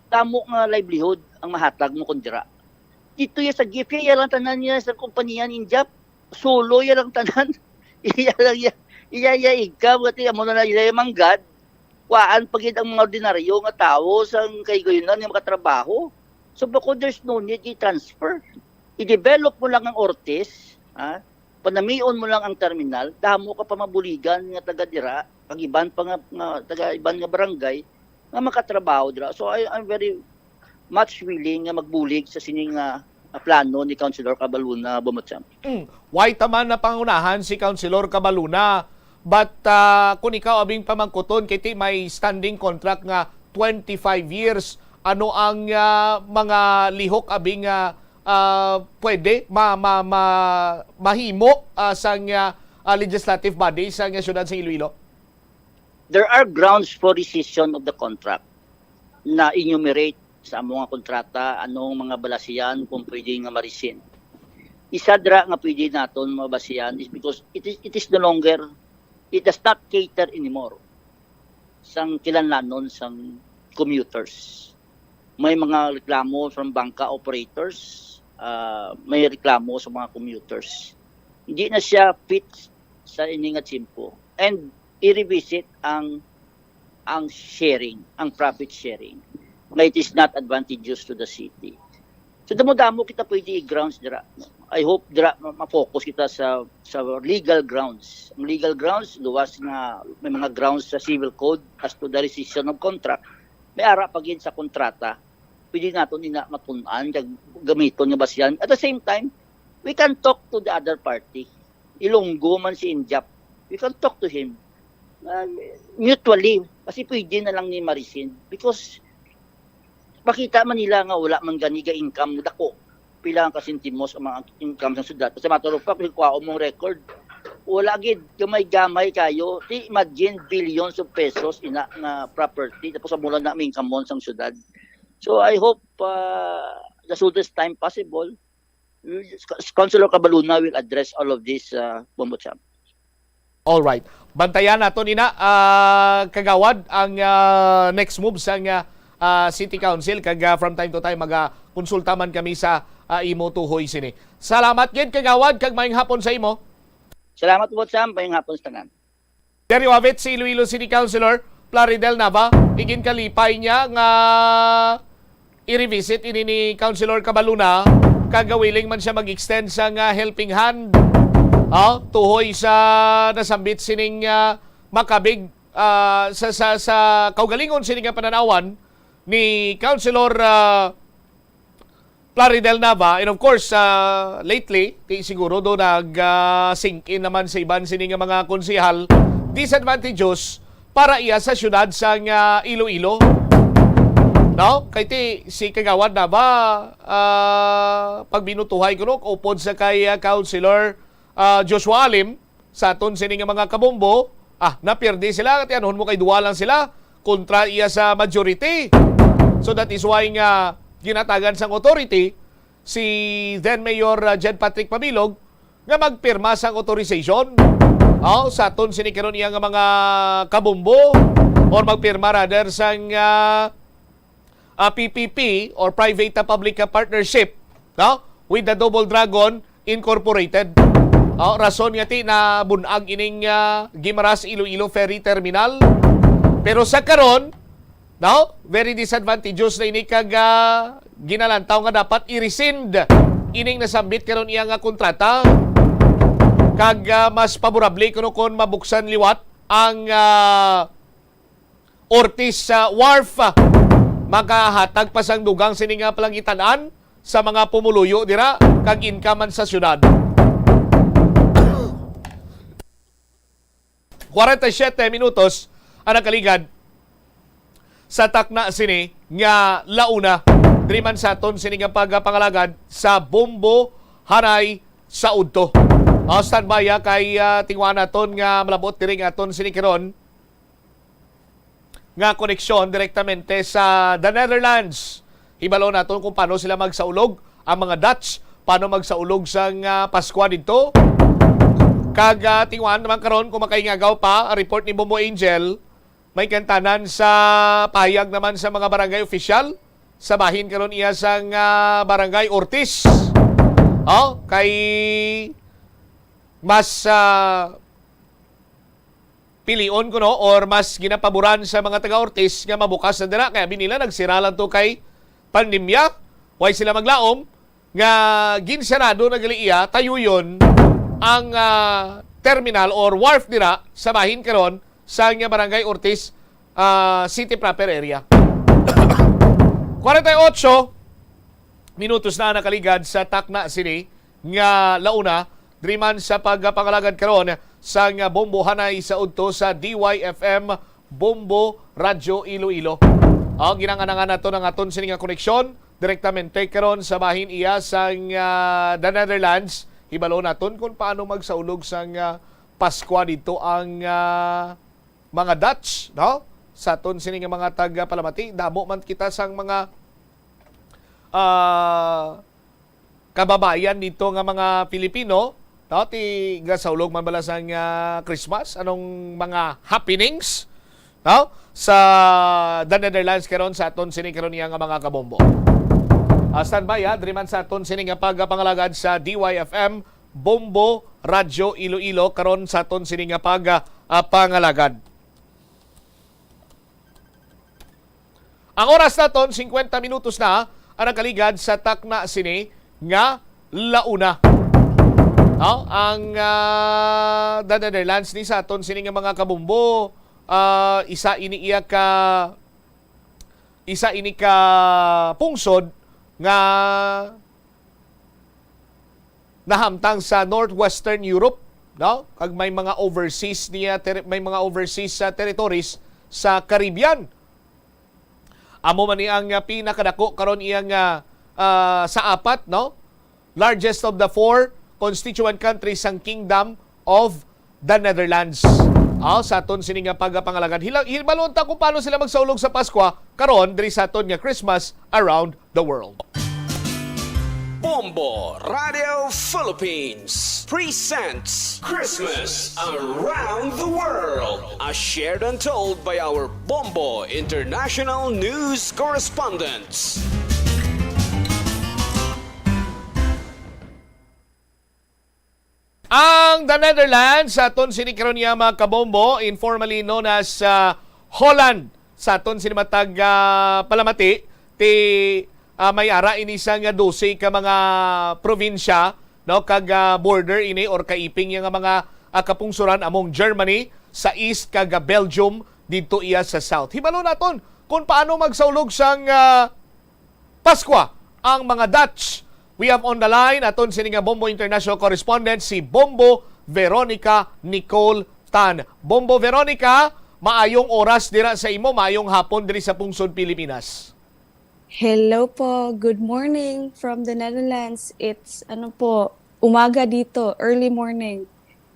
Damo nga livelihood ang mahatag mo kung dira. Dito ya sa GIF, ya lang tanan niya sa kompanya ni Injap. Solo ya lang tanan. Iya lang ya, iya ya income, kati amo na lang iya manggad. Kuhaan pa gid ang mga ordinaryo nga tawo sa kaigayonan nga makatrabaho. So, bako, there's no need i-transfer. I-develop mo lang ang Ortiz, ha? Panamion mo lang ang terminal, damo ka pa mabuligan nga taga dira, kag iban pa nga, nga taga iban nga barangay nga makatrabaho dira. So, I, I'm very much willing nga magbulig sa sining, ah, ah, plano ni Councilor Cabaluna Bumbotsam. Mm. Why ta man napangunahan si Councilor Cabaluna? But, ah, kung ikaw abing pamangkuton, kay ti may standing contract nga twenty-five years, ano ang, ah, mga lihok abing, ah, ah, pwede ma-, ma-, ma-, mahimo, ah, sang, ah, ah, legislative body sang, ah, siyudad sa Iloilo? There are grounds for rescission of the contract na enumerate sa amo nga kontrata, anong mga balasian kung pwede nga ma-rescind. Isa dira nga pwede naton mabasihan is because it is, it is no longer, it does not cater anymore sang kinahanglanon sang commuters. May mga reklamo from bangka operators, ah, may reklamo sa mga commuters. Hindi na siya fit sa ini nga tiyempo. And i-revisit ang, ang sharing, ang profit sharing, nga it is not advantageous to the city. So, damo-damo kita pwede i-grounds dira. I hope dira ma-, ma-focus kita sa, sa legal grounds. Ang legal grounds, luwas nga may mga grounds sa civil code as to the rescission of contract. May ara pa gid sa kontrata. Pwede naton ina matun-an kag gamiton nga basihan. At the same time, we can talk to the other party. Ilonggo man si Injap. We can talk to him. Ah, mutually. Kasi pwede na lang ni ma-rescind. Because makita man nila nga wala man gani ga income nga dako. Pila ang kasentimos ang mga income sa syudad. As a matter of fact, kung kuhaon mong record, wala gid, gamay-gamay kayo. Di, imagine, billions of pesos ina nga property. Tapos amo lang na ang income mo sang syudad. So I hope, uh, the soonest time possible, Councilor Cabaluna will address all of this, uh, Bombo Champ. All right. Bantayan naton ina, ah, Kagawad, ang, ah, next move sang, ah, ah, City Council, kag, ah, from time to time magakonsulta man kami sa, ah, imo tuhoy sini. Salamat gid, Kagawad, kag maayong hapon sa imo. Salamat po, Sam. Maayong hapon sa tanan. There you have it, si Iloilo City Councilor Plaridel Nava, iginkalipay niya nga i-revisit ini ni Councilor Cabaluna, kag willing man siya mag-extend sang, ah, helping hand, ah, tuhoy sa nasambit sining, ah, makabig, ah, sa, sa, sa kaugalingon sini nga panan-awan ni Councilor, ah, Plaridel Nava. And of course, ah, lately, ti siguro do nag, ah, sink in naman sa iban sini nga mga konsehal, disadvantageous para iya sa siyudad sang, ah, Iloilo. No? Kay ti si Kagawad Nava, ah, pagbinutuhay kuno upod sa kay, ah, Councilor, ah, Joshua Alim, sa aton sini nga mga kabombo, ah, napierde sila, kay anhon mo kay duwa lang sila kontra iya sa majority. So that is why nga ginatagan sang authority si then Mayor, ah, Jed Patrick Pabilog nga magpirma sang authorization, oh, sa aton sini karon iya nga mga kabombo, or magpirma rather sang, ah, ah, P P P or private, ah, public, ah, partnership, no, with the Double Dragon Incorporated. Oh, rason nga ti na bun-ag ining, ah, Guimaras Iloilo Ferry Terminal. Pero sa karon, no, very disadvantageous na ini kag, ah, ginalantaw nga dapat i-rescind ining nasambit karon iya nga kontrata, kag, ah, mas paborable kuno kon mabuksan liwat ang, ah, Ortiz, ah, Wharf, ah, makahatag pa sang dugang sini nga palangitan-an sa mga pumuluyo dira kag income man sa syudad. Kwarenta y siyete minutos ang nakaligad sa takna sini nga launa. Diri man sa aton sini nga pagpangalagad sa Bombo Hanay sa Udto. Ah, standby, ah, kay, ah, tinguhaan naton nga malabot diri nga aton sini karon nga koneksyon direktamente sa the Netherlands. Hibalo naton kung paano sila magsaulog, ang mga Dutch, paano magsaulog sang, ah, Paskwa didto. Kag, ah, tinguhaan naman karon kung makaingagaw pa ang report ni Bombo Angel, may kantanan sa pahayag naman sa mga barangay official sa bahin karon iya sang, ah, Barangay Ortiz. Oh, kay mas, ah, pilion kuno or mas ginapaboran sa mga taga Ortiz nga mabukas na dira, kay abi nila nagsira lang to kay pandemya, way sila maglaom nga ginsarado na gali iya tayuyon ang, ah, terminal or wharf dira sa bahin karon sa nga Barangay Ortiz, ah, City Proper Area. Kwarenta y ocho minutos na nakaligad sa takna sini nga launa, diri man sa pagpangalagad karon sang Bombo Hanay sa Udto sa D Y F M Bombo Radyo Iloilo. Ang ginanganangan nato ang aton sini nga koneksyon direktamente karon sa bahin iya sang, ah, The Netherlands. Hibalo naton kung paano magsaulog sang, ah, Paskwa dito ang, ah, mga Dutch, no? Sa aton sini nga mga taga-Palamati, damo man kita sang mga, ah, kababayan dito nga mga Pilipino, no? Ti gasaulog man bala sang, ah, Christmas, anong mga happenings, no? Sa The Netherlands karon sa aton sini karon niya nga mga kabombo. Ah, standby, ha, diri man sa aton sini nga pagpangalagad sa D Y F M, Bombo Radyo Iloilo, karon sa aton sini nga pag, ah, pangalagad. Ang oras naton, singkwenta minutos na ang nakaligad sa takna sini nga launa. No? Ang, ah, The Netherlands ni sa aton sini nga mga kabumbo, ah, isa ini iya ka, isa ini ka pungsod nga nahamtang sa northwestern Europe, no? Kag may mga overseas niya, ter-, may mga overseas sa territories sa Caribbean. Amo man ni ang, ah, pinakadako karon iyang, ah, ah, sa apat, no? Largest of the four constituent countries sang Kingdom of the Netherlands. Ah, sa aton sini nga pagpangalagad. Hila-, hibalon ta kung paano sila magsaulog sa Paskwa karon diri sa aton nga Christmas around the world. Bombo Radio Philippines presents Christmas Around the World, a shared and told by our Bombo International News Correspondents. Ang The Netherlands, sa aton sini karon niya mga kabombo, informally known as, ah, Holland, sa aton sini matag, ah, palamati, ti, ah, may ara ini sa nga dose ka mga probinsya, no, kag, ah, border ini or kaiping niya nga mga, ah, kapungsoran among Germany sa east kag, ah, Belgium didto iya sa south. Hibalo naton kung paano magsaulog sang, ah, Paskwa ang mga Dutch. We have on the line aton sini nga Bombo International Correspondent, si Bombo Veronica Nicole Tan. Bombo Veronica, maayong oras dira sa imo, maayong hapon diri sa pungsod Pilipinas. Hello po. Good morning from the Netherlands. It's, ano po, umaga dito, early morning.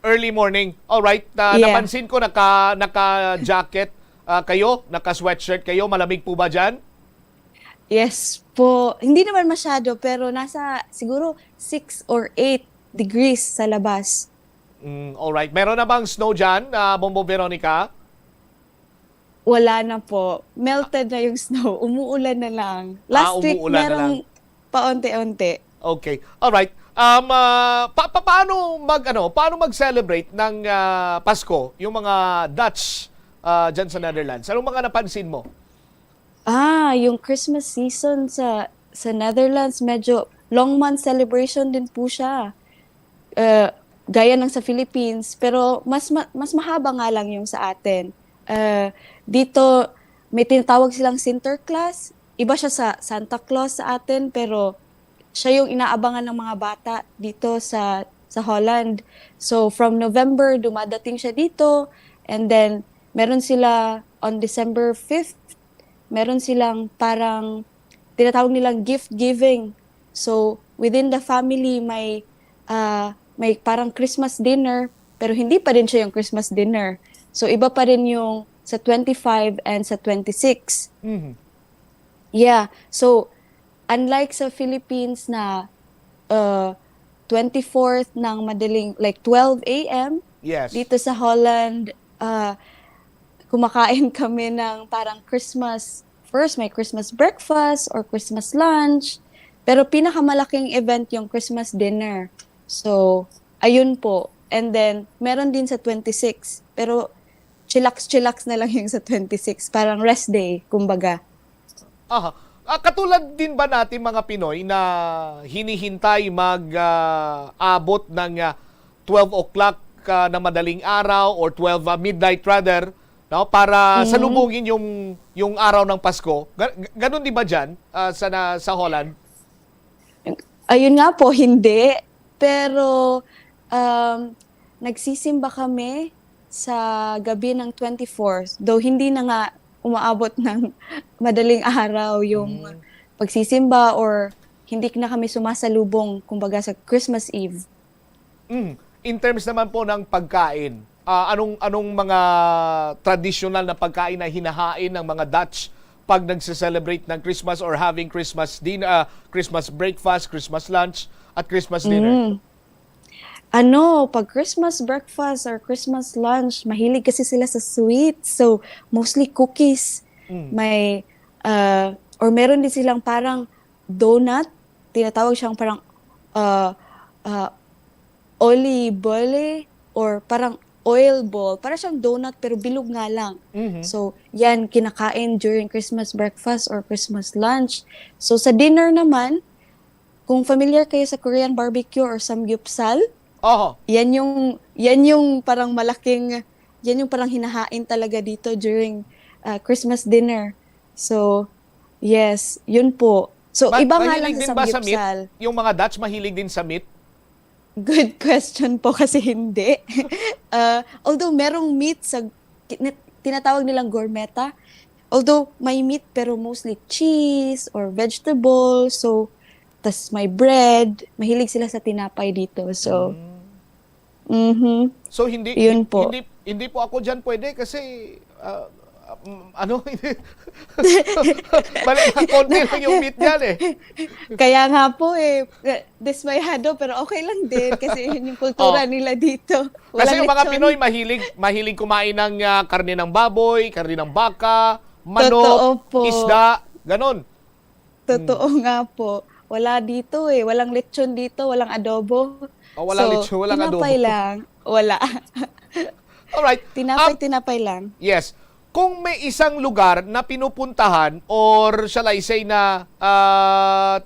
Early morning. All right. Na, Yeah. Napansin ko naka naka-jacket, ah, kayo, naka-sweatshirt kayo. Malamig po ba diyan? Yes po. Hindi naman masyado, pero nasa siguro six or eight degrees sa labas. Mm, all right. Meron na bang snow diyan, ah, Bombo Veronica? Wala na po. Melted na yung snow. Umuulan na lang. Last Ah, week umuulan na merong lang. Paunti-unti. Okay. All right. Um, ah, pa, pa, paano mag, ano, paano mag-celebrate ng, ah, Pasko yung mga Dutch, ah, diyan sa Netherlands? Anong mga napansin mo? Ah, yung Christmas season sa sa Netherlands, medyo long month celebration din po siya. Eh, gaya ng sa Philippines, pero mas ma- mas mahaba nga lang yung sa atin. Eh, dito may tinatawag silang Sinterklaas. Iba siya sa Santa Claus sa atin, pero siya yung inaabangan ng mga bata dito sa sa Holland. So from November dumadating siya dito, and then meron sila on December fifth, meron silang parang tinatawag nilang gift giving. So within the family may ah, may parang Christmas dinner, pero hindi pa rin siya yung Christmas dinner. So iba pa rin yung sa twenty-five and sa twenty-six. Mhm. Yeah. So unlike sa Philippines na uh, twenty-fourth ng madaling, like, twelve a m, Yes. dito sa Holland, uh, kumakain kami ng parang Christmas, first may Christmas breakfast or Christmas lunch, pero pinakamalaking event yung Christmas dinner. So ayun po. And then meron din sa twenty-six, pero chillax-chillax na lang yung sa twenty-six. Parang rest day, kumbaga. Aha. Ah, katulad din ba natin mga Pinoy na hinihintay mag, ah, abot ng, ah, twelve o'clock, ah, na madaling araw or twelve, ah, midnight rather, no, para Mm. salubungin yung yung araw ng Pasko? Ga- ga- ganun di ba diyan, ah, sa na, sa Holland? Ayun nga po, hindi. Pero um, nagsisimba kami sa gabi ng twenty-fourth. Though hindi na nga umaabot ng madaling araw yung Mm. pagsisimba or hindi na kami sumasalubong, kumbaga, sa Christmas Eve. Mm. In terms naman po ng pagkain, ah, anong anong mga tradisyonal na pagkain na hinahain ng mga Dutch pag nagse-celebrate ng Christmas or having Christmas dinner, ah, Christmas breakfast, Christmas lunch, at Christmas dinner? Mm. Ano, pag Christmas breakfast or Christmas lunch, mahilig kasi sila sa sweets. So, mostly cookies. Mm. May, ah, or meron din silang parang donut. Tinatawag siyang parang, ah, ah, oli bole or parang oil ball. Para siyang donut pero bilog nga lang. Mhm. So, yan kinakain during Christmas breakfast or Christmas lunch. So, sa dinner naman, kung familiar kayo sa Korean barbecue or samgyupsal, Oho. yan yung yan yung parang malaking yan yung parang hinahain talaga dito during, ah, Christmas dinner. So, yes, yun po. So, Ma- iba nga mahilig lang sa din ba sa meat? samgyupsal. Yung mga Dutch, mahilig din sa meat? Good question po kasi hindi. Ah, although merong meat sa kin- tinatawag nilang gourmeta. Although may meat pero mostly cheese or vegetable. So, tas may bread. Mahilig sila sa tinapay dito. So, Mm. mhm. So hindi Yun hin- po. hindi hindi po ako diyan pwede kasi ah, um, ano hindi Bali, konti lang yung meat diyan eh. Kaya nga po eh, dismayado pero okay lang din kasi yun yung kultura Oh. nila dito. Kasi Walang yung mga lechon. Pinoy mahilig mahilig kumain ng ah, karne ng baboy, karne ng baka, manok, Totoo po. isda, ganon. Totoo nga po. Wala dito eh. Walang lechon dito, walang adobo. Oh, walang So, lechon, walang tinapay adobo. lang. Wala. Alright. Tinapay, Um, tinapay lang. Yes. Kung may isang lugar na pinupuntahan or shall I say na ah,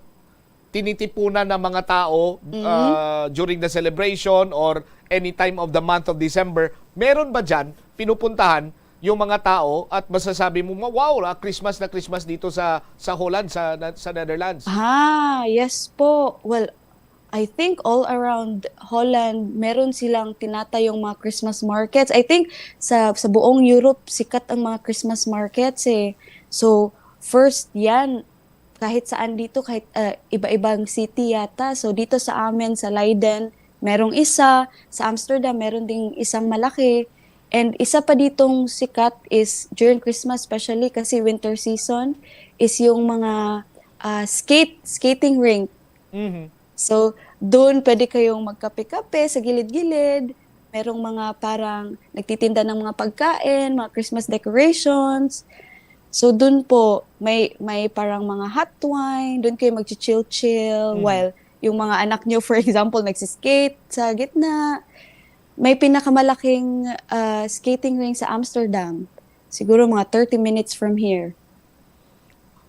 tinitipunan ng mga tao Mhm. ah, during the celebration or any time of the month of December, meron ba dyan pinupuntahan yung mga tao at masasabi mo, "Wow, ah, Christmas na Christmas dito sa sa Holland, sa na- sa Netherlands"? Ah, yes po. Well, I think all around Holland meron silang tinatayong mga Christmas markets. I think sa sa buong Europe sikat ang mga Christmas markets eh. So, first yan kahit saan dito, kahit ah, iba-ibang city yata. So dito sa amin sa Leiden, merong isa, sa Amsterdam meron ding isang malaki. And isa pa ditong sikat is during Christmas, especially kasi winter season, is yung mga ah, skate, skating rink. Mhm. So, doon pwede kayong magkape-kape sa gilid-gilid. Merong mga parang nagtitinda ng mga pagkain, mga Christmas decorations. So, doon po may may parang mga hot wine, doon kayo magchi-chill-chill Mhm. while yung mga anak nyo, for example, nagsiskate sa gitna. May pinakamalaking ah, skating rink sa Amsterdam. Siguro mga thirty minutes from here.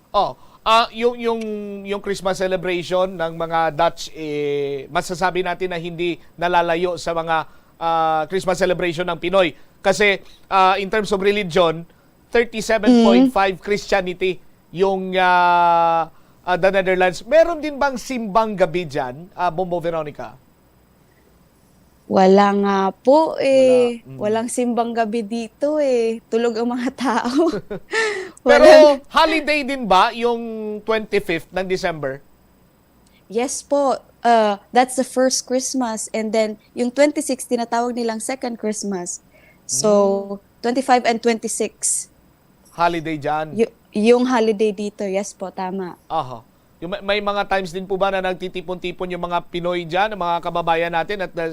Oh, ah yung yung yung Christmas celebration ng mga Dutch eh masasabi natin na hindi nalalayo sa mga ah, Christmas celebration ng Pinoy kasi ah, in terms of religion thirty-seven point five Christianity yung ah, ah, the Netherlands. Meron din bang simbang gabi diyan, ah, Bombo Veronica? Wala nga po eh. Wala. Mm. Walang simbang gabi dito eh. Tulog ang mga tao. Pero Walang holiday din ba yung twenty-fifth ng December? Yes po. Uh, that's the first Christmas. And then, yung twenty-six, tinatawag nilang second Christmas. So, twenty-five and twenty-six, Holiday dyan. y- yung holiday dito. Yes po, tama. Aha. Yung may, may mga times din po ba na nagtitipon-tipon yung mga Pinoy dyan, ang mga kababayan natin, at uh,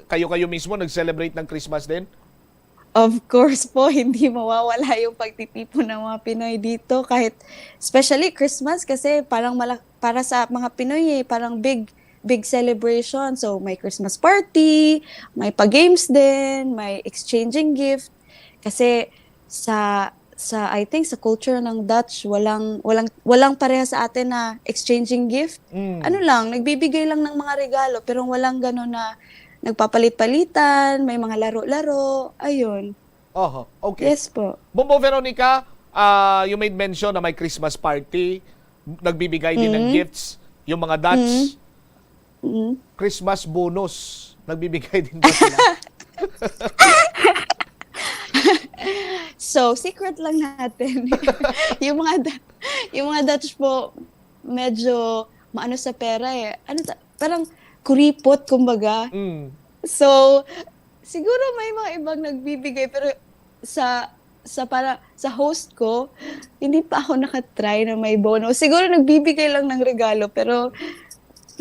kayo-kayo mismo nag-celebrate ng Christmas din? Of course po, hindi mawawala yung pagtitipon ng mga Pinoy dito. Kahit, especially Christmas, kasi parang mala- para sa mga Pinoy eh, parang big, big celebration. So, may Christmas party, may pa-games din, may exchanging gift. Kasi sa sa I think sa culture ng Dutch, walang walang walang pareha sa atin na exchanging gift. Mm. Ano lang, nagbibigay lang ng mga regalo pero walang gano'n na nagpapalit-palitan, may mga laro-laro, ayun. Oho, okay. Yes po. Bombo Veronica, ah, you made mention na may Christmas party, nagbibigay din ng Mm. gifts, yung mga Dutch, Mm. Christmas bonus, nagbibigay din ba sila? So, secret lang natin. yung mga Da- yung mga Dutch po, medyo maano sa pera eh. Ano ta, parang kuripot, kumbaga. Mm. So, siguro may mga ibang nagbibigay, pero sa sa para sa host ko, hindi pa ako nakatry na may bonus. Siguro nagbibigay lang ng regalo, pero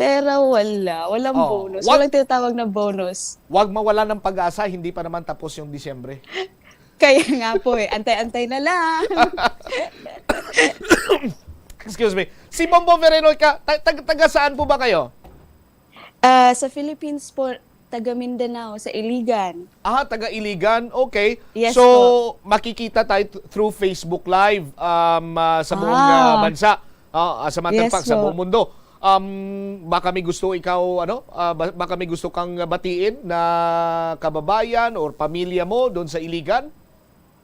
pero wala, walang Oh, bonus. wag- Walang tinatawag na bonus. Wag mawala ng pag-asa, hindi pa naman tapos yung Disyembre. Kaya nga po eh, antay-antay na lang. Excuse me. Si Bombo Veronica, ta- tag- taga saan po ba kayo? Ah, sa Philippines po, taga Mindanao, sa Iligan. Ah, taga Iligan. Okay. Yes So, po. Makikita tayo th- through Facebook Live um, ah, sa buong Ah. ah, bansa. Ah, as a matter of Yes fact, sa po. buong mundo. Um, baka may gusto ikaw, ano, ah, ba- baka may gusto kang batiin na kababayan or pamilya mo doon sa Iligan?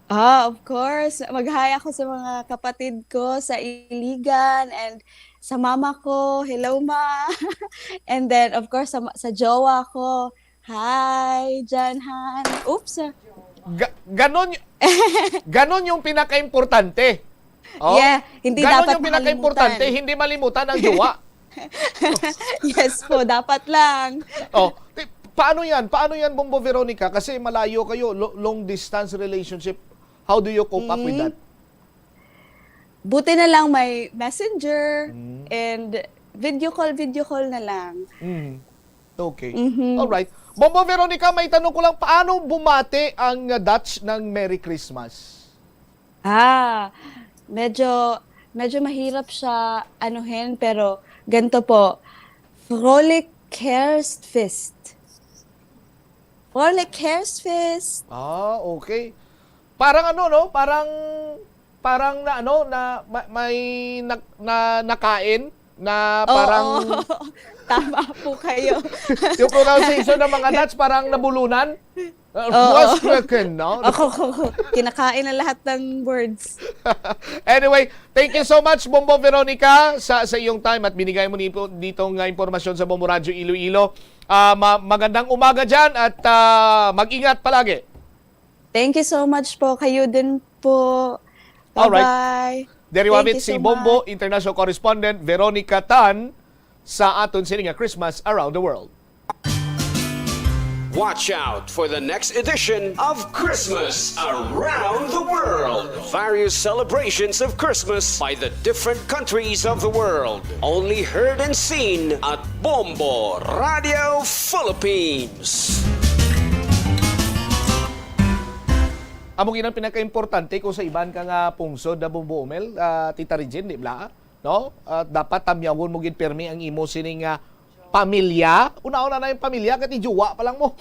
Ah, of course. Mag-hi ako sa mga kapatid ko sa Iligan and sa mama ko. Hello, ma. And then, of course, sa, sa jowa ko. Hi, Janhan. Oops. Ga- ganon, ganon yung pinaka-importante. Oh? Yeah, hindi Ganon dapat yung pinaka-importante, makalimutan. Hindi malimutan ang jowa. Yes po, dapat lang. Oh, ti- paano yan? Paano yan, Bombo Veronica? Kasi malayo kayo, lo- long distance relationship. How do you cope up with Mm. that? Buti na lang may messenger Mm. and video call, video call na lang. Mm. Okay. Mhm. All right. Bombo Veronica, may tanong ko lang, paano bumati ang uh, Dutch ng Merry Christmas? Ah, medyo medyo mahirap siya anuhin, pero ganito po. Vrolijk Kerstfeest. Vrolijk Kerstfeest. Ah, okay. Parang ano, no? Parang parang na ano na ma- may na, na nakain na parang Oo. Tama po kayo. Yung pronunciation ng mga Dutch parang nabulunan. Uh, Oo. Waswerken, no? Ako, kinakain na lahat ng words. Anyway, thank you so much, Bombo Veronica, sa sa iyong time at binigay mo ni dito nga impormasyon sa Bombo Radyo Iloilo. Ah, ma- magandang umaga diyan at ah, mag-ingat palagi. Thank you so much po. Kayo din po. Alright. Bye-bye. Diri Thank wabit you si so Bombo, much. International Correspondent Veronica Tan sa aton sini nga Christmas Around the World. Watch out for the next edition of Christmas Around the World. Various celebrations of Christmas by the different countries of the world. Only heard and seen at Bombo Radio Philippines. Amo gid ang pinakaimportante kung sa iban ka nga pungsod na Bombo Umel, ah, Tita Regine, di ba? No? Ah, dapat tamyawon mo gid pirmi ang imo sini nga pamilya. Una-una na yung pamilya, kati juwa pa lang mo.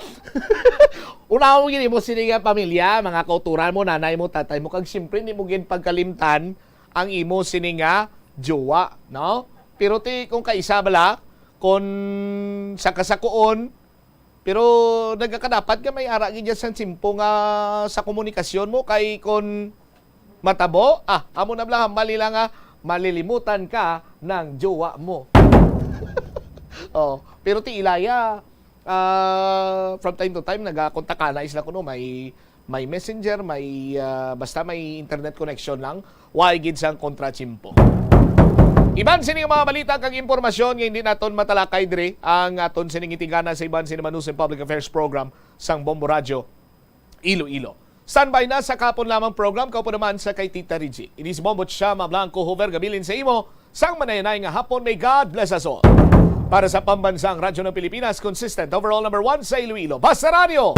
Una mo gid mo sini nga pamilya, mga kauturan mo, nanay mo, tatay mo, kag siyempre, di mo gid pagkalimtan ang imo sini nga juwa, no? Pero ti, kung kaisa bala, kung sa kasakuon, pero nagakadapat nga may ara gid dyan sa tiyempo nga sa komunikasyon mo kay kon matabo, ah, amo na lang, mali lang nga malilimutan ka ng jowa mo. Oh, pero ti Ilaya, ah, from time to time nagakontakana sila kuno may may messenger, may ah, basta may internet connection lang. Why gid sang kontra tiyempo? Iban sini nga mga balita kag impormasyon nga hindi naton matalakay diri ang aton sining itigana sa iban sini Manusay Public Affairs Program sang Bombo Radyo Iloilo. Standby na sa kahapon lamang program, kaupo naman sa kay Tita Rigi. Ini si Bombo Chama Blanco Hover, gabilin sa imo sang manayanay nga hapon. May God bless us all. Para sa Pambansang Radyo ng Pilipinas, consistent overall number one sa Iloilo. Basta Radyo!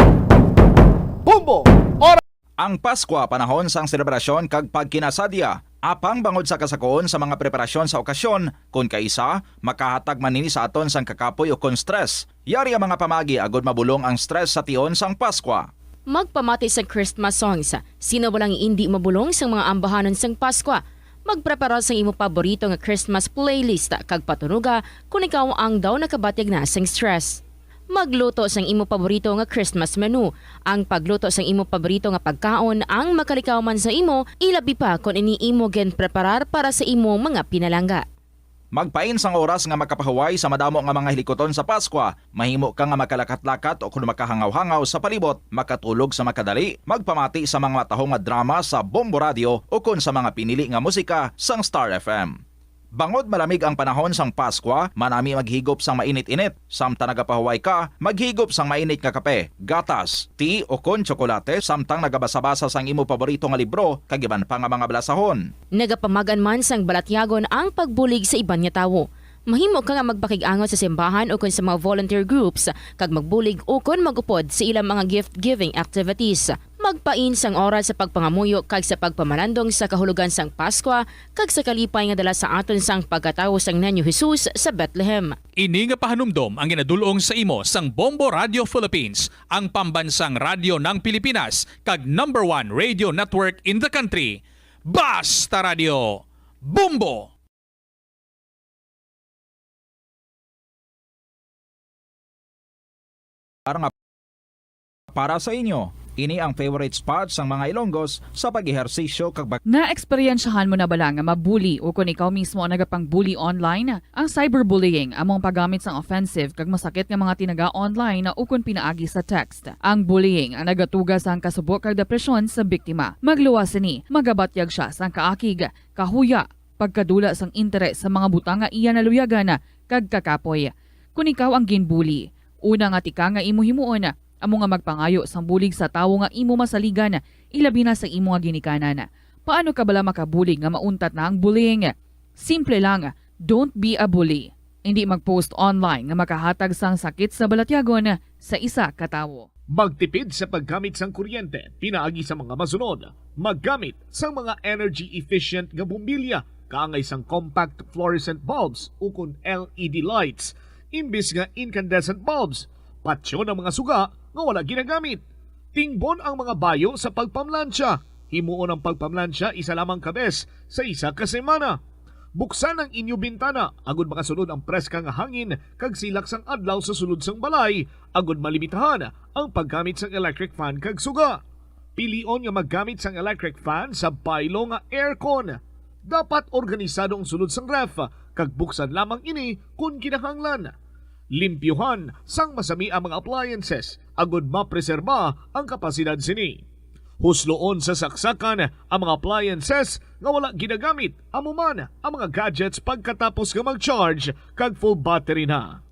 Bombo! Oras! Ang Paskwa panahon sang selebrasyon kag pagkinasadya. Apang bangod sa kasakuon sa mga preparasyon sa okasyon, kun kaisa, makahatag man ini sa aton sang kakapoy ukon stress. Yari ang mga pamagi agud mabulong ang stress sa tion sang Paskwa. Magpamati sang Christmas songs. Sino ba lang indi mabulong sang mga ambahanon sang Paskwa? Magprepara sang imo paborito nga Christmas playlist kag patunoga kon ikaw ang daw nakabatyag na sang stress. Magluto sang imo paborito nga Christmas menu. Ang pagluto sang imo paborito nga pagkaon ang makalikaw man sa imo, ilabi pa kon ini imo ginpreparar para sa imo mga pinalangga. Magpain sang oras nga makapahuway sa madamo nga mga hilikuton sa Paskwa. Mahimo ka nga makalakat-lakat o kon makahangaw-hangaw sa palibot, makatulog sa makadali, magpamati sa mga matahom nga drama sa Bombo Radio o kon sa mga pinili nga musika sang Star F M. Bangod malamig ang panahon sang Paskwa, manami maghigop sang mainit-init. Samtang nagapahuway ka, maghigop sang mainit nga kape, gatas, tea, o kon tsokolate, samtang nagabasa-basa sang imo paborito nga libro, kag iban pa nga mga balasahon. Nagapamagan man sang balatyagon ang pagbulig sa iban nga tawo. Mahimo ka nga magpakig-angot sa simbahan ukon sa mga volunteer groups, kag magbulig ukon mag-upod sa ilang mga gift-giving activities. Magpain sang oras sa pagpangamuyo kag sa pagpamalandong sa kahulogan sang Paskwa kag sa kalipay nga dala sa aton sang pagkatawo sang Niño Jesus sa Bethlehem. Ini nga pahanumdom ang ginadul-ong sa imo sang Bombo Radio Philippines, ang pambansang radyo ng Pilipinas, kag number one radio network in the country. Basta Radio, Bombo! Para nga, para sa inyo, ini ang favorite spot sang mga Ilonggos sa pag-ehersisyo kag bak- Naeksperyensyahan mo na bala nga mabuli ukon ikaw mismo ang nagapangbuli online? Ang cyberbullying amo ang paggamit sang offensive kag masakit nga mga tinaga online ukon pinaagi sa text. Ang bullying ang nagatuga sang kasubo kag depresyon sa biktima. Magluwas sini, magabatyag sia sang kaakig, kahuya, pagkadula sang interes sa mga butang nga iya naluyagan kag kakapoy. Kon ikaw ang ginbuli, una nga tikang nga imo himuon amo nga magpangayo sang bulig sa tawo nga imo masaligan, ilabi na sa imo nga ginikanan. Paano ka bala makabulig nga mauntat na ang bullying? Simple lang, don't be a bully. Indi mag-post online nga makahatag sang sakit sa balatyagon sa isa ka tawo. Magtipid sa paggamit sang kuryente pinaagi sa mga masunod: maggamit sang mga energy efficient nga bombilya kaangay sang compact fluorescent bulbs ukon L E D lights imbis nga incandescent bulbs. Patyon ang mga suga nga wala ginagamit. Tingbon ang mga bayo sa pagpamlansya. Himuon ang pagpamlansya isa lamang ka bes sa isa ka semana. Buksan ang inyo bintana agud makasulod ang preska nga hangin kag silak sang adlaw sa sulod sang balay, agud malimitahan ang paggamit sang electric fan kag suga. Pilion nga maggamit sang electric fan sa baylo nga aircon. Dapat organisado ang sulod sang ref, kag buksan lamang ini kon kinahanglan. Limpyuhan sang masami ang mga appliances agud mapreserba ang kapasidad sini. Husloon sa saksakan ang mga appliances nga wala ginagamit, amo man ang mga gadgets pagkatapos nga mag-charge kag full battery na.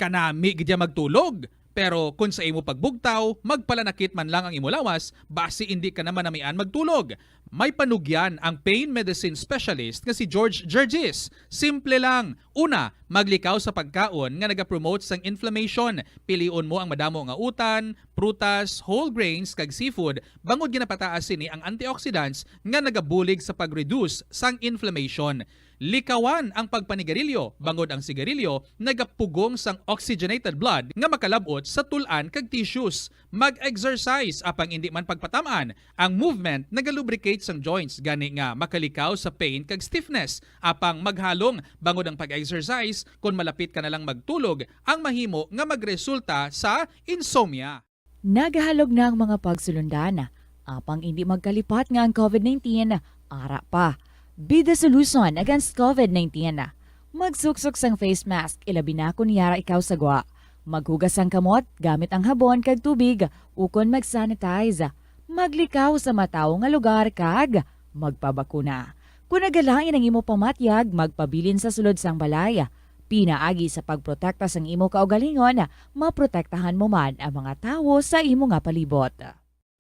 Kanami gid ya magtulog, pero kon sa imo pagbugtaw, magpalanakit man lang ang imo lawas, basi indi ka na manamian magtulog. May panugyan ang pain medicine specialist nga si George Gergis. Simple lang. Una, maglikaw sa pagkaon nga nagapromote sang inflammation. Pilion mo ang madamo nga utan, prutas, whole grains, kag seafood, bangod ginapataas sini ang antioxidants nga nagabulig sa pag-reduce sang inflammation. Likawan ang pagpanigarilyo, bangod ang sigarilyo nagapugong sang oxygenated blood nga makalab-ot sa tul-an kag tissues. Mag-exercise, apang indi man pagpatam-an. Ang movement nagalubricate sang joints, gani nga makalikaw sa pain kag stiffness. Apang maghalong, bangod ang pag-exercise, kon malapit ka na lang magtulog, ang mahimo nga magresulta sa insomnia. Nagahalog na ang mga pagsulundan, apang indi magkalipat nga ang covid nineteen ara pa. Be the solution against covid nineteen. Magsuksok sang face mask, ilabi na kon yara ikaw sa gwa. Maghugas sang kamot gamit ang habon kag tubig, ukon mag-sanitize. Maglikaw sa matawo nga lugar kag magpabakuna. Kon nagalain ang imo pamatyag, magpabilin sa sulod sang balay. Pinaagi sa pagprotekta sang imo kaugalingon, maprotektahan mo man ang mga tawo sa imo nga palibot.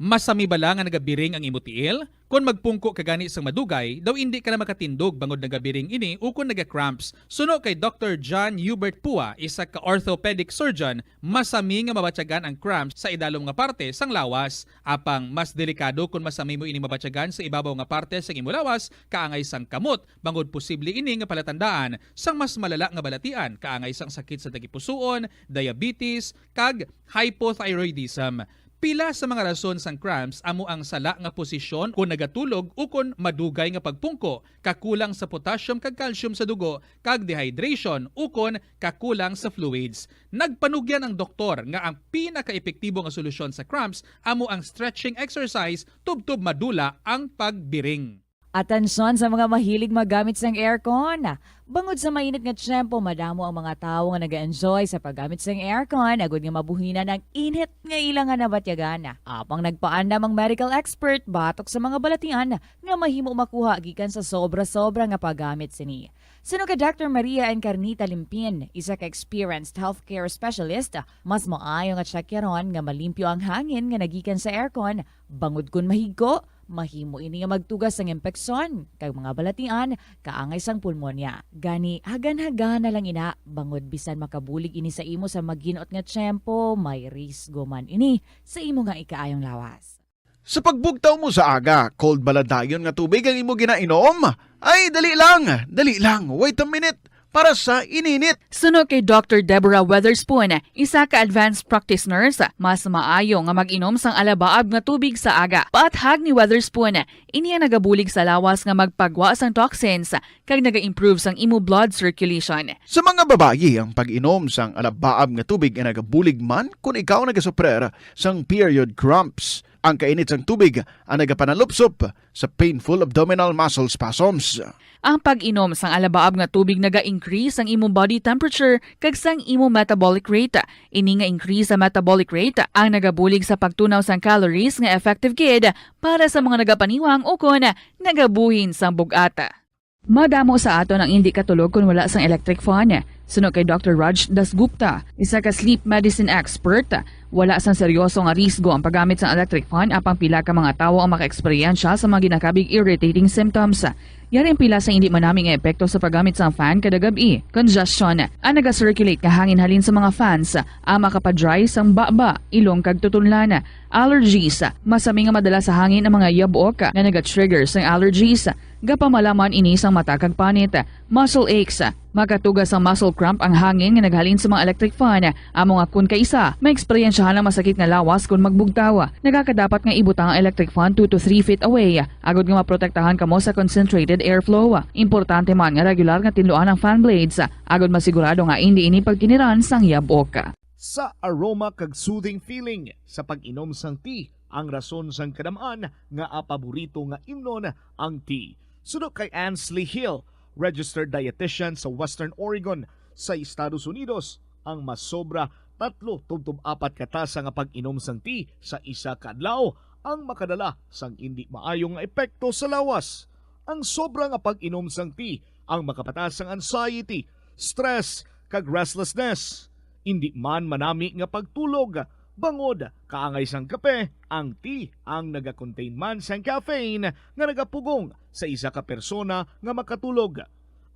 Masami bala nga nagabiring ang imo tiil? Kon magpungko ka gani sang madugay, daw indi ka na makatindog bangod nagabiring ini ukon naga-cramps. Suno kay Doctor John Hubert Pua, isa ka orthopedic surgeon, masami nga mabatyagan ang cramps sa idalom nga parte sang lawas. Apang mas delikado kon masami mo ini mabatyagan sa ibabaw nga parte sang imo lawas, kaangay sang kamot, bangod posible ini nga palatandaan sang mas malala nga balatian, kaangay sang sakit sa tagipusoon, diabetes, kag hypothyroidism. Pila sa mga rason sang cramps amo ang sala nga posisyon kon nagatulog ukon madugay nga pagpungko, kakulang sa potassium kag calcium sa dugo, kag dehydration ukon kakulang sa fluids. Nagpanugyan ang doktor nga ang pinakaepektibo nga solusyon sa cramps amo ang stretching exercise tubtob madula ang pagbiring. Atensyon sa mga mahilig maggamit sang aircon. Bangod sa mainit nga tiyempo, madamo ang mga tawo nga naga-enjoy sa paggamit sang aircon agud nga mabuhinan ang init nga ila nga nabatyagan. Apang nagpaandam ang medical expert batok sa mga balatian nga mahimo makuha gikan sa sobra-sobra nga paggamit sini. Suno kay Doctor Maria Encarnita Limpin, isa ka experienced healthcare specialist, mas maayo nga tsakyaron nga malimpyo ang hangin nga nagikan sa aircon, bangod kon mahigko, mahimo ini nga magtugas sang impeksyon kag mga balatian kaangay sang pulmonya. Gani, hagan-hagan na lang ina, bangod bisan makabulig ini sa imo sa maginot nga tiyempo, may risgo man ini sa imo nga ikaayong lawas. Sa pagbugtaw mo sa aga, cold bala dayon nga tubig ang imo ginainom? Ay, dali lang, dali lang, wait a minute, para sa ininit. Suno kay Doctor Deborah Weatherspoon, isa ka advanced practice nurse, mas maayo nga mag-inom sang alabaab nga tubig sa aga. Paathag ni Weatherspoon, ini ang nagabulig sa lawas nga magpagwa sang toxins kag naga-improve sang imo blood circulation. Sa mga babayi, ang pag-inom sang alabaab nga tubig ay nagabulig man kon ikaw nagasuprer sang period cramps. Ang kainit sang tubig ang nagapanalupsop sa painful abdominal muscle spasms. Ang pag-inom sang alabaab nga tubig naga-increase sang imong body temperature kag sang imong metabolic rate. Ini nga increase sa metabolic rate ang nagabulig sa pagtunaw sang calories nga effective gid para sa mga nagapaniwang ukon nagabuhin sang bug-at. Madamo sa aton ang indi katulog kon wala sang electric fan. Suno kay Doctor Raj Dasgupta, isa ka sleep medicine expert, wala sang seryoso nga risgo ang paggamit sang electric fan, apang pila ka mga tawo ang makaeksperyensya sa mga ginakabig irritating symptoms. Yari ang pila sa indi manami nga epekto sa paggamit sang fan kada gab-i. Congestion, ang naga-circulate nga hangin halin sa mga fans, ang makapadry sang baba, ilong kag tutunlan. Allergies, masami nga madala sa hangin ang mga yabok nga naga-trigger sang allergies. Gapamalaman ini sang mata kag panit. Muscle aches, makatuga sang muscle cramp ang hangin nga naghalin sa mga electric fan. Amo nga kon kaisa, maeksperiensyahan ang masakit nga lawas kon magbugtaw. Nagakadapat nga ibutang ang electric fan two to three feet away, agod nga maprotektahan kamo sa concentrated airflow. Importante man nga regular nga tinluan ang fan blades, agod masigurado nga indi ini pagkiniran sang yabok. Sa aroma kag soothing feeling sa pag-inom sang tea ang rason sang kadam-an nga apaborito nga imnon ang tea. Suno kay Ansley Hill, registered dietitian sa Western Oregon sa Estados Unidos, ang masobra tatlo tubtob apat ka tasa nga pag-inom sang tea sa isa ka adlaw ang makadala sang indi maayo nga epekto sa lawas. Ang sobra nga pag-inom sang tea ang makapataas sang anxiety, stress, kag restlessness. Indi man manami nga pagtulog, bangod kaangay sang kape, ang tea ang nagakontain man sang caffeine nga nagapugong sa isa ka persona nga makatulog.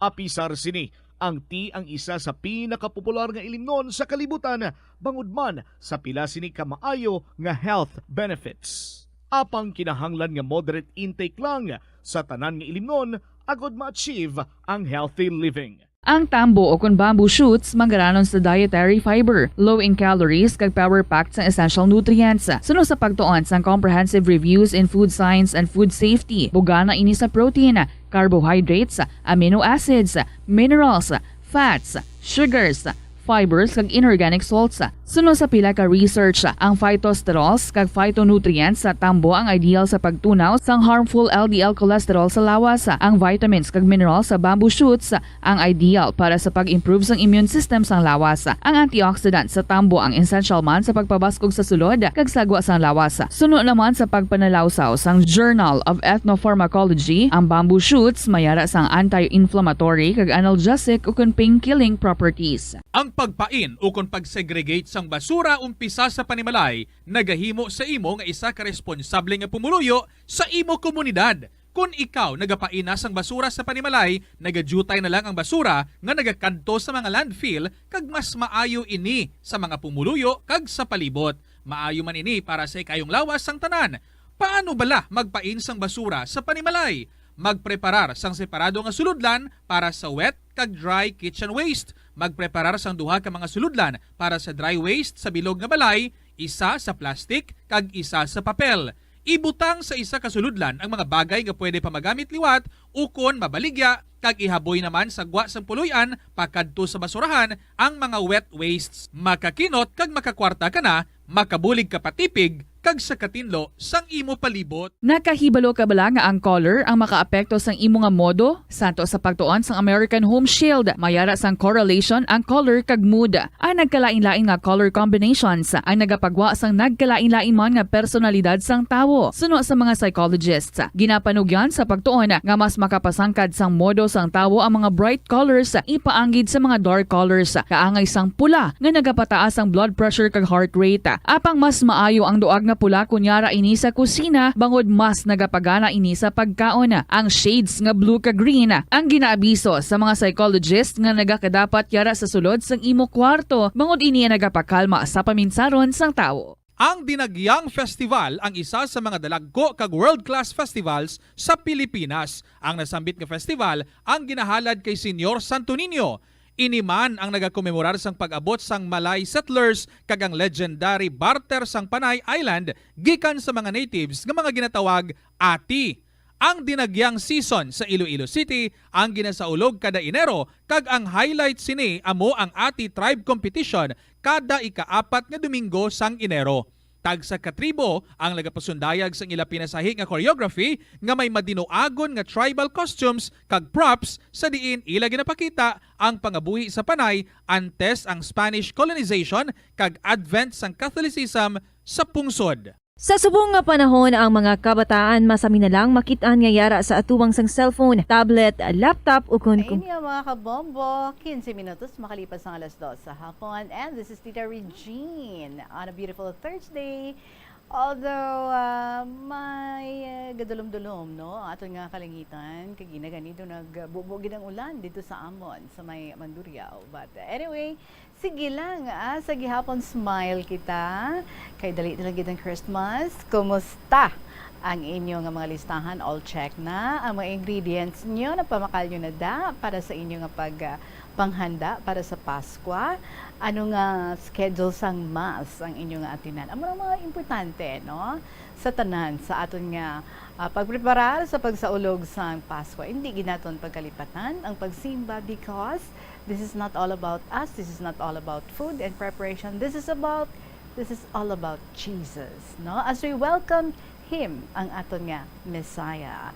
Apisar sini, ang tea ang isa sa pinakapopular nga ilimnon sa kalibutan, bangod man sa pila sini ka maayo nga health benefits. Apang kinahanglan nga moderate intake lang sa tanan nga ilimnon agod ma-achieve ang healthy living. Ang tambo o kon bamboo shoots manggaranon sa dietary fiber, low in calories, kag power-packed sang essential nutrients. Suno sa pagtuon sang Comprehensive Reviews in Food Science and Food Safety, bugana ini sa protein, carbohydrates, amino acids, minerals, fats, sugars, fibers, kag inorganic salts. Suno sa pila ka research, ang phytosterols kag phytonutrients sa tambo ang ideal sa pagtunaw sang harmful L D L cholesterol sa lawas. Ang vitamins kag minerals sa bamboo shoots ang ideal para sa pag-improve sang immune system sang lawas. Ang antioxidant sa tambo ang essential man sa pagpabaskog sa sulod kag sagwa sang lawas. Suno naman sa pagpanalawsaw sang Journal of Ethnopharmacology, ang bamboo shoots may ara sang anti-inflammatory kag analgesic ukon pain-killing properties. Ang pagpain ukon pag-segregate sang basura umpisa sa panimalay nagahimo sa imo nga isa ka responsable nga pumuluyo sa imo komunidad. Kon ikaw nagapain na sang basura sa panimalay, nagadyutay na lang ang basura nga nagakadto sa mga landfill, kag mas maayo ini sa mga pumuluyo kag sa palibot. Maayo man ini para sa ikaayong lawas sang tanan. Paano bala magpain sang basura sa panimalay? Magpreparar sang separado nga sulodlan para sa wet kag dry kitchen waste. Magpreparar sang duha ka mga sulodlan para sa dry waste sa bilog nga balay, isa sa plastic kag isa sa papel. Ibutang sa isa ka sulodlan ang mga bagay nga pwede pa magamit liwat ukon mabaligya, kag ihaboy naman sa gwa sang puloy-an pakadto sa basurahan ang mga wet wastes. Makakinot kag makakwarta ka na, makabulig ka pa tipig kag sa katinlo sang imo palibot. Nakahibalo ka bala nga ang color ang makaapekto sang imo nga modo? Santo sa pagtuon sang American Home Shield, may ara sang correlation ang color kag mood. Ang nagkalain-lain nga color combinations ang nagapagwa sang nagkalain-lain man nga personalidad sang tawo. Suno sa mga psychologists, ginapanugyan sa pagtuon nga mas makapasangkad sang modo sang tawo ang mga bright colors ipaanggid sa mga dark colors, kaangay sang pula nga nagapataas ang blood pressure kag heart rate. Apang mas maayo ang duag nga pula kon yara ini sa kusina, bangod mas nagapagana ini sa pagkaon. Ang shades nga blue kag green ang ginaabiso sa mga psychologist nga nagakadapat yara sa sulod sang imo kwarto, bangod ini ang nagapakalma sa paminsaron sang tawo. Ang Dinagyang Festival ang isa sa mga dalagko kag world-class festivals sa Pilipinas. Ang nasambit nga festival ang ginahalad kay Señor Santo Niño. Ini man ang nagakomemorar sang pag-abot sang Malay settlers kag ang legendary barter sang Panay Island gikan sa mga natives nga mga ginatawag ati. Ang Dinagyang season sa Iloilo City ang ginasaulog kada Enero, kag ang highlight sini amo ang Ati Tribe Competition kada ikaapat nga Domingo sang Enero. Tagsa ka tribo ang nagapasundayag sang ila pinasahi nga choreography nga may madinuagon nga tribal costumes kag props, sa diin ila ginapakita ang pangabuhi sa Panay antes ang Spanish colonization kag advent sang Catholicism sa pungsod. Sa subong nga panahon, ang mga kabataan masami na lang makit-an nga yara sa atubangan sang cellphone, tablet, laptop, ukon Sa kom- inyo, mga kabombo, quince minutos makalipas ang alas dos sa hapon. And this is Tita Regine on a beautiful Thursday. Although, ah, may, ah, gadulom-dulom, no, ang aton nga kalangitan, kay gina gani daw nagbubo gid ang ulan dito sa amon, sa may Mandurriao. But, ah, anyway, sige lang, ah, sa gihapon smile kita, kay dali na lang gid ang Christmas. Kumusta ang inyo nga mga listahan? All check na? Ang mga ingredients nyo, napamakal nyo na da para sa inyo nga pag, ah, panghanda para sa Paskwa? Ano nga schedule sang mass ang inyo nga atinan? Amo ang mga importante, no? Sa tanan, sa aton nga, ah, pagpreparar sa pagsaulog sang Paskwa, hindi gid naton pagkalipatan ang pagsimba, because this is not all about us. This is not all about food and preparation. This is about, this is all about Jesus, no? As we welcome Him, ang aton nga Messiah.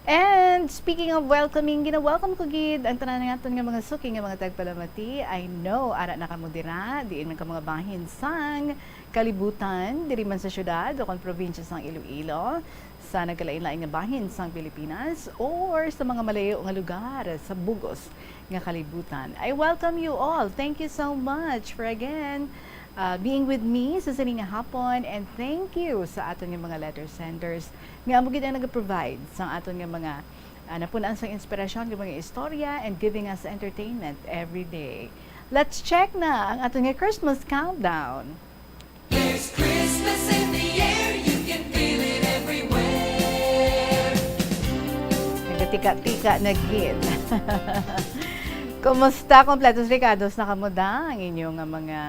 And speaking of welcoming, gina-welcome ko gid ang tanan naton nga mga suki nga mga tagpalamati. I know, ara na kamo dira, diin man ka mga bahin sang kalibutan, diri man sa syudad o kon probinsya sang Iloilo, sa nagkalain-lain nga bahin sang Pilipinas, or sa mga malayo nga lugar sa bug-os nga kalibutan. I welcome you all. Thank you so much for again, uh, being with me sa sini nga hapon, and thank you sa aton nga mga letter senders nga amo gid ang nag-provide sa aton nga mga, ah, napun-an sang inspirasyon nga mga istorya and giving us entertainment every day. Let's check na ang aton nga Christmas countdown. There's Christmas in the air, you can feel it everywhere. Nagatika-tika na gid. Kumusta? Kompletos rekados na kamo da ang inyo nga mga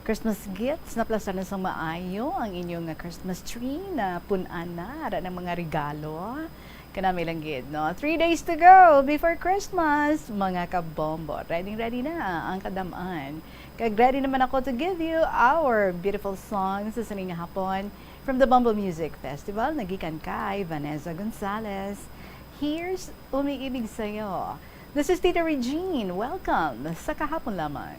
Christmas gifts? Naplastar na sang maayo ang inyo nga Christmas tree? Napun-an na ara ng mga regalo? Kanami lang gid, no? Three days to go before Christmas, mga kabombo. Ready, ready na ang kadam-an. Kag ready naman ako to give you our beautiful song sa sining nga hapon from the Bombo Music Festival, nagikan kay Vanessa Gonzalez. Here's Umiibig Sa'yo. This is Tita Regine. Welcome sa Kahapon Lamang.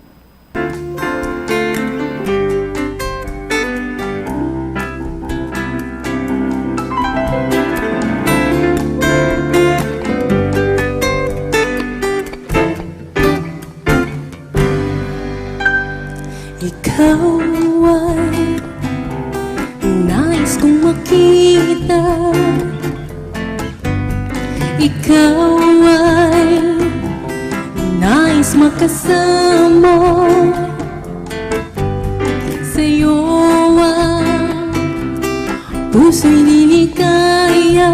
Ikaw ay nais kong makita. Ikaw ay nais makasama. Sa'yo ang puso'y liligaya.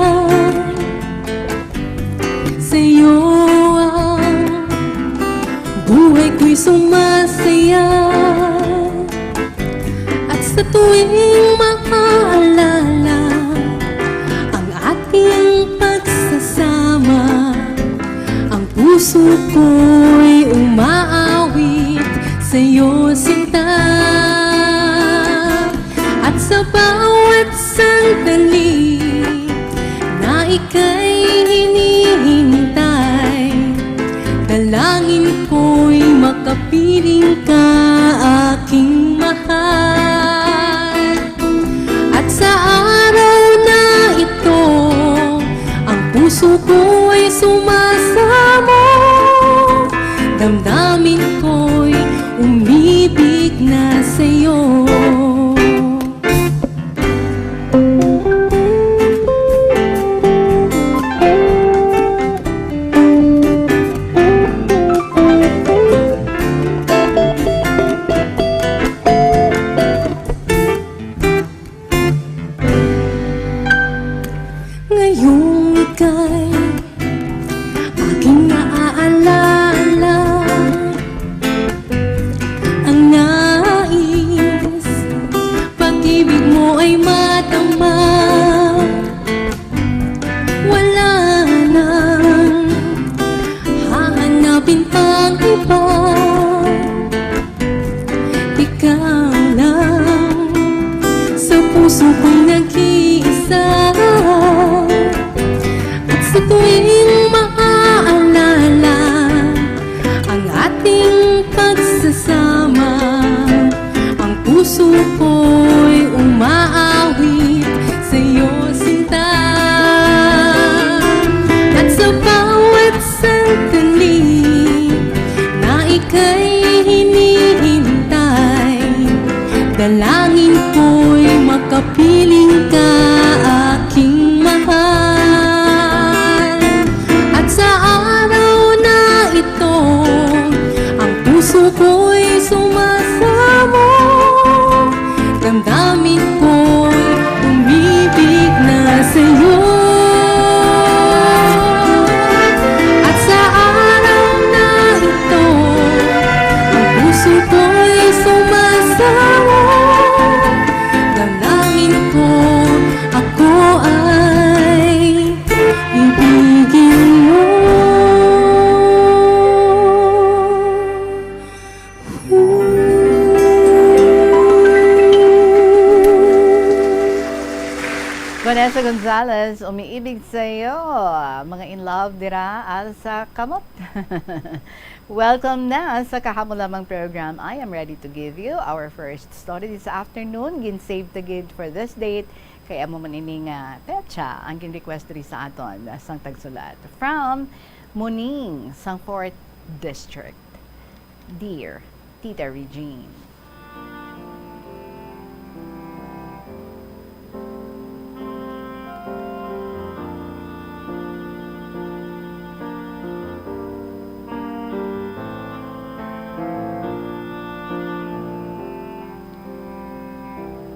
Sa'yo ang buhay ko'y sumasaya. At sa tuwing maaalala ang ating pagsasama, ang puso ko'y umaawit sa'yo, sinta. At sa bawat Sandali na ika'y hinihintay, dalangin ko'y makapiling ka, aking mahal. At sa araw na ito, ang puso ko'y sumasamo, damdamin ko'y umibig na sa'yo. Ngayon ika'y aking naaalala. Ang nais, pag-ibig mo ay madama. Wala nang hahanapin pang iba. Ikaw lang sa puso ko'y nag-iisa. At sa tuwing maaalala ang ating pagsasama, ang puso ko'y umaawit sa'yo, sinta. At sa bawat sandali na ika'y hinihintay, dalangin ko'y makapiling ka, aking mahal. At sa araw na ito, ang puso ko'y sumasamo, damdamin ko'y umibig na sa'yo. At sa araw na ito, ang puso ko'y sumasamo, dalangin ko, ako ay ibigin mo. Vanessa Gonzalez, Umiibig Sa'yo. Mga in love dira, asa kamot? Welcome na sa Kahapon Lamang program. I am ready to give you our first story this afternoon. Gin-save ta gid for this date. Kay amo man ini nga petsa ang gin-request diri sa aton, ah, sang tagsulat. From Muning, sang Fourth District. Dear Tita Regine.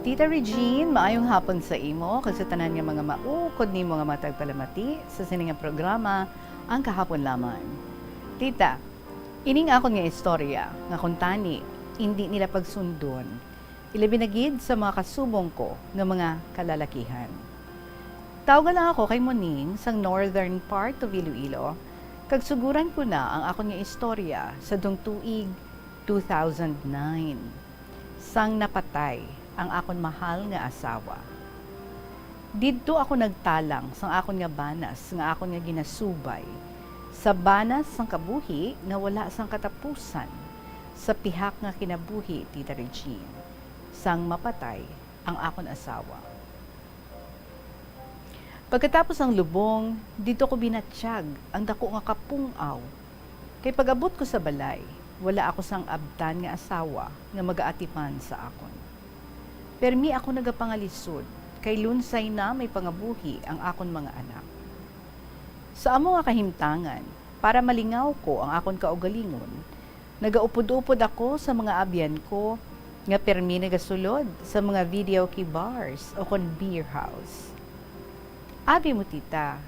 Tita Regine, maayong hapon sa imo kag sa tanan nga mga maukod nimo nga matagpalamati sa sini nga programa, Ang Kahapon Lamang. Tita, ining akon nga istorya nga kuntani indi nila pagsundon, ilabi na gid sa mga kasubong ko nga mga kalalakihan. Tawga lang ako kay Muning sang northern part of Iloilo, kag suguran ko na ang akon nga istorya sadtong tuig two thousand nine, sang napatay ang akon mahal nga asawa. Didto ako nagtalang sang akon nga banas nga akon nga ginasubay, sa banas sang kabuhi nga wala sang katapusan, sa pihak nga kinabuhi, Tita Regine, sang mapatay ang akon asawa. Pagkatapos ang lubong, didto ko binatyag ang daku nga kapung-aw. Kay pag-abot ko sa balay, wala ako sang abtan nga asawa nga magaatipan sa akon. Permi ako nagapangalisod, kay lunsay na may pangabuhi ang akon mga anak. Sa amo nga kahimtangan, para malingaw ko ang akon kaugalingon, nagaupod-upod ako sa mga abyan ko nga permi nagasulod sa mga videoke bars o kon beer house. Abi mo, tita,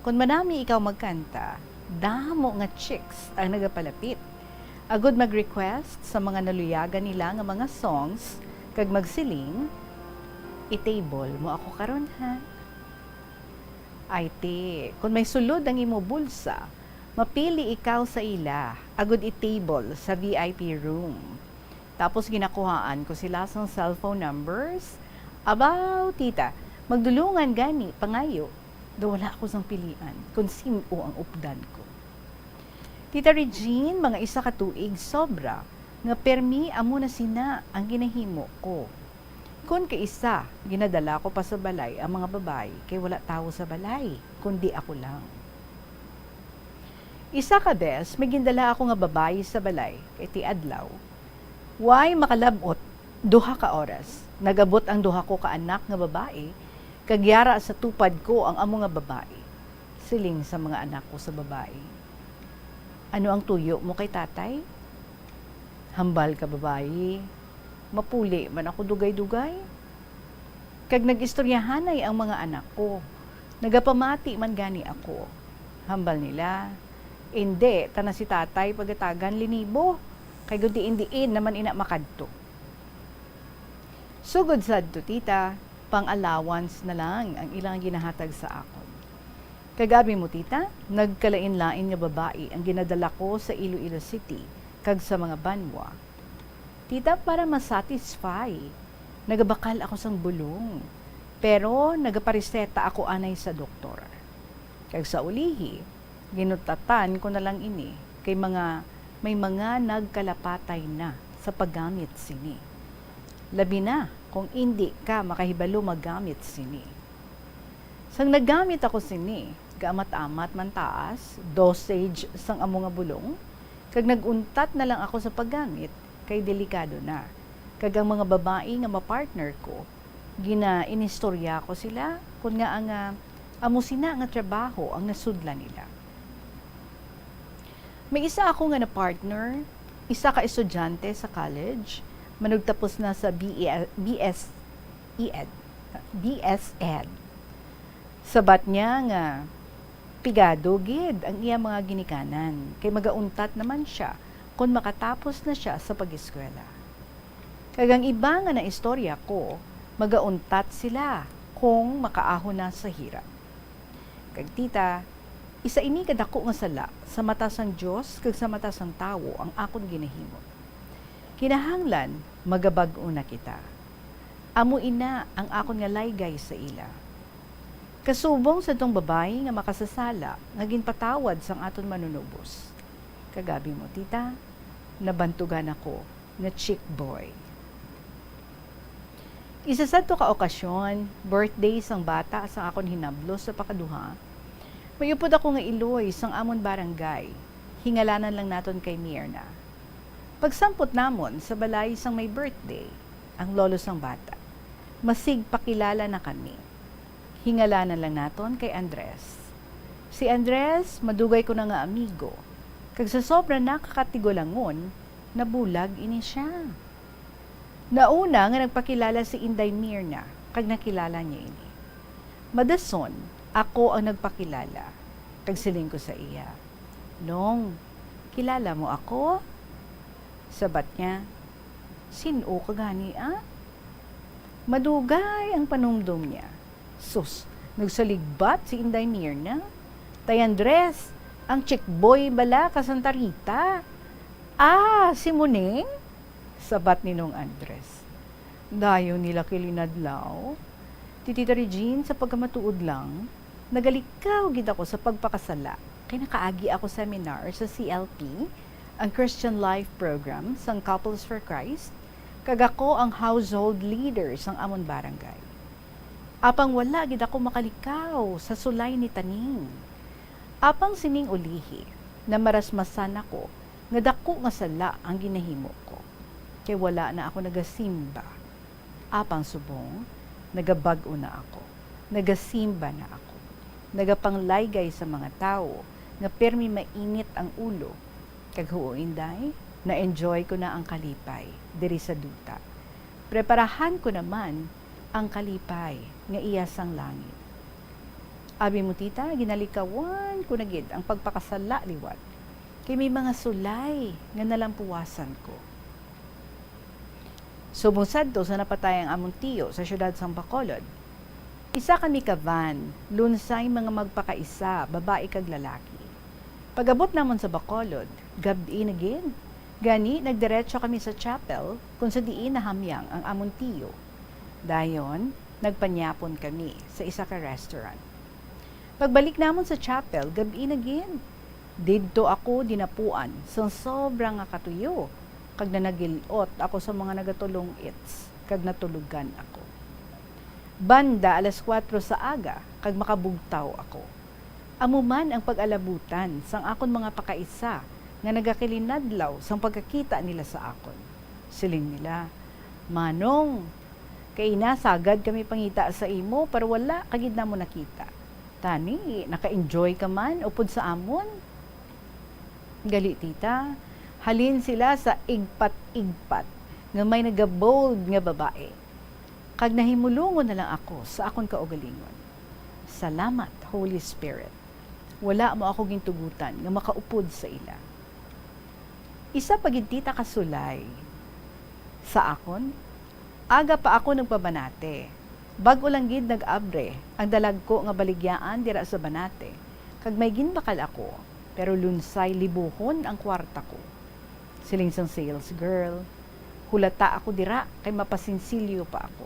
kon manami ikaw magkanta, damo nga chicks ang nagapalapit agud mag-request sa mga naluyagan nila nga mga songs kag magsiling, "I-table mo ako karon, ha?" Ay, ti, kon may sulod ang imo bulsa, mapili ikaw sa ila agud i-table sa V I P room. Tapos ginakuhaan ko sila sang cellphone numbers Abaw, tita, magdulungan gani, pangayo, daw wala ako sang pilian kon sin-o ang updan ko. Tita Regine, mga isa ka tuig, sobra, nga permi amo na sina ang ginahimo ko. Kon kaisa, ginadala ko pa sa balay ang mga babayi kay wala tawo sa balay, kundi ako lang. Isa ka bes, may gindala ako nga babayi sa balay kay ti adlaw, way makalab-ot duha ka oras. Nag-abot ang duha ko ka anak nga babayi, kag yara sa tupad ko ang amo nga babayi. Siling sa mga anak ko sa babayi, "Ano ang tuyo mo kay tatay?" Hambal ka babayi, "Mapuli man ako dugay-dugay." Kag nag-istoryahanay ang mga anak ko. Nagapamati man gani ako. Hambal nila, "Indi, ta na si tatay pagatagan linibo, kay gun diin-diin naman ina makadto." Sugod sadto, tita, pang-allowance na lang ang ilang ginahatag sa akon. Kag abi mo, tita, nagkalain-lain nga babayi ang ginadala ko sa Iloilo City kag sa mga banwa. Tita, para ma-satisfy, nagabakal ako sang bulong, pero nagapareseta ako anay sa doktor. Kag sa ulihi, ginutatan ko na lang ini kay mga, may mga nagkalapatay na sa paggamit sini, labi na kung indi ka makahibalo maggamit sini. Sang naggamit ako sini, gaamat-amat man taas dosage sang amo nga bulong, kag nag-untat na lang ako sa paggamit kay delikado na. Kag ang mga babayi nga ma-partner ko, gina-inistorya ko sila kon ngaa nga amo sina nga trabaho ang nasudlan nila. May isa ako nga na-partner, isa ka estudyante sa college, manugtapos na sa B E, B S Ed, B S Ed. Sabat niya nga pigado gid ang iya mga ginikanan, kay magauntat naman sia kon makatapos na sia sa pag-eskwela. Kag ang iba nga naistorya ko, magauntat sila kung makaahon na sa hirap. Kag tita, isa ini ka daku nga sala sa mata sang Dios kag sa mata sang tawo ang akon ginahimo. Kinahanglan magabag-o na kita. Amo ina ang akon nga laygay sa ila. Kasubong sadtong babayi nga makasasala nga ginpatawad sang aton Manunubos. Kag abi mo, tita, nabantugan ako nga chick boy. Isa sadto ka okasyon, birthday sang bata sang akon hinablos sa pakaduha, may upod ako nga iloy sang amon barangay. Hingalanan lang naton kay Mirna. Pagsampot namon sa balay sang may birthday, ang lolo sang bata, masigpakilala na kami. Hingalanan lang naton kay Andres. Si Andres, madugay ko na nga amigo, kag sa sobra na ka katigulangon, nabulag ini sia. Nauna nga nagpakilala si Inday Mirna, kag nakilala niya ini. Madason, ako ang nagpakilala, kag siling ko sa iya, "Nong, kilala mo ako?" Sabat niya, "Sin-o ka gani, ah?" Madugay ang panumdom niya. Sus, nagsaligbat si Inday Mirna. "Tay Andres, ang chick boy bala ka Santa Rita." "Ah, si Muning?" sabat ni Nong Andres. Dayon nila kilinadlaw. Ti Tita Regine, sa pagkamatuod lang, nagalikaw gid ako sa pagpakasala, kay nakaagi ako seminar sa C L P, ang Christian Life Program sang Couples for Christ, kag ako ang household leader sang amon barangay. Apang wala gid ako makalikaw sa sulay ni Taning. Apang sining ulihi, namarasmasan ako nga daku nga sala ang ginahimo ko, kay wala na ako nagasimba. Apang subong, nagabag-o na ako, nagasimba na ako, nagapanglaygay sa mga tawo nga pirmi mainit ang ulo, kag huo, Inday, na-enjoy ko na ang kalipay diri sa duta. Preparahan ko naman ang kalipay nga iya sang langit. Abi mo, tita, ginalikawan ko na gid ang pagpakasala liwat, kay may mga sulay nga nalampuwasan ko. Subong sadto sa napatay ang amon tiyo sa siyudad sang Bacolod, isa kami ka van, lunsay mga magpakaisa, babayi kag lalaki. Pag-abot namon sa Bacolod, gab-i na gid. Gani, nagdiretso kami sa chapel kon sa diin nahamyang ang amon tiyo. Dayon, nagpanyapon kami sa isa ka restaurant. Pagbalik namon sa chapel, gab-i na gid. Didto ako dinapuan sang sobra nga katuyo, kag nanagil-ot ako sa mga nagatulong-its, kag natulogan ako. Banda alas kuwatro sa aga, kag makabugtaw ako. Amo man ang pag-alabutan sang akon mga pakaisa nga nagakilinadlaw sang pagkakita nila sa akon. Siling nila, "Manong, kay nasagad kami pangita sa imo, pero wala ka gid namon nakita. Tani, naka-enjoy ka man upod sa amon?" Gali, tita, halin sila sa igpat-igpat nga may nagabold nga babae, kag nahimulongon na lang ako sa akon kaugalingon. Salamat, Holy Spirit. Wala mo ako gintugutan nga makaupod sa ila. Isa pa gid, tita, ka sulay sa akon, aga pa ako nagpabanate. Bag-o lang gid nag-abre ang dalagko nga baligyaan dira sa Banate, kag may ginbakal ako, pero lunsay libuhon ang kwarta ko. Siling sang sales girl, "Hulata ako dira kay mapasinsilyo pa ako."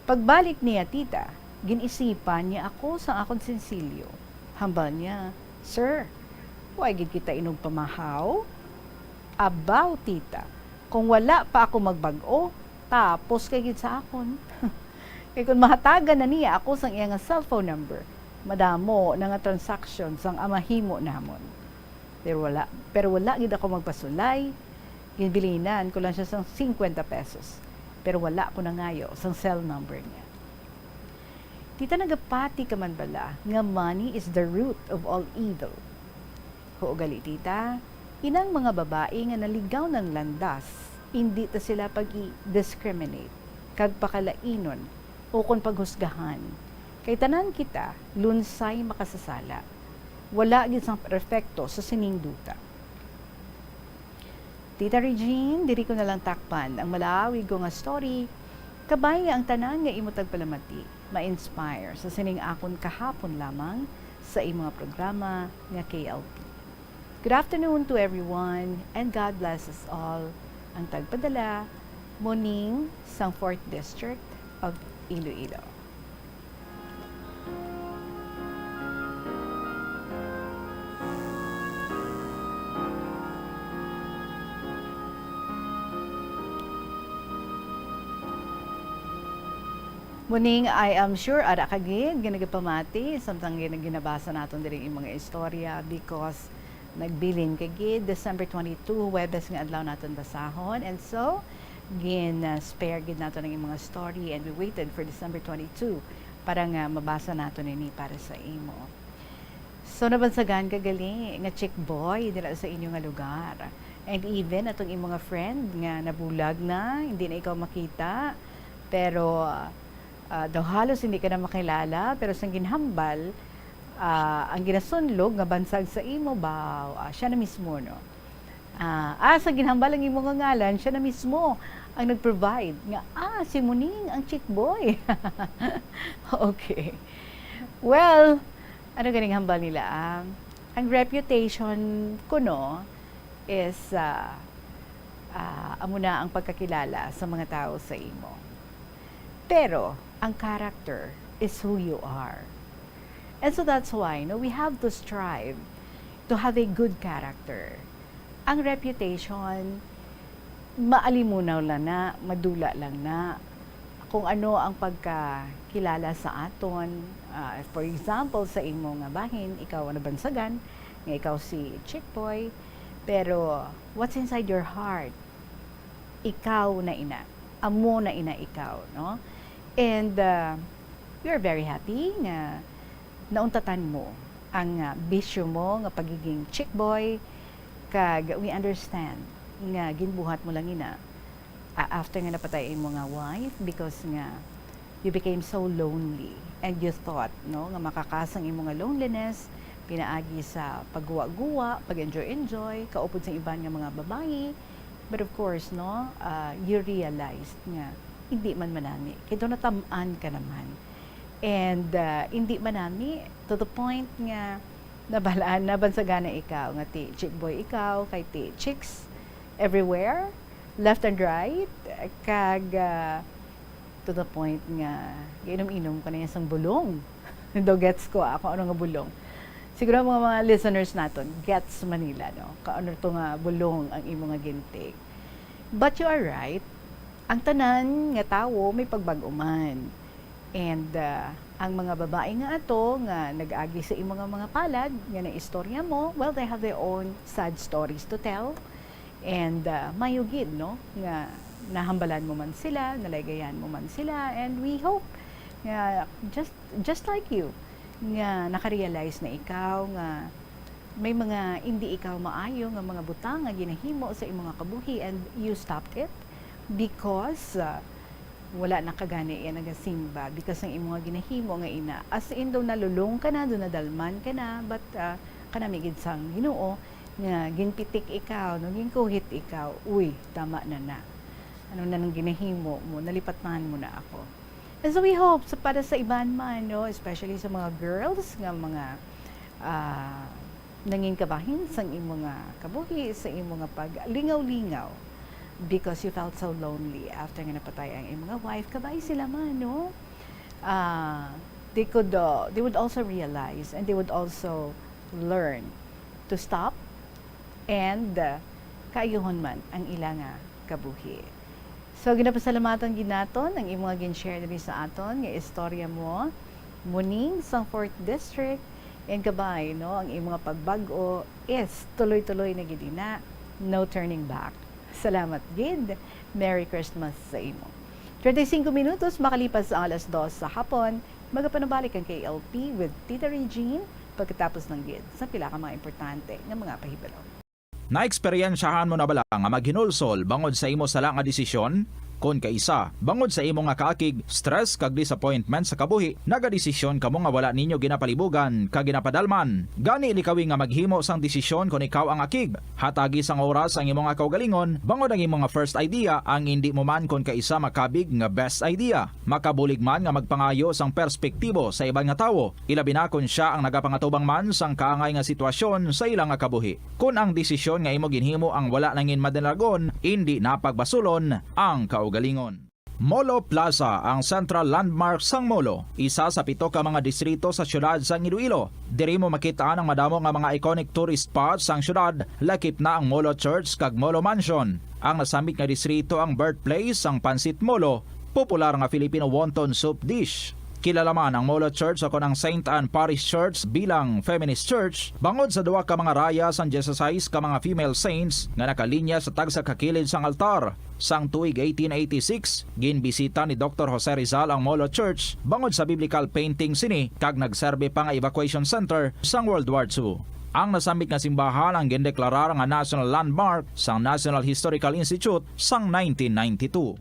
Pagbalik niya, tita, gin-isipan niya ako sang akon sinsilyo. Hambal niya, "Sir, wa gid kita inugpamahaw." Abaw, tita, kung wala pa ako magbag-o, tapos kay gid sa akon. Kay kung mahatagan na niya ako sang iya nga cellphone number, madamo na nga transactions ang amahimo namon. Pero wala, pero wala gid ako magpasulay. Ginbilinan ko lang siya sang singkwenta pesos. Pero wala ko nangayo sang cell number niya. Tita, nagapati ka man bala nga money is the root of all evil? Huo gali, tita, inang mga babae nga naligaw ng landas, indi ta sila pag-i-discriminate kag pakalainon ukon paghusgahan, kay tanan kita lunsay makasasala. Wala gid sang perpekto sa sining duta. Tita Regine, diri ko na lang takpan ang malawig ko nga story. Kabay nga ang tanan nga imo tagpalamati ma-inspire sa sining akon kahapon lamang sa imo nga programa nga K L P. Good afternoon to everyone, and God bless us all. Ang tagpadala, Moning, sang Fourth District of Iloilo. Muning, I am sure ara ka gid nga nagapamati samtang gin-, ginabasa naton diri ang mga istorya, because nagbilin ka gid, December twenty-two, Huwebes nga adlaw naton basahon. And so, gin-, uh, spare gid naton ang mga story, and we waited for December twenty-two para nga mabasa naton ini para sa imo. So, nabansagan ka gali nga chick boy dira sa inyo nga lugar. And even atong imo nga friend nga nabulag na, hindi na ikaw makita, pero, ah, daw halos hindi ka na makilala, pero sang ginhambal, ah, ang ginasunlog nga bansag sa imo, baw, ah, siya na mismo, no? Ah, ah, sa ginhambal ang imo nga ngalan, siya na mismo ang nag-provide nga, "Ah, si Muning ang chick boy." Okay. Well, ano ganing hambal nila, ah? Ang reputation kuno is, ah, ah, amo na ang pagkakilala sa mga tao sa imo. Pero, ang character is who you are. And so that's why, no, we have to strive to have a good character. Ang reputation, maalimunaw lang na, madula lang na. Kung ano ang pagkakilala sa aton, ah, for example, sa imo nga bahin, ikaw ang nabansagan, nga ikaw si chick boy, pero what's inside your heart? Ikaw na ina. Amo na ina ikaw, no? And, uh, we are very happy nga nauntatan mo ang, uh, bisyo mo nga pagiging chick boy, kag we understand nga ginbuhat mo lang ina, uh, after nga napatay imo nga wife, because nga you became so lonely and you thought, no, nga makakasang imo nga loneliness pinaagi sa pagguwa-guwa, pag-enjoy-enjoy, kaupod sa iban nga mga babayi. But of course, no, ah, you realized nga hindi man manami. Kay daw natam-an ka naman. And, ah, hindi manami to the point nga nabalaan, nabansagan na ikaw nga ti chick boy ikaw, kay ti chicks everywhere, left and right, kag, ah, To the point nga giinom-inom ko na sang bulong. Daw gets ko, ah, kung ano nga bulong. Siguro ang mga, mga listeners naton, gets man nila, no? Kung ano to nga bulong ang imo nga gintake. But you are right. Ang tanan nga tawo may pagbag-o man. And, ah, ang mga babae nga ato nga nag-agi sa imo nga mga palad, nga naistorya mo, well, they have their own sad stories to tell. And, ah, mayo gid, no, nga nahambalan mo man sila, nalaygayan mo man sila, and we hope nga just, just like you, nga nakarealize na ikaw nga may mga hindi ikaw maayo nga mga butang nga ginahimo sa imo nga kabuhi, and you stopped it because, ah, wala na ka gani iya nagasimba because ang imo nga ginahimo nga ina. As in, daw nalulong ka na, daw nadalman ka na, but, ah, kanami gid sang Ginoo nga ginpitik ikaw, no, ginkuhit ikaw, uy, tama na na. Ano na nang ginahimo mo, nalipatan mo na ako. And so we hope sa, para sa iban man, no, especially sa mga girls nga mga, ah, nangin kabahin sang imo nga kabuhi, sa imo nga paglingaw-lingaw, because you felt so lonely after nga napatay ang imo nga wife. Kabay sila man, no? Ah, they could, uh, they would also realize and they would also learn to stop and, uh, kaayuhon man ang ila nga kabuhi. So, ginapasalamatan gid naton ang imo nga gin-share diri sa aton nga istorya mo, muning sang fourth District, and kabay, no, ang imo nga pagbag-o is tuloy-tuloy na gid ina, no turning back. Salamat gid. Merry Christmas sa imo. Treinta y cinco minutos makalipas sa alas dos sa hapon, magapanubalik ang K L P with Tita Regine pagkatapos lang gid sa pila ka mga importante nga mga pahibalo. Naeksperyensyahan mo na bala nga maghinulsol bangod sa imo sala nga desisyon? Kon kaisa, bangod sa imo nga kaakig, stress, kag disappointment sa kabuhi, nagadesisyon kamo nga wala ninyo ginapalibugan kag ginapadalman. Gani, likawi nga maghimo sang desisyon kon ikaw ang akig. Hatagi sang oras ang imo nga kaugalingon, bangod ang imo nga first idea ang indi mo man kon kaisa makabig nga best idea. Makabulig man nga magpangayo sang perspektibo sa iban nga tawo, ilabi na kon sia ang nagapangatubang man sang kaangay nga sitwasyon sa ila nga kabuhi. Kon ang desisyon nga imo ginhimo ang wala nangin madalagon, indi na pagbasulon ang kaugalingon. Molo Plaza, ang central landmark sang Molo, isa sa pito ka mga distrito sa siyudad sang Iloilo. Diri mo makit-an ang madamo nga mga iconic tourist spots sang siyudad, lakip na ang Molo Church kag Molo Mansion. Ang nasambit nga distrito ang birthplace sang Pancit Molo, popular nga Filipino wonton soup dish. Kilala man ang Molo Church o kon ang Saint Anne Parish Church bilang feminist church bangod sa duha ka mga raya sang dieciséis ka mga female saints nga nakalinya sa tagsa ka kilid sang altar. Sang tuig eighteen eighty-six, ginbisita ni Doktor Jose Rizal ang Molo Church bangod sa biblical painting sini kag nagserbi pa nga evacuation center sang World War Two. Ang nasambit nga simbahan ang gindeklarar nga National Landmark sang National Historical Institute sang nineteen ninety-two.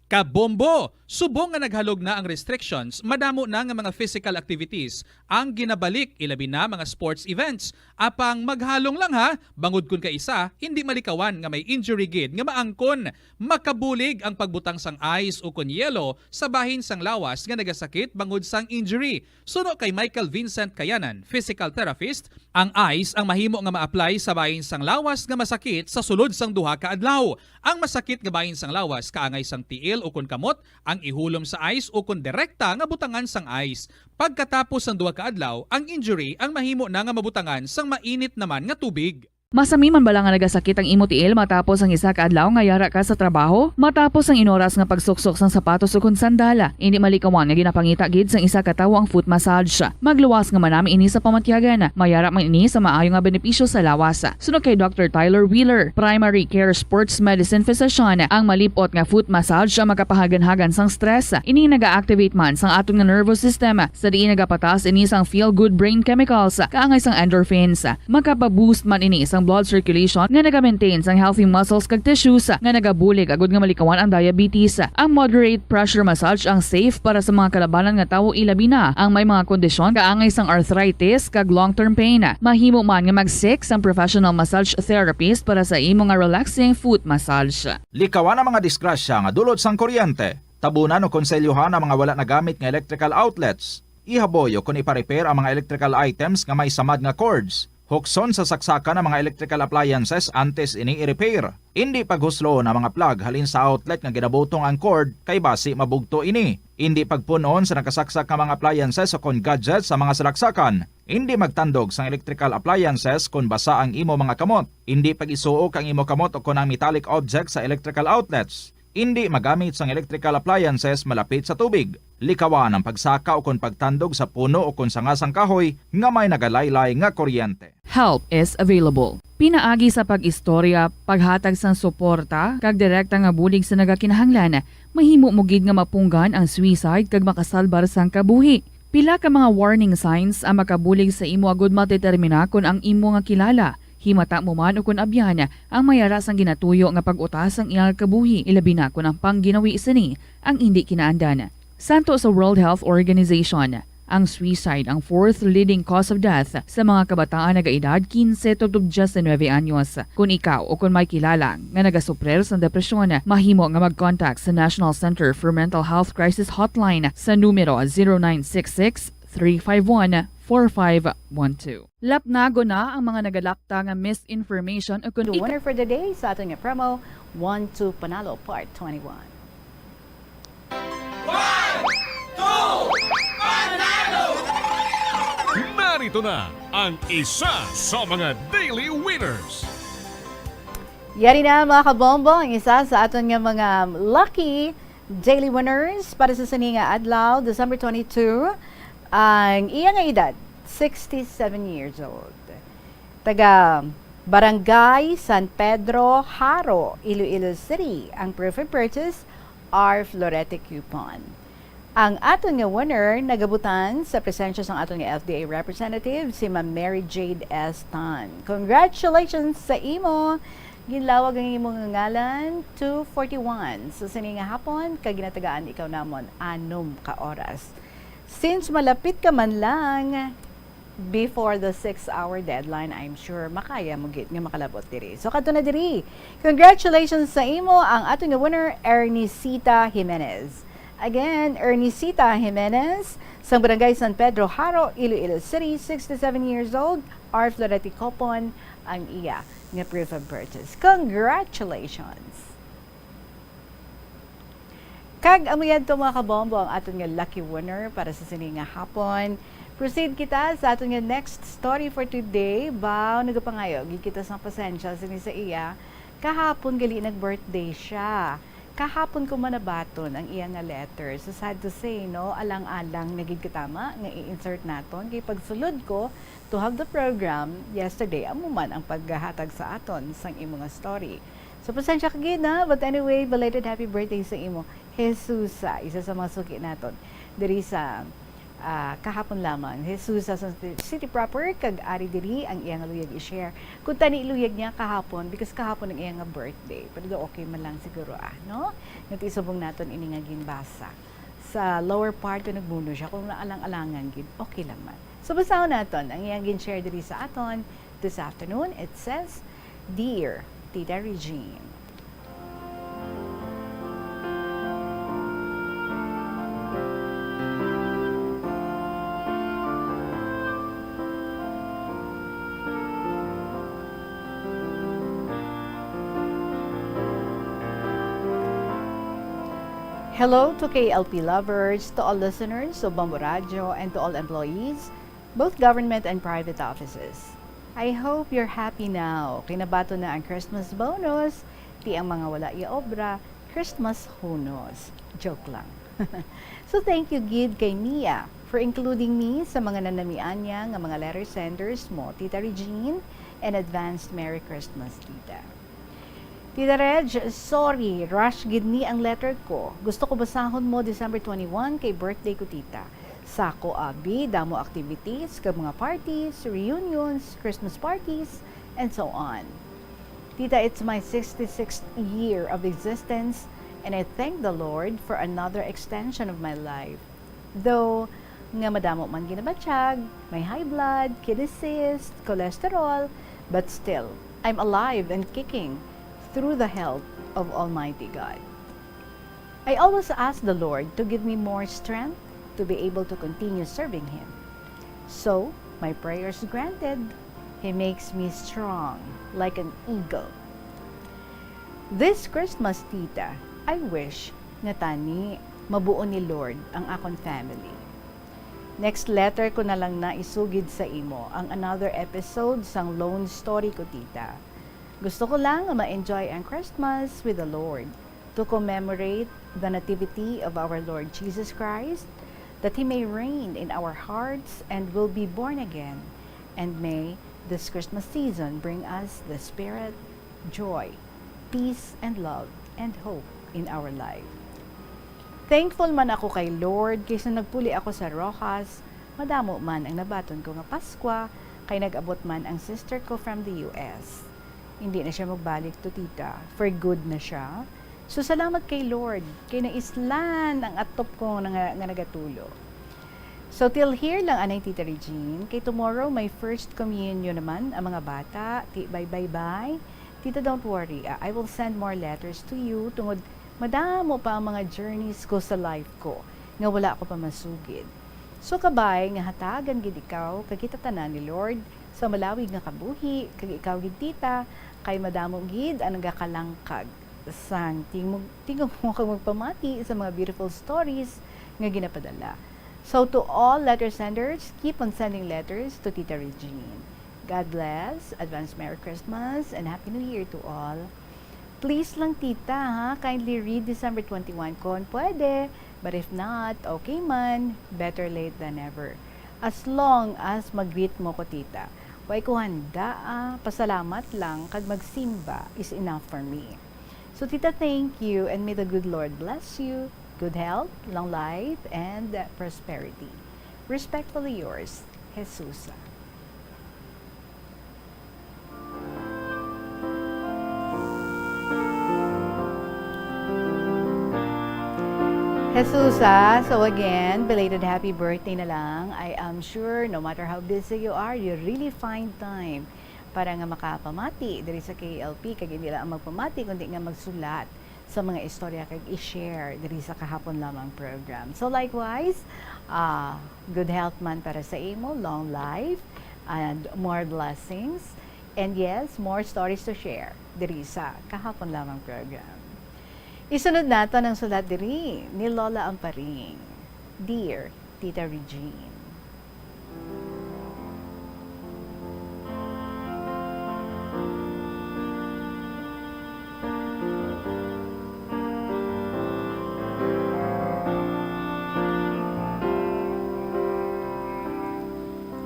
Kabombo! Subong nga naghalog na ang restrictions, madamo na nga mga physical activities ang ginabalik, ilabi na mga sports events. Apang maghalong lang ha, bangod kon kaisa, hindi malikawan nga may injury gid nga maangkon. Makabulig ang pagbutang sang ice o kon yelo sa bahin sang lawas nga nagasakit bangod sang injury. Suno kay Michael Vincent Kayanan, physical therapist, ang ice ang mahimo nga ma-apply sa bahin sang lawas nga masakit sa sulod sang duha ka adlaw. Ang masakit nga bahin sang lawas kaangay sang tiil o kon kamot ang ihulom sa ice o kon direkta nga butangan sang ice. Pagkatapos sang duha ka adlaw, ang injury ang mahimo na nga mabutangan sang mainit naman nga tubig. Masami man bala nga nagasakit ang imo tiil matapos ang isa ka adlaw nga yara ka sa trabaho? Matapos ang inoras nga pagsuksok sang sapatos ukon sandal, indi malikawan nga ginapangita gid sang isa ka tawo ang foot massage. Magluwas nga manami ini sa pamatyagan. Mayara man ini sa maayo nga benepisyo sa lawas. Suno kay Doktor Tyler Wheeler, primary care sports medicine physician, ang malip-ot nga foot massage ang makapahaganhagan sang stress. Ini naga-activate man sang aton nga nervous system, sa diin nagapataas ini sang feel-good brain chemicals, kaangay sang endorphins. Makapa-boost man ini sang blood circulation nga naga-maintain sang healthy muscles kag tissues nga nagabulig agud nga malikawan ang diabetes. Ang moderate pressure massage ang safe para sa mga kalabanan nga tawo, ilabi na ang may mga kondisyon kaangay sang arthritis kag long-term pain. Mahimo man nga mag-seek sang professional massage therapist para sa imo nga relaxing foot massage. Likawan ang mga disgrasya nga dulot sang kuryente. Tabunan o konselyohan ang mga wala nagamit nga electrical outlets. Ihaboy o kon ipa-repair ang mga electrical items nga may samad nga cords. Hukson sa saksakan ang mga electrical appliances antes ini i-repair. Indi paghuslo ang mga plug halin sa outlet nga ginabutong ang cord kay basi mabugto ini. Indi pagpun-on sa nakasaksak nga mga appliances o kon gadgets sa mga salaksakan. Indi magtandog sang electrical appliances kon basa ang imo mga kamot. Indi pag-isuok ang imo kamot o kon ang metallic objects sa electrical outlets. Indi magamit sang electrical appliances malapit sa tubig. Likawan ang pagsaka o kon pagtandog sa puno o kon sanga sang kahoy nga may nagalaylay nga kuryente. Help is available. Pinaagi sa pag-istorya, paghatag sang suporta, kag direkta nga bulig sa nagakinahanglan, mahimo mo gid nga mapunggan ang suicide kag makasalbar sang kabuhi. Pila ka mga warning signs ang makabulig sa imo agud madetermina kon ang imo nga kilala, himata mo man o kon abyan, ang may ara sang ginatuyo nga pag-utas sang iyang kabuhi, ilabi na kon ang pangginawi sini ang indi kinaandan. Santo sa World Health Organization, ang suicide ang fourth leading cause of death sa mga kabataan nagaedad kinse tubtob diyes nuebe anyos. Kon ikaw o kon may kilala nga nagasuprir sang depresyon, mahimo nga mag-contact sa National Center for Mental Health Crisis Hotline sa numero zero nine six six, three five one, four five one two. Lapnagon na ang mga nagalapta nga misinformation o kon The winner for the day sa aton nga promo, One two Panalo Part twenty-one. Narito na ang isa sa mga daily winners. Yari na, mga kabombo, ang isa sa aton nga mga lucky daily winners para sa sini nga adlaw, December twenty-two. Ang iya nga edad, sixty-seven years old. Taga Barangay San Pedro, Jaro, Iloilo City, ang proof of purchase, R Florete coupon. Ang aton nga winner nagabutan sa presensya sang aton nga F D A representative, si Ma'am Mary Jade S. Tan. Congratulations sa imo! Ginlawag ang imo nga ngalan, two forty-one. Sa sini nga hapon, kag ginatagaan ikaw namon anom ka oras. Since malapit ka man lang, before the six-hour deadline, I'm sure makaya mo gid nga makalabot diri. So, kadto na diri. Congratulations sa imo, ang ato nga winner, Ernicita Jimenez. Again, Ernicita Jimenez, sang Barangay San Pedro, Jaro, Iloilo City, sixty-seven years old, R Florete coupon ang iya nga proof of purchase. Congratulations! Kag amo yadto, mga kabombo, ang aton nga lucky winner para sa sini nga hapon. Proceed kita sa aton nga next story for today. Baw, nagapangayo gid kita sang pasensya sini sa iya. Kahapon gali nag-birthday siya. Kahapon ko man nabaton ang iya nga letter. So, sad to say, no, alang-alang na gid katama nga i-insert naton. Kay pagsulod ko to have the program yesterday, amo man ang paghatag sa aton sang imo nga story. So, pasensya ka gid, ha? But anyway, belated happy birthday sa imo, Jesusa, isa sa mga suki naton diri sa, ah, kahapon lamang. Jesusa sa City Proper, kag ari diri ang iya nga luyag i-share. Kung tani luyag niya kahapon, because kahapon ang iya nga birthday. Pero daw okay man lang siguro, ah, no? Nga ti subong naton ini nga ginbasa. Sa lower part, kung nagmuno siya, kung naalang-alangan gid, okay lang man. So, basahon naton ang iyang gin-share diri sa aton this afternoon. It says, Dear Tita Regine. Hello to K L P lovers, to all listeners of Bombo Radio, and to all employees, both government and private offices. I hope you're happy now. Kay nabaton na ang Christmas bonus, ti ang mga wala iya obra, Christmas hunos. Joke lang. So, thank you gid kay Mia for including me sa mga nanamian niya nga mga letter senders mo, Tita Regine, and advanced Merry Christmas, Tita. Tita Reg, sorry, rush gid ni ang letter ko. Gusto ko basahon mo December twenty-one kay birthday ko, Tita. Sako abi, damo activities, kag mga parties, reunions, Christmas parties, and so on. Tita, it's my sixty-sixth year of existence, and I thank the Lord for another extension of my life. Though nga madamo man ginabatyag, may high blood, kidney cyst, cholesterol, but still, I'm alive and kicking through the help of Almighty God. I always ask the Lord to give me more strength to be able to continue serving Him. So, my prayers granted. He makes me strong like an eagle. This Christmas, tita, I wish nga tani mabuo ni Lord ang akon family. Next letter ko na lang na isugid sa imo ang another episode sang Lone Story ko, tita. Gusto ko lang nga ma-enjoy ang Christmas with the Lord to commemorate the nativity of our Lord Jesus Christ, that He may reign in our hearts and will be born again. And may this Christmas season bring us the spirit, joy, peace, and love, and hope in our life. Thankful man ako kay Lord kay sa nagpuli ako sa Roxas, madamo man ang nabaton ko nga Paskwa, kay nag-abot man ang sister ko from the U S. Hindi na siya magbalik to, tita. For good na siya. So, salamat kay Lord kay naislan ang atop ko nga, nga nagatulo. So, till here lang anay, Tita Regine, kay tomorrow may first communion naman ang mga bata. Ti, bye, bye, bye. Tita, don't worry. Ah, I will send more letters to you tungod madamo pa ang mga journeys ko sa life ko nga wala ko pa masugid. So, kabay nga hatagan gid ikaw kag kita tanan ni Lord sa malawig nga kabuhi, kag ikaw gid, tita, kay madamo gid ang nagakalangkag sang tingog, tingog mo kag magpamati sa mga beautiful stories nga ginapadala. So, to all letter senders, keep on sending letters to Tita Regine. God bless, advance Merry Christmas, and Happy New Year to all. Please lang, tita, ha, kindly read December twenty-one kon pwede, but if not, okay man, better late than never. As long as mag-greet mo ko, tita. Way ko handa, ah, pasalamat lang kag magsimba is enough for me. So, tita, thank you, and may the good Lord bless you. Good health, long life, and prosperity. Respectfully yours, Jesusa. Jesusa, so again, belated happy birthday na lang. I am sure, no matter how busy you are, you really find time para nga makapamati diri sa K L P, kag hindi lang magpamati, kundi nga magsulat sa mga istorya kag i-share diri sa Kahapon Lamang program. So likewise, ah, good health man para sa imo, long life, and more blessings. And yes, more stories to share diri sa Kahapon Lamang program. Isunod naton ang sulat diri ni Lola Amparing. Dear Tita Regine.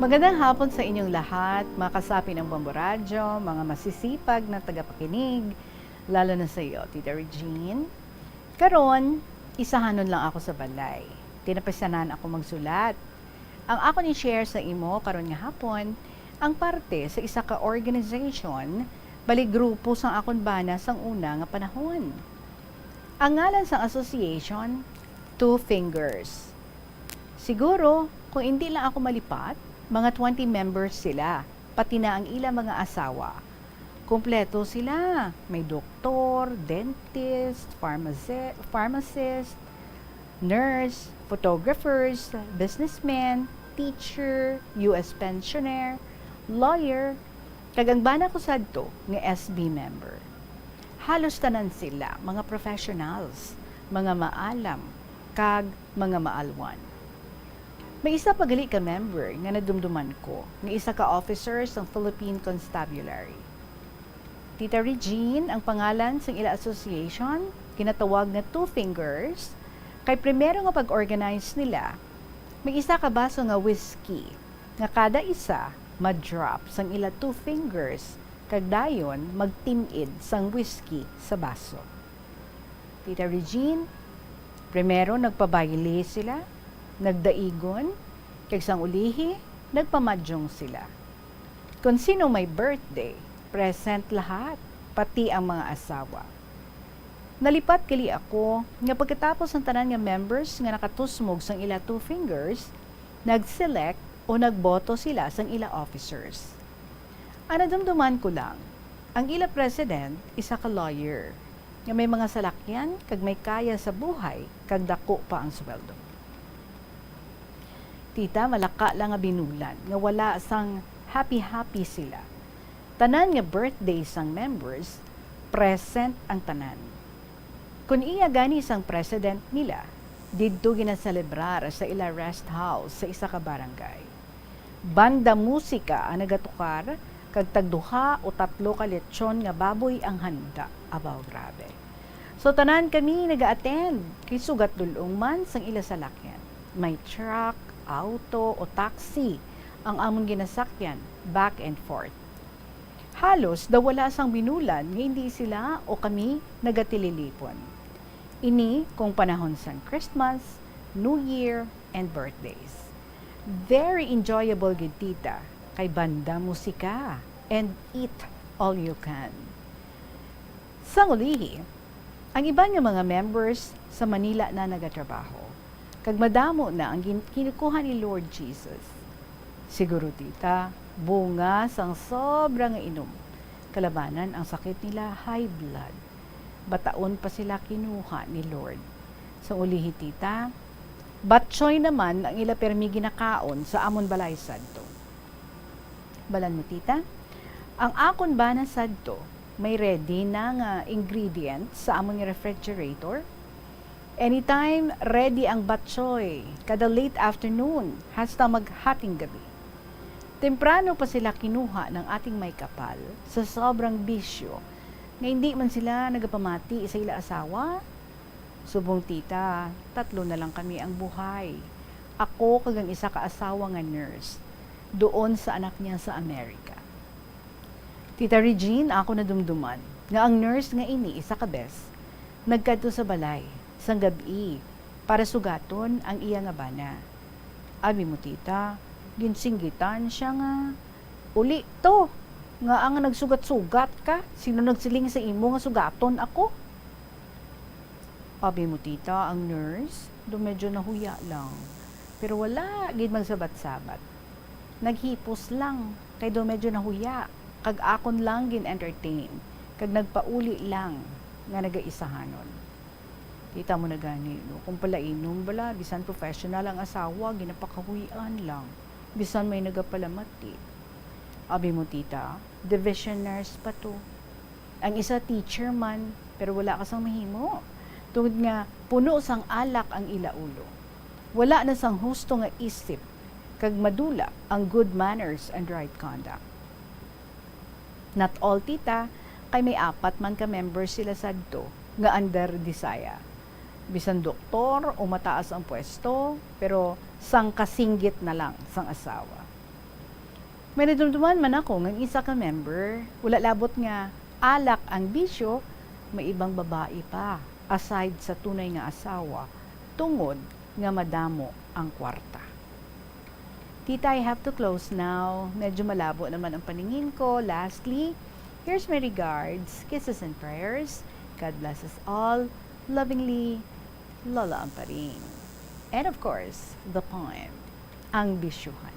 Magandang hapon sa inyong lahat, mga kasapi ng Bombo Radyo, mga masisipag na tagapakinig, lalo na sa iyo, Tita Regine. Karon, isahanon lang ako sa balay. Tinapisanan ako magsulat. Ang akon i-share sa imo karon nga hapon, ang parte sa isa ka organization, bali grupo sang akon bana sang una nga panahon. Ang ngalan sang association, Two Fingers. Siguro, kung hindi lang ako malipat, mga twenty members sila, pati na ang ila mga asawa. Kompleto sila. May doktor, dentist, pharmaci-, pharmacist, nurse, photographers, businessman, teacher, U S pensioner, lawyer, kag ang bana ko sadto nga S B member. Halos tanan sila mga professionals, mga maalam, kag mga maalwan. May isa pa gali ka member nga nadumduman ko, nga isa ka officer sang Philippine Constabulary. Tita Regine ang pangalan sang ila association, ginatawag nga Two Fingers, kay primero nga pag-organize nila, may isa ka baso nga whiskey, nga kada isa ma-drop sang ila two fingers, kag dayon magtim-id sang whiskey sa baso. Tita Regine, primero nagpabayle sila, nagdaigon, kag sang ulihi, nagpamadyong sila. Kon sino may birthday, present lahat, pati ang mga asawa. Nalipat gali ako nga pagkatapos ang tanan nga members nga nakatusmog sang ila two fingers, nag-select o nagboto sila sang ila officers. Ang nadumduman ko lang, ang ila president isa ka lawyer nga may mga salakyan kag may kaya sa buhay kag dako pa ang sweldo. Tita, malaka lang nga binulan nga wala sang happy-happy sila. Tanan nga birthday sang members, present ang tanan. Kon iya gani sang president nila, didto ginaselebrar sa ila rest house sa isa ka barangay. Banda musika ang nagatukar, kag tagduha o tatlo ka lechon nga baboy ang handa. Abaw, grabe. So, tanan kami naga-attend, kay sugat dul-ong man sang ila salakyan. May truck, auto, o taxi ang amon ginasakyan, back and forth. Halos daw wala sang binulan nga hindi sila o kami nagatililipon. Ini kung panahon sang Christmas, New Year, and birthdays. Very enjoyable gid, tita, kay banda musika and eat all you can. Sang ulihi, ang iban nga mga members sa Manila na nagatrabaho, kag madamo na ang gin-, kinukuha ni Lord Jesus. Siguro, tita, bunga sang sobra nga inom, kalabanan ang sakit nila, high blood. Bataon pa sila kinuha ni Lord. Sang ulihi, tita, batchoy naman ang ila pirmi ginakaon sa amon balay sadto. Balan mo, tita? Ang akon bana sadto, may ready na nga ingredients sa amon nga refrigerator. Anytime, ready ang batchoy, kada late afternoon, hasta maghating gabi. Temprano pa sila kinuha ng ating may kapal sa sobrang bisyo nga hindi man sila nagapamati sa ila asawa. Subong, tita, tatlo na lang kami ang buhay. Ako kag ang isa ka asawa nga nurse, duon sa anak niya sa Amerika. Tita Regine, ako nadumduman nga ang nurse nga ini isa ka bes nagkadto sa balay sang gab-i para sugaton ang iya nga bana. Abi mo, tita, ginsinggitan siya nga, "Uli to, nga ang nagsugat-sugat ka, sino nagsiling sa imo nga sugaton ako?" Abi mo, tita, ang nurse, do medyo nahuya lang. Pero wala gid magsabat-sabat. Naghipos lang, kay do medyo nahuya, kag akon lang gin-entertain, kag nagpauli lang nga nagaisahanon. Kita mo na gani, no? Kung palainom bala, bisan professional ang asawa, ginapakahuy-an lang. Bisan may nagapalamati. Abi mo, tita, division nurse pa to. Ang isa teacher man, pero wala ka sang mahimo. Tungod nga puno sang alak ang ila ulo. Wala na sang husto nga isip, kag madula ang good manners and right conduct. Not all, tita, kay may apat man ka members sila sadto nga under Disaya. Bisan doktor o mataas ang pwesto, pero sangkasinggit na lang sang asawa. May nadumduman man ako nga ang isa ka member, wala labot nga alak ang bisyo, may ibang babae pa aside sa tunay nga asawa, tungod nga madamo ang kwarta. Tita, I have to close now. Medyo malabo naman ang paningin ko. Lastly, here's my regards, kisses and prayers. God bless us all. Lovingly, Lola Amparing. And of course, the poem, Ang Bisyuhan.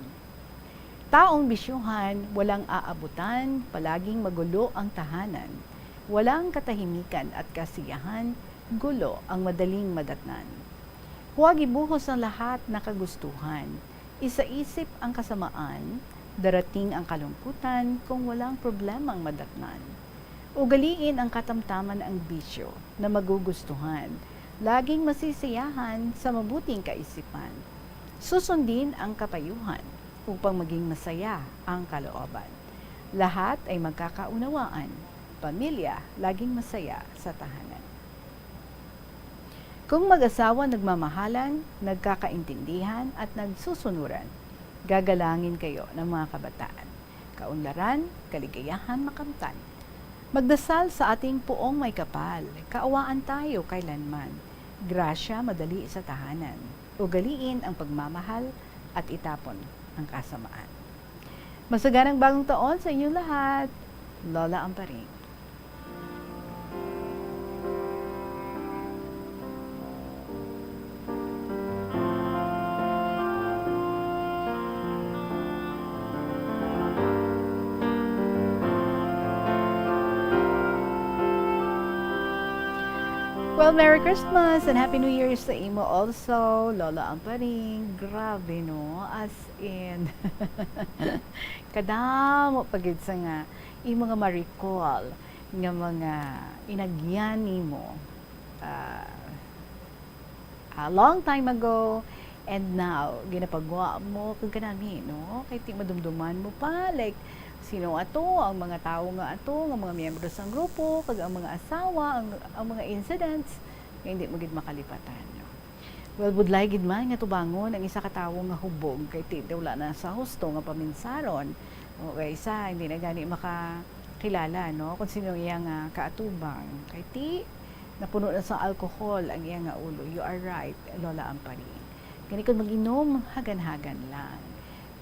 Taong bisyuhan, walang aabutan, palaging magulo ang tahanan. Walang katahimikan at kasiyahan, gulo ang madaling madatnan. Huwag ibuhos ang lahat na kagustuhan. Isaisip ang kasamaan, darating ang kalungkutan kung walang problemang madatnan. Ugaliin ang katamtaman ang bisyo na magugustuhan, laging masisiyahan sa mabuting kaisipan. Susundin ang kapayuhan upang maging masaya ang kalooban. Lahat ay magkakaunawaan, pamilya laging masaya sa tahanan. Kung mag-asawa nagmamahalan, nagkakaintindihan at nagsusunuran, gagalangin kayo ng mga kabataan. Kaunlaran, kaligayahan makamtan. Magdasal sa ating Poong May Kapal, kaawaan tayo kailanman. Grasya madali sa tahanan. Ugaliin ang pagmamahal at itapon ang kasamaan. Masaganang bagong taon sa inyong lahat. Lola Amparing. Well, Merry Christmas and Happy New Year sa imo also, Lola Amparing. Grabe, no? As in, kadamo pa gid sa nga imo nga ma-recall nga mga inagyan nimo, ah, a long time ago, and now ginapagwa mo kag kanami, no? Kay ti madumduman mo pa, like, sino ato ang mga tawo nga ato, nga mga miyembro sang grupo, kag ang mga asawa, ang, ang mga incidents nga hindi mo gid makalipatan, no? Well, budlay gid man nga tubangon ang isa ka tawo nga hubog, kay ti daw wala na sa husto nga paminsaron. O kay isa, hindi na gani makakilala, no, kung sino iya nga kaatubang. Kay ti napuno na sa alcohol ang iya nga ulo. You are right, Lola Amparing. Gani, kung mag-inom, hagan-hagan lang.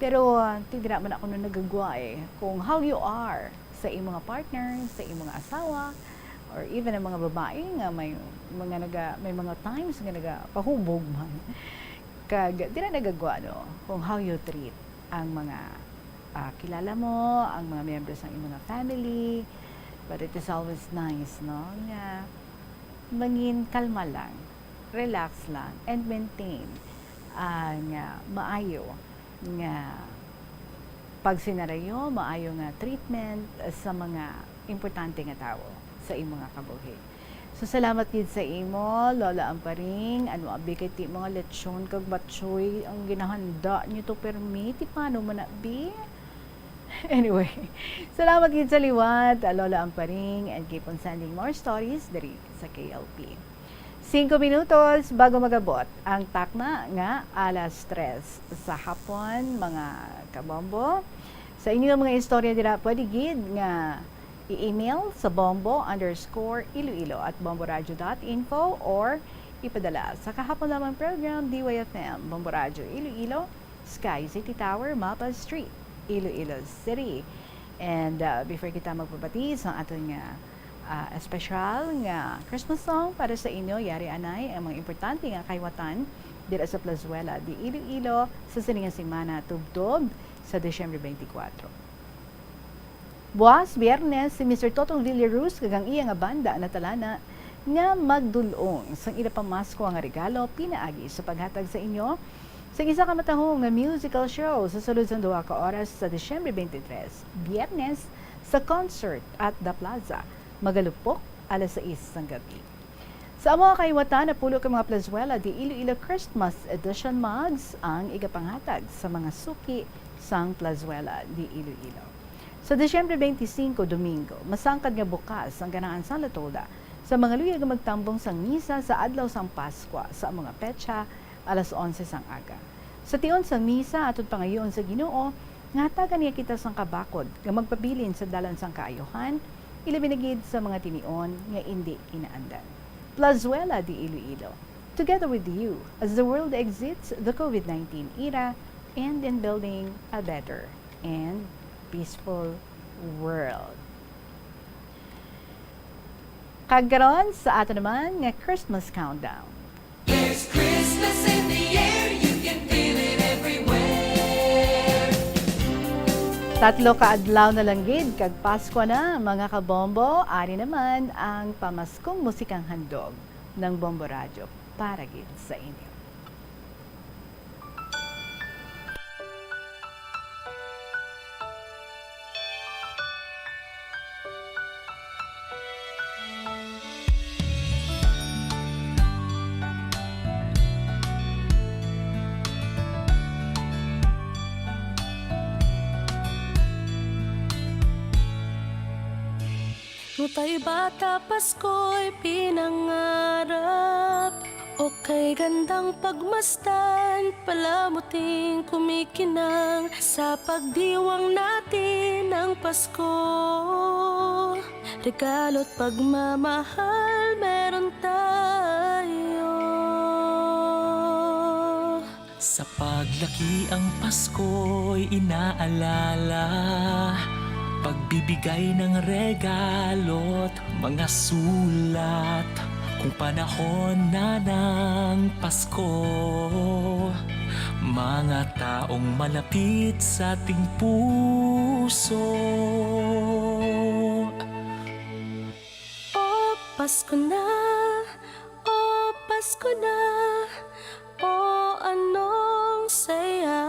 Pero, ah, ti dira man ako na nagagwa, eh, kung how you are sa imo nga partner, sa imo nga asawa, or even ang mga babae nga may mga naga-, may mga times nga nagapahubog man. Kag dira nagagwa, no, kung how you treat ang mga, ah, kilala mo, ang mga miyembro sang imo nga family. But it is always nice, no, nga mangin kalma lang, relax lang, and maintain ang, ah, maayo nga pagsinarayo, maayo nga treatment sa mga importante nga tawo sa imo nga kabuhi. So, salamat gid sa imo, Lola Amparing. Ano, abi, kay ti mga lechon kag batchoy ang ginahanda niyo to, permi. Ti paano man na, bi? Anyway, salamat gid sa liwat, Lola Amparing, and keep on sending more stories diri sa K L P. Singko minutos bago magabot ang takna nga alas tres sa hapon, mga kabombo. Sa inyo mga istorya dira, pwede gid nga i-email sa bombo underscore iloilo at bomboradio dot info or ipadala sa kahapon lamang program, D Y F M, Bombo Radyo Iloilo, Sky City Tower, Mapa Street, Iloilo City. And, uh, before kita magpabati sa aton nga, uh, espesyal nga Christmas song para sa inyo, yari anay ang mga importante nga kahiwatan dira sa Plazuela de Iloilo sa sini nga semana, tubtob sa Disyembre twenty-four. Buas, Biyernes, si Mister Totong Villaruz kag ang iya nga banda natalana nga magdul-ong sang ila pamasko nga regalo pinaagi sa paghatag sa inyo sang isa ka matahom nga musical show sa sulod sang duha ka oras sa Disyembre twenty-three, Biyernes, sa concert at The Plaza, magalupok alas sais sang gabi. Sa amo nga kahiwatan, napulo ka mga Plazuela de Iloilo Christmas Edition mugs ang igapanghatag sa mga suki sang Plazuela de Iloilo. Sa Disyembre twenty-five, Domingo, masangkad nga bukas ang Ganahan Santa Tolda sa mga luyag nga magtambong sang misa sa adlaw sang Paskwa sa amo nga petsa, alas onse sang aga. Sa tion sang misa, aton pangayoon sa Ginoo nga hatagan niya kita sang kabakod nga magpabilin sa dalan sang kaayuhan, ilabi na gid sa mga tinion nga indi inaandan. Plazuela de Iloilo, together with you as the world exits the COVID nineteen era and in building a better and peaceful world. Kag karon sa ato naman nga Christmas countdown. There's Christmas in the air, you can feel it everywhere. Tatlo ka adlaw na lang gid kag Pasko na, mga kabombo. Ari naman ang pamaskong musikang handog ng Bombo Radyo para gid sa inyo. Nutay bata, Pasko'y pinangarap. Okay, gandang pagmasdan, palamuting kumikinang sa pagdiwang natin ng Pasko. Regalo't pagmamahal meron tayo. Sa paglaki ang Pasko'y inaalala, pagbibigay ng regalo't mga sulat. Kung panahon na ng Pasko, mga taong malapit sa ating puso. O Pasko na, Pasko na, oh, anong saya.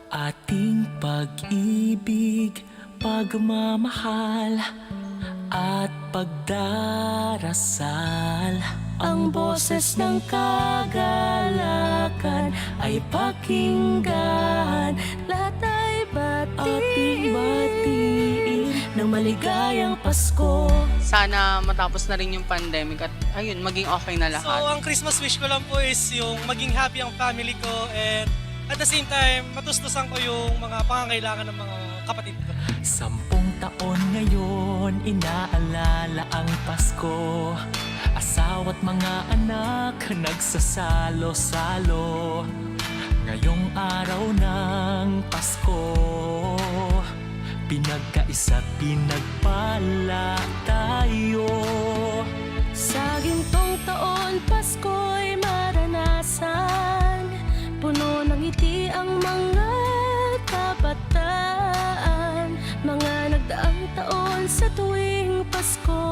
Ating pag-ibig, pagmamahal, at pagdarasal. Ang boses ng kagalakan ay pakinggan. Lahat ay batiin. Ating batiin ng maligayang Pasko. Sana matapos na rin yung pandemic at, ayun, maging okay na lahat. So, ang Christmas wish ko lang po is yung maging happy ang family ko and at the same time, matustusan ko yung mga pangangailangan ng mga kapatid ko. Sampung taon ngayon, inaalala ang Pasko. Asawa't mga anak nagsasalo-salo. Ngayong araw ng Pasko, pinagkaisa, pinagpala tayo. Sa gintong taon, Pasko'y maranasan. Puno ng ngiti ang mga kabataan. Mga nagdaang taon sa tuwing Pasko.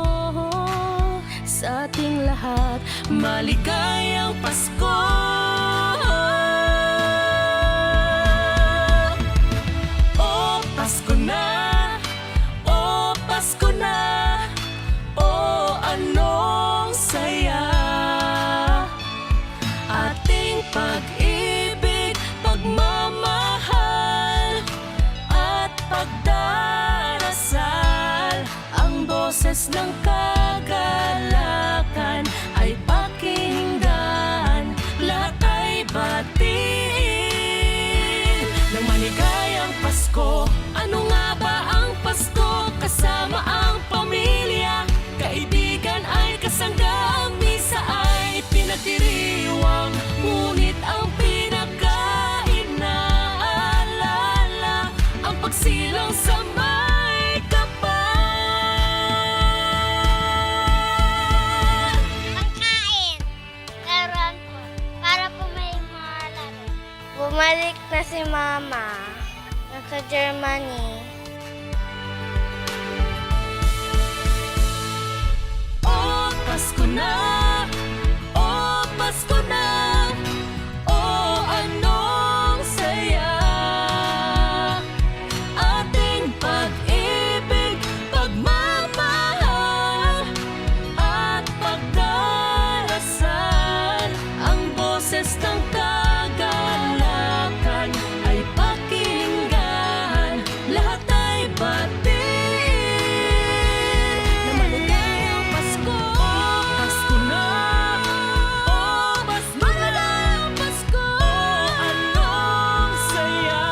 Sa ating lahat, maligayang Pasko. Oh, Pasko na. Oh, Pasko na. Oh, anong saya. Ating pag-ibig, pagmamahal, at pagdarasal. Ang boses ng kagalakan ay pakinggan, lahat ay batiin ng maligayang Pasko. Ano nga ba ang Pasko? Kasama ang pamilya, kaibigan ay kasangga, ang misa ay pinagdiriwang, ngunit ang pinaka-inaalala ang pagsilang sa may kapal. Pagkain. Laruan po. Para po may mga laro. Bumalik na si Mama. Nasa Germany. Oh, Pasko na! Oh, Pasko na! Oh, anong saya! Ating pag-ibig, pagmamahal, at pagdarasal. Ang boses ng kagalakan ay pakinggan, lahat ay batiin. Na maligayang Pasko. Oh, Pasko na. Oh, Pasko na. Pasko. Oh, anong saya.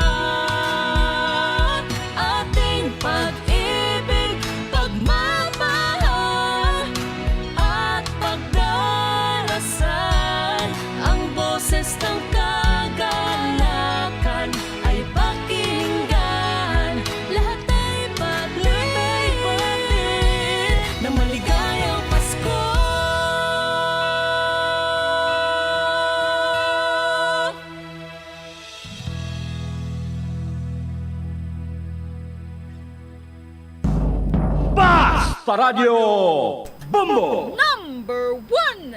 Ating pag-ibig, pagmamahal, at pagdarasal. Ang boses ng kagalakan ay pakinggan. Lahat ay batiin. Na maligayang Pasko. Basta Radyo Bombo! Number one!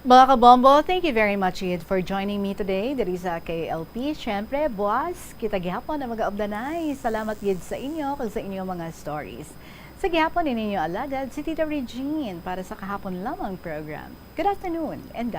Mga kabombo, thank you very much gid for joining me today diri sa K L P. Siyempre, buwas, kita gihapon ang mag-aabdanay. Salamat gid sa inyo kag sa inyong mga stories. Sa gihapon, ini inyo alagad, si Tita Regine, para sa kahapon lamang program. Good afternoon and